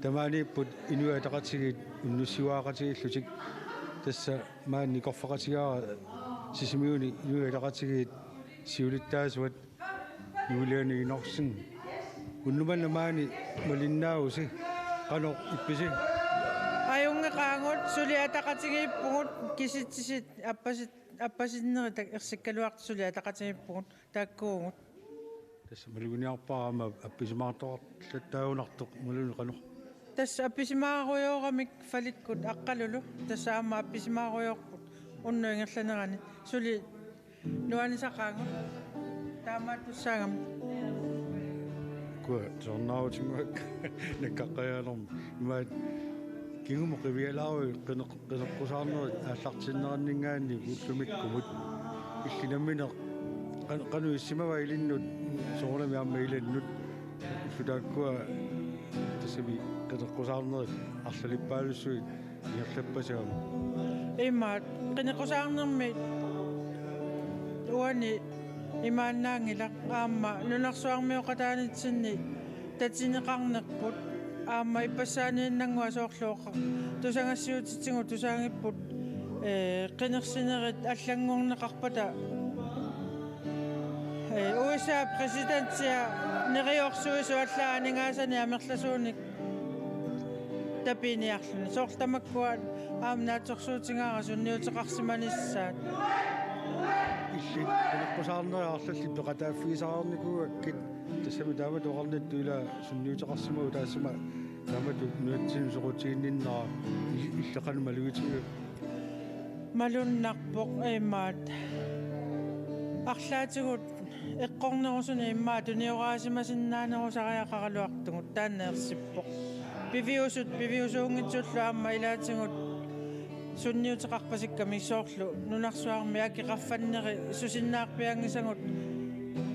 Tamaaniipput Inuit Ataqatigiit unnussiuaaqatigiillutik. Tassa maani nikorfaqatigaara Sisimiuni Inuit Ataqatigiit siulittaasuat Juliane Enoksen. Unnuk manna maani malinnaavusi, qanoq ippisi? Ajunngeqaagut, suli ataqatigiippugut, kisitsisit appasit-, appasinnerit tak-, ersikkaluartut suli ataqatigiippugut, taakkuugut. Tassa maluginiarpara aamma appisimaartoqartaagunartoq, maluginiarpoq. Tassa appisimaarujoramik Falikkut Aqqalulu. Tassa aamma appisimaarujoorput unnuk ingerlanerani. Suli nuannisaqaagut. Taamaattussaagami. Kua, sornaarutinnguakka nakkaqqajaanermi. Imaat kingumut qivialaaruit qineq-, qineqqusaarnerit aallartinneranninngaanniit ullumikkumut. Illit nammineq qan-, qanoq issimava ilinnut, soorunami aamma ilannut. Ullut taakkua tassami qineqqusaarnerit arlalippaalussuit ingerlappasivammat. Imaat, qineqqusaarnermi uani imaannaanngilaq aamma nunarsuarmioqataanitsinni tatineqarnerput aamma ippassaaniinnannguaq soorlu oqa-, tusagassiuutitigut tusaagipput, ee, qinersinerit allanngorneqarpata, ee, U S A præsidentia neriorsuisoq allaat aningaasanik amerlasuunik tapiiniarluni. Soorlu tamakkua aamma naatsorsuutigaara sunniuteqarsimanissaat. Illit qineqqusaarnerit arlallit peqataaffigisarnikuugakkit, tassami taamatut oqarnittut ila sunniuteqarsimavugut taassuma taamatut nunatsinni soqutiginninnera il-, illit qanoq malugitigigakkit? Malunnarpoq imaat. Arlaatigut eqqornerusunik immaqa tunioraasimasinnaannerusariaqaraluartugut taanna ersippoq. Piviusut piviusuunngitsullu aamma ilaatigut sunniuteqarpasikkamik soorlu nunarsuarmi aki qaffanneri susinnaarpianngisagut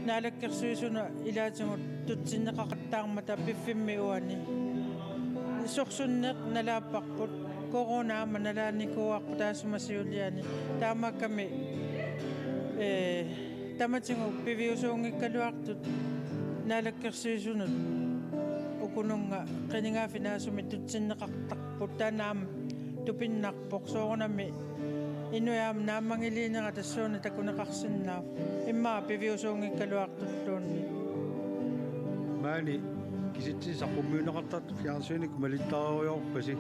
Naalakkersuisunut ilaatigut tutsinneqaqattaarmata piffimmi uani. Sorsunneq nalaapparput, corona aamma nalaanikuuarput taassuma siuliani. Taamaakkami, ee, tamatigut piviusuunngikkaluartut Naalakkersuisunut ukununnga qinigaaffik naasumik tutsinneqartarput, taanna aamma tupinnarpoq, soorunami inuit aamma naammagiliinera tassuuna takuneqarsinnaavoq, immaqa piviusuunngikkaluartulluunniit. Maani kisitsisit saqqummiunneqartartut fjernsynikkut malittaarerujoorpasi,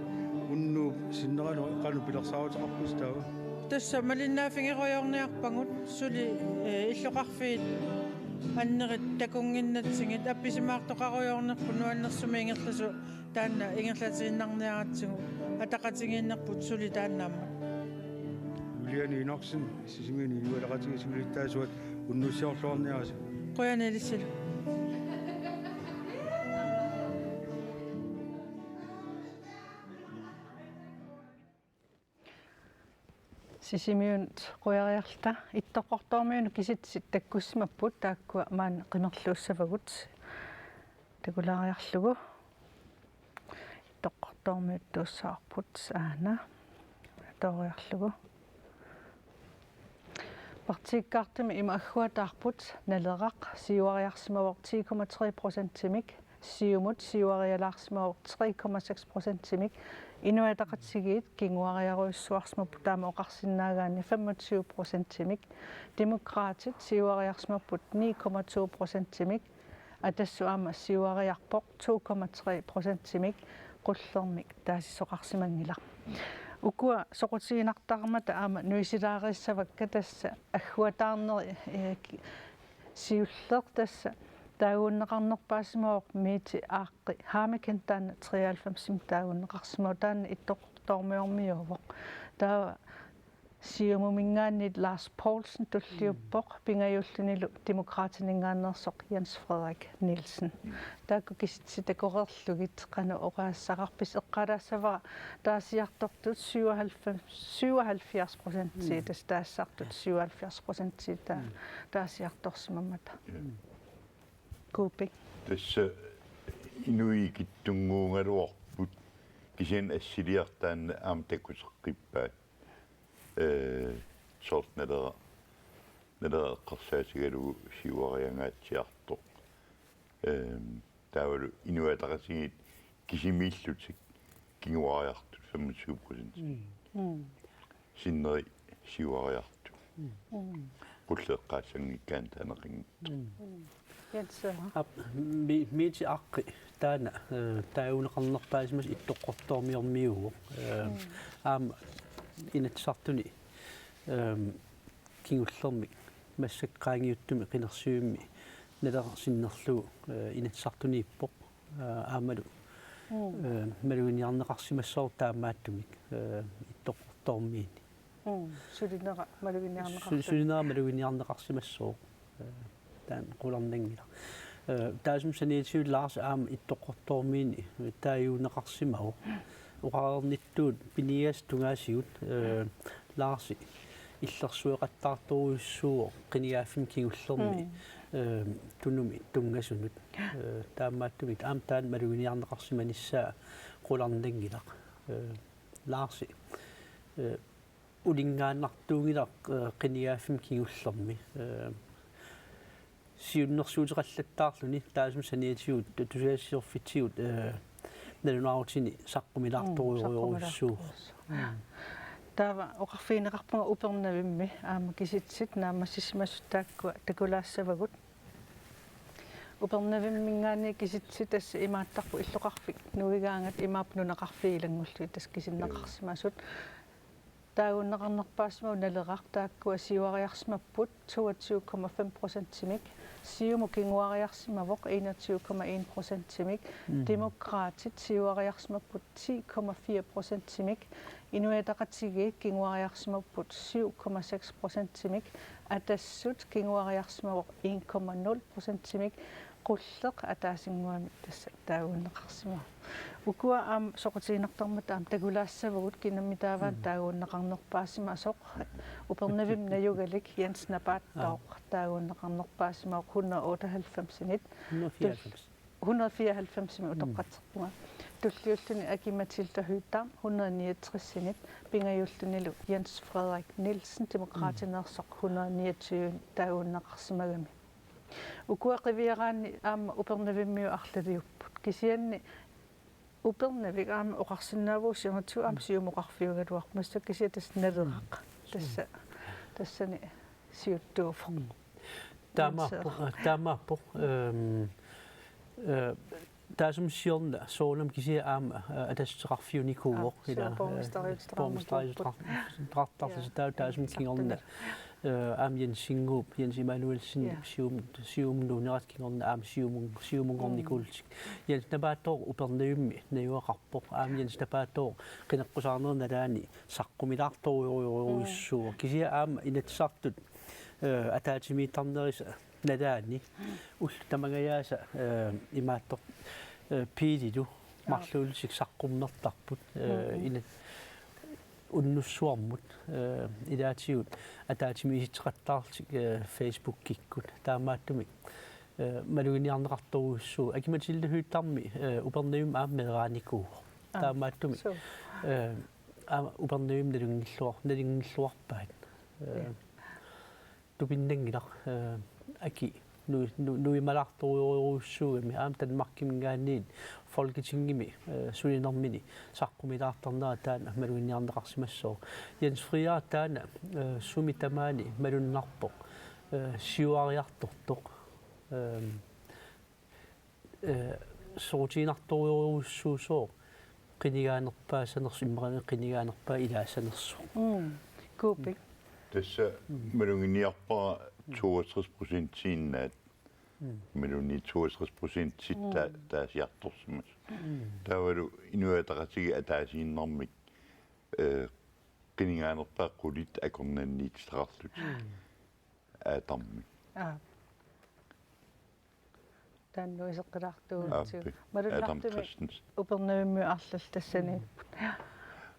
unnuup sinneranut qanoq pilersaaruteqarpisi taava? Tassa malinnaaffigerujoorniarpagut suli, ee, illoqarfiit annerit takunnginnatsigit, appisimaartoqarujoornerput nuannersumik ingerlasut taanna ingerlatiinnarniaratsigu, ataqatigiinnerput suli taanna aamma. Juliane Enoksen, Sisimiuni Inuit Ataqatigiit siulittaasuat, unnussiorluarniarisi. Qujanaq ilissilu. Sisimiunut qujariarluta, Ittoqqortoormiunut kisitsisit takkussimapput, taakkua maani qimerluussavagut. Takulaariarlugu Ittoqqortoormiuttuussavarput aana. Tooriarlugu. Partiikkaartumik ima agguataarput: Naleraq siuariarsimavoq ti komma tre procentimik, Siumut siuarialaarsimavoq tre komma seks procentimik, Inuit Ataqatigiit kinguariarujussuarsimapput taama oqarsinnaagaanni femogtyve procentimik, Demokraatit siuariarsimapput ni komma to procentimik, Atassut aamma siuariarpoq to komma tre procentimik, qullermik taasisoqarsimanngilaq. Ukua soqutiginartarmata aamma nuisilaariissavakka, tassa agguataarneri, ee, ki-, siulleq tassa taaguunneqarnerpaasimavoq Mette Aaqqi Hammeken, taanna treoghalvfemsimik taaguunneqarsimavoq, taanna Ittoqqortoormiormiuuvoq. Taava Siumuminngaanniit Lars Poulsen tulliuppoq, mm, pingajullunilu Demokraatininngaanneersoq Jens Frederik Nielsen. Mm. Taakku kisitsisit takoreerlugit qanoq oqaaseqarpisi? Eqqaalaassavara taasiartortut syvoghalvfems, syvoghalvfjerds procent, mm, tassa taasisartut syvoghalvfjerds procent ta-, mm, taasiartorsimammata. Mm. Kuupik. Tassa inuit ikittunnguugaluarput, kisianni assiliaq taanna aamma takuseqqippaat. Ee, soorlu Naleraq, Naleraq eqqarsaatigalugu siuariangaatsiartoq. Ehm, taavalu Inuit Ataqatigiit kisimiillutik kinguariartut femogtyve procent. Mm. Mm. Sinneri siuariartut. Mm. Qulleqqaassanngikkaanni taaneqanngitsoq. Mm. Mm. Jens, aa. Aap, Mi-, Mette Aaqqi taanna, eh, taaguunneqarnerpaasimasoq Ittoqqortoormiormiuuvoq. Eh, mm, aamma Inatsisartuni, ehm, kingullermik massakkut qaangiuttumi qinersivimmik Naleraq sinnerlugu, eh, Inatsisartuniippoq. Eh, aammalu, mm, eh, maluginiarneqarsimassaaq taamaattumik, eh, Ittoqqortoormiini. Mm, sulinera maluginiarneqarsi-, su-, sulinera maluginiarneqarsimassaaq. Eh, taanna qularnanngilaq. Eh, taassuma saniatigut Lars aamma Ittoqqortoormiini taaguunneqarsimavoq. Oqareernittut piniagasat tungaasigut, eh, Larsi illersueqattaartorujussuuvoq qinigaaffimmi kingullermi, mm, eh, Tunumi tunngasunut. Eh, taamaattumik aamma taanna maluginiarneqarsimanissaa qularnanngilaq. Eh, Larsi, eh, Ulinngaannartuunngilaq, eh, qinigaaffimmi kingullermi. Eh, siunnersuuteqallattaarluni taassuma saniatigut tusagassiorfitsigut, eh, nalunaarutini saqqumilaartorujorujussuuvoq. Mm, saqqumilaartorujussuuvoq. Mm. Taava oqarfigineqarpunga Upernavimmi aamma kisitsit naammassissimasut taakkua takulaassavagut. Upernavimminngaanniit kisitsit tassa imaattarput illoqarfik nuigaangat imaappoq nunaqarfiit ilanngullugit tassa kisinneqarsimasut. Taaguunneqarnerpaasimavoq Naleraq, taakkua siuariarsimapput toogtyve komma fem procentimik, Siumut kinguariarsimavoq enogtyve komma en procentimik, mm, Demokraatit siuariarsimapput ti komma fire procentimik, Inuit Ataqatigiit kinguariarsimapput syv komma seks procentimik, Atassut kinguariarsimavoq en komma nul procentimik, Qulleq ataasinnguamik tassa taaguunneqarsimavoq. Ukua aamma soqutiginartarmata aamma takulaassavagut, kinammi taava, mm, taaguunneqarnerpaasimasoq. Upernavimmi najugalik Jens Napaattooq, aa, taaguunneqarnerpaasimavoq hundrede otteoghalvfemsinit. Hundrede fireoghalvfems. Hundrede fireoghalvfemsimik, mm, utoqqatserpunga. Tulliulluni Aki-Matilda Høegh-Dam hundrede niogtresinit, pingajullunilu Jens Frederik Nielsen, Demokraatineersoq, hundrede niogtyve taaguunneqarsimagami. Ukua qiviaraanni aamma Upernavimmiut arlaliupput. Kisianni Upernavik aamma oqarsinnaavugut siornatigut aamma, mm, Siumup oqarfiugaluarpoq, massakkut kisianni tassa Naleraq. Mm. Tassa, tassani siuttuuvoq. Mm. Taamaappoq, taamaappoq, ehm, eh, taassuma siorna soorunami kisianni aamma, eh, Atassut oqarfiunikuuvoq, aa, ila, suu, eh, borgmesteriuteqarnikuupput. Borgmesteriuteqar-, -teqartarlutik, aa, taava taassuma kingorna, eh, aamma Jens Sinnguup, Jens Emanuelsen, ja, Sium-, Siumunnguunerata kingorna aamma Siumun-, Siumunngornikuullutik. Mm. Jens Napaattooq Upernavimmi najugaqarpoq, aamma Jens Napaattooq qineqqusaarneri nalaani saqqumilaartorujorujorujussuuvoq. Mm. Kisianni aamma Inatsisartut, eh, ataatsimiittarnerisa nalaani ullut tamangajaasa, eh, imaattoq, eh, biililu, aa, marluullutik saqqummertarput, eh, mm, mm, ina-, unnussuarmut, eh, ilaatigut ataatsimiisitseqattaarlutik, eh, Facebookikkut. Taamaattumik, eh, maluginiarneqartorujussuuvoq. Aki-Matilda Høegh-Dam, eh, Upernavimmi aamma meeraanikuuvoq. Aa, taamaattumik, suu, eh, aamma Upernavimmi nalunngilluar-, nalunngilluarpaat. Eh, ja. Tupinnanngilaq, eh, aki nu-, nu-, nuimalaartorujorujussuugami aamma Danmarkiminngaanniit Folketingimi, eh, sulinermini saqqumilaartarnera taanna maluginiarneqarsimassooq. Jens Frederik taanna, eh, sumi tamaani malunnarpoq, eh, siuariartortoq. Ehm, eh, soqutiginartorujorujussuusoq qinigaanerpaasanersoq, immaqaluunniit qinigaanerpaat ilaassanersoq. Mm. Kuupik. Tassa, mm, maluginiarpara toogtres procentiinnaat. Mm. Imaluunniit toogtres procentit ta-, mm, taasiartorsimasut. Mm. Taavalu Inuit Ataqatigiit ataasiinnarmik, eh, qinigaanerpaat qulit akornanniititaqarlutik. Mm. Aatarmik. Aa. Taanna iseqqilaartuutsigu. Aappi. Malunnartumik Adam Christensen. Upernavimmi arlallit tassaniipput. Mm.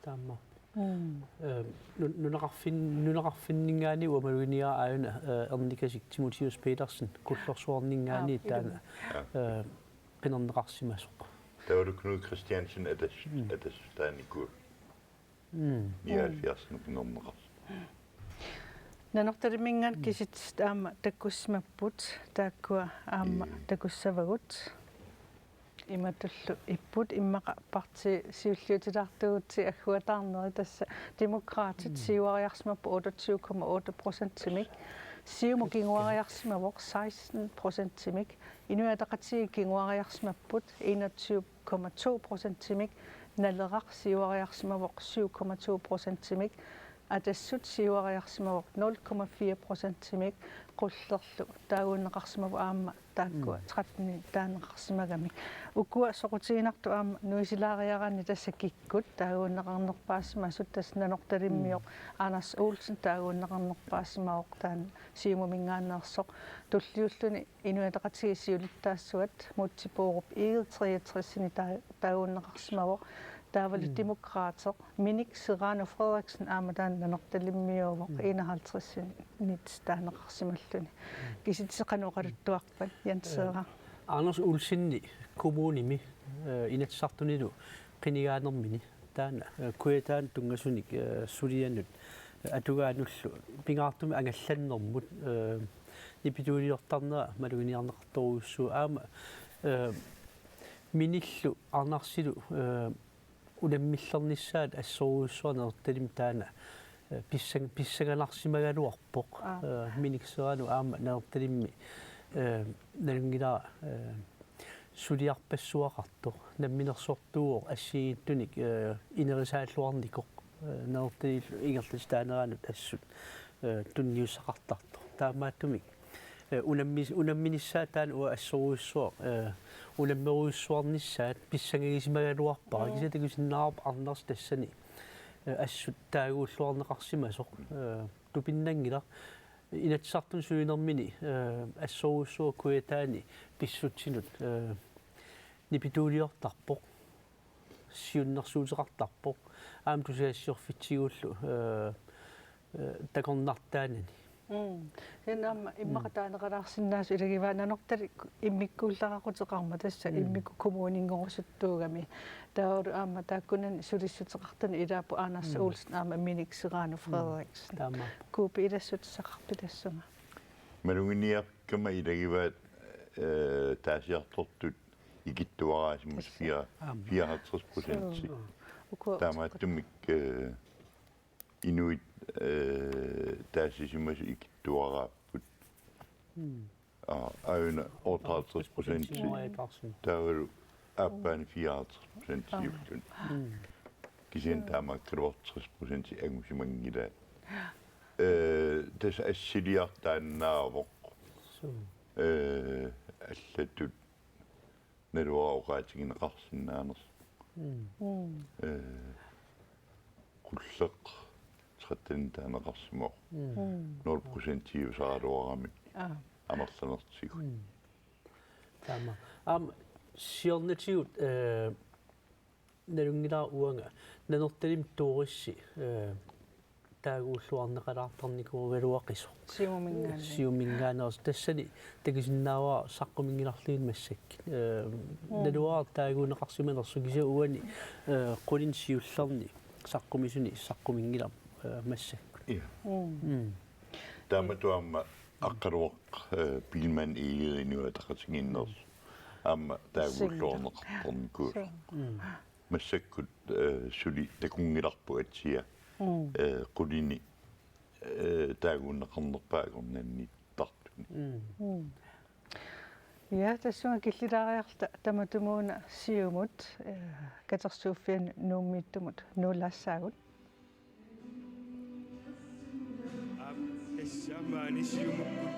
Taama. Mm. Eh, nu-, nunaqarfin-, nunaqarfinninngaanniit uanga maluginiagara aajuna, eh, ernikasik Timotheus Petersen, Kullorsuarninngaanniit, aa, taanna, ilumut, eh, qinerneqarsimasoq. Taavalu Knud Kristiansen Atas-, mm, Atassutaanikuuvoq. Mm. Nioghalvfjerds nukingerneqarsi. Nanortalimminngaanniit, mm, kisitsit aamma takussimapput, taakkua aamma, ii, takussavagut. Imatullu ipput, immaqa partiit siulliutilaartuugutsigit agguataarnerit, tassa Demokraatit, mm, siuariarsimapput otteogtyve komma otte procentimik, Siumut kinguariarsimavoq seksten procentimik, Inuit Ataqatigiit kinguariarsimapput enogtyve komma to procentimik, Naleraq siuariarsimavoq syv komma to procentimik, Atassut siuariarsimavoq nul komma fire procentimik, Qullerlu taaguunneqarsimavoq aamma taakkua, mm, tretten taaneqarsimagamik. Ukua soqutiginartut aamma nuisilaariaraanni tassa kikkut taaguunneqarnerpaasimasut, tassa Nanortalimmiooq, mm, Anders Olsen taaguunneqarnerpaasimavoq taanna Siumuminngaanneersoq. Tulliulluni Inuit Ataqatigiit siulittaasuat Múte Bourup Egede treogtresini taa-, taaguunneqarsimavoq. Taavalu, mm, Demokraateq Minik Serrano Frederiksen aamma taanna Nanortalimmiuuvoq, mm, enoghalvtredsini taaneqarsimalluni. Mm. Kisitsit qanoq oqaluttuarpat, Jens? Eh, Seerak. Anders Olsenip kommunimi, eh, Inatsisartunilu qinigaanermini taanna, eh, kujataanut tunngasunik, eh, sulianut Atugaanullu pingaartumik angallannermut, eh, nipituuliortarnera maluginiarneqartorujussuuvoq aamma, eh, minillu arnarsilu, eh, unammillernissaat assorujussuaq Nanortalimmi taanna, eh, pissang-, pissanganarsimagaluarpoq, Aa. eh, minik seranut aamma Nanortalimmi, eh, nalunngilara, eh, suliarpassuaqartoq, namminersortuuvoq assigiinngitsunik, eh, inerisaalluarnikoq, eh, Nanortalimmi ingerlatitaaneranut assut, eh, tunniussaqartartoq. Taamaattumik, eh, unammi-, unamminissaat taanna uanga assorujussuaq, eh, unammerujussuarnissaat pissangagisimagaluarpara, Joo. kisianni takusinnaavarput arnarsi tassani, eh, assut taaguulluarneqarsimasoq, eh, tupinnanngilaq. Inatsisartuni sulinermini, eh, assorujussuaq kujataani pissutsinut, eh, nipituuliortarpoq, siunnersuuteqartarpoq, aamma tusagassiorfitsigullu, eh, eh, takornartaanani. Mm. Kisianni aamma immaqa Mm. taaneqalaarsinnaasoq ilagivaat Nanortalik immikkuullaraquteqarmat tassa Mm. immikkut kommuninngorusuttugami. Taavalu aamma taakkunani sulissuteqartuni ilaapput Anders Mm. Olsen aamma minik seranut Mm. Frederiksen. Taamaappoq. Kuupi ilassutissaqarpit tassunga? Maluginiakkama ilagivaat, eh, taasiartortut ikittuaraasimasut fire-, Aamma. fireoghalvtreds procent. Suu. Uku Taamaattumik, eh, inuit, eh, taasisimasut ikittuaraapput. Mm. Aa, aajuna otteoghalvtreds procent. Procent. Taavalu aappaani fireoghalvtreds procent siulluni. Mm. Kisianni taamaakkaluartoq tres procent angusimanngilaat. Eh, tassa assiliartaannaavoq. Suu. Eh, allatut naluara oqaatigineqarsinnaanersoq. Mm. Mm. Eh, qulleq tretten taaneqarsimavoq. Mm. Mm. Nul procentiusaraluarami Aa. amerlanertigut. Mm. Taama. Aamma siornatigut, eh, nalunngilara uanga Nanortalimmi turistit, eh, taaguulluarneqalaartarnikuugaluaqisoq. Siumuminngaanniit. Siumuminngaanneersoq. Tassani takusinnaavara saqquminngilarluinnaq massakkut. Eh, Mm. naluara taaguunneqarsimanersoq kisianni uani, eh, qulinik siullerni saqqumisuni saqquminngilarput, eh, massakkut. Ja. Mm. Mm. Taamatut aamma Aqqaluaq, eh, Biilmann Egede Inuit Ataqatigiinneersoq. Aamma taaguulluarneqartarnikuusoq. Suu. Mm. Massakkut, eh, suli takunngilarput atia, Mm. eh, qulini, eh, taaguunneqarnerpaat akornanniittartuni. Mm. Mm. Ja, tassunga killilaariarluta tamatumuuna Siumut, eh, katersuuffiani Nuummiittumut nuulaassaagut. Aap, tassa maani Siumukkut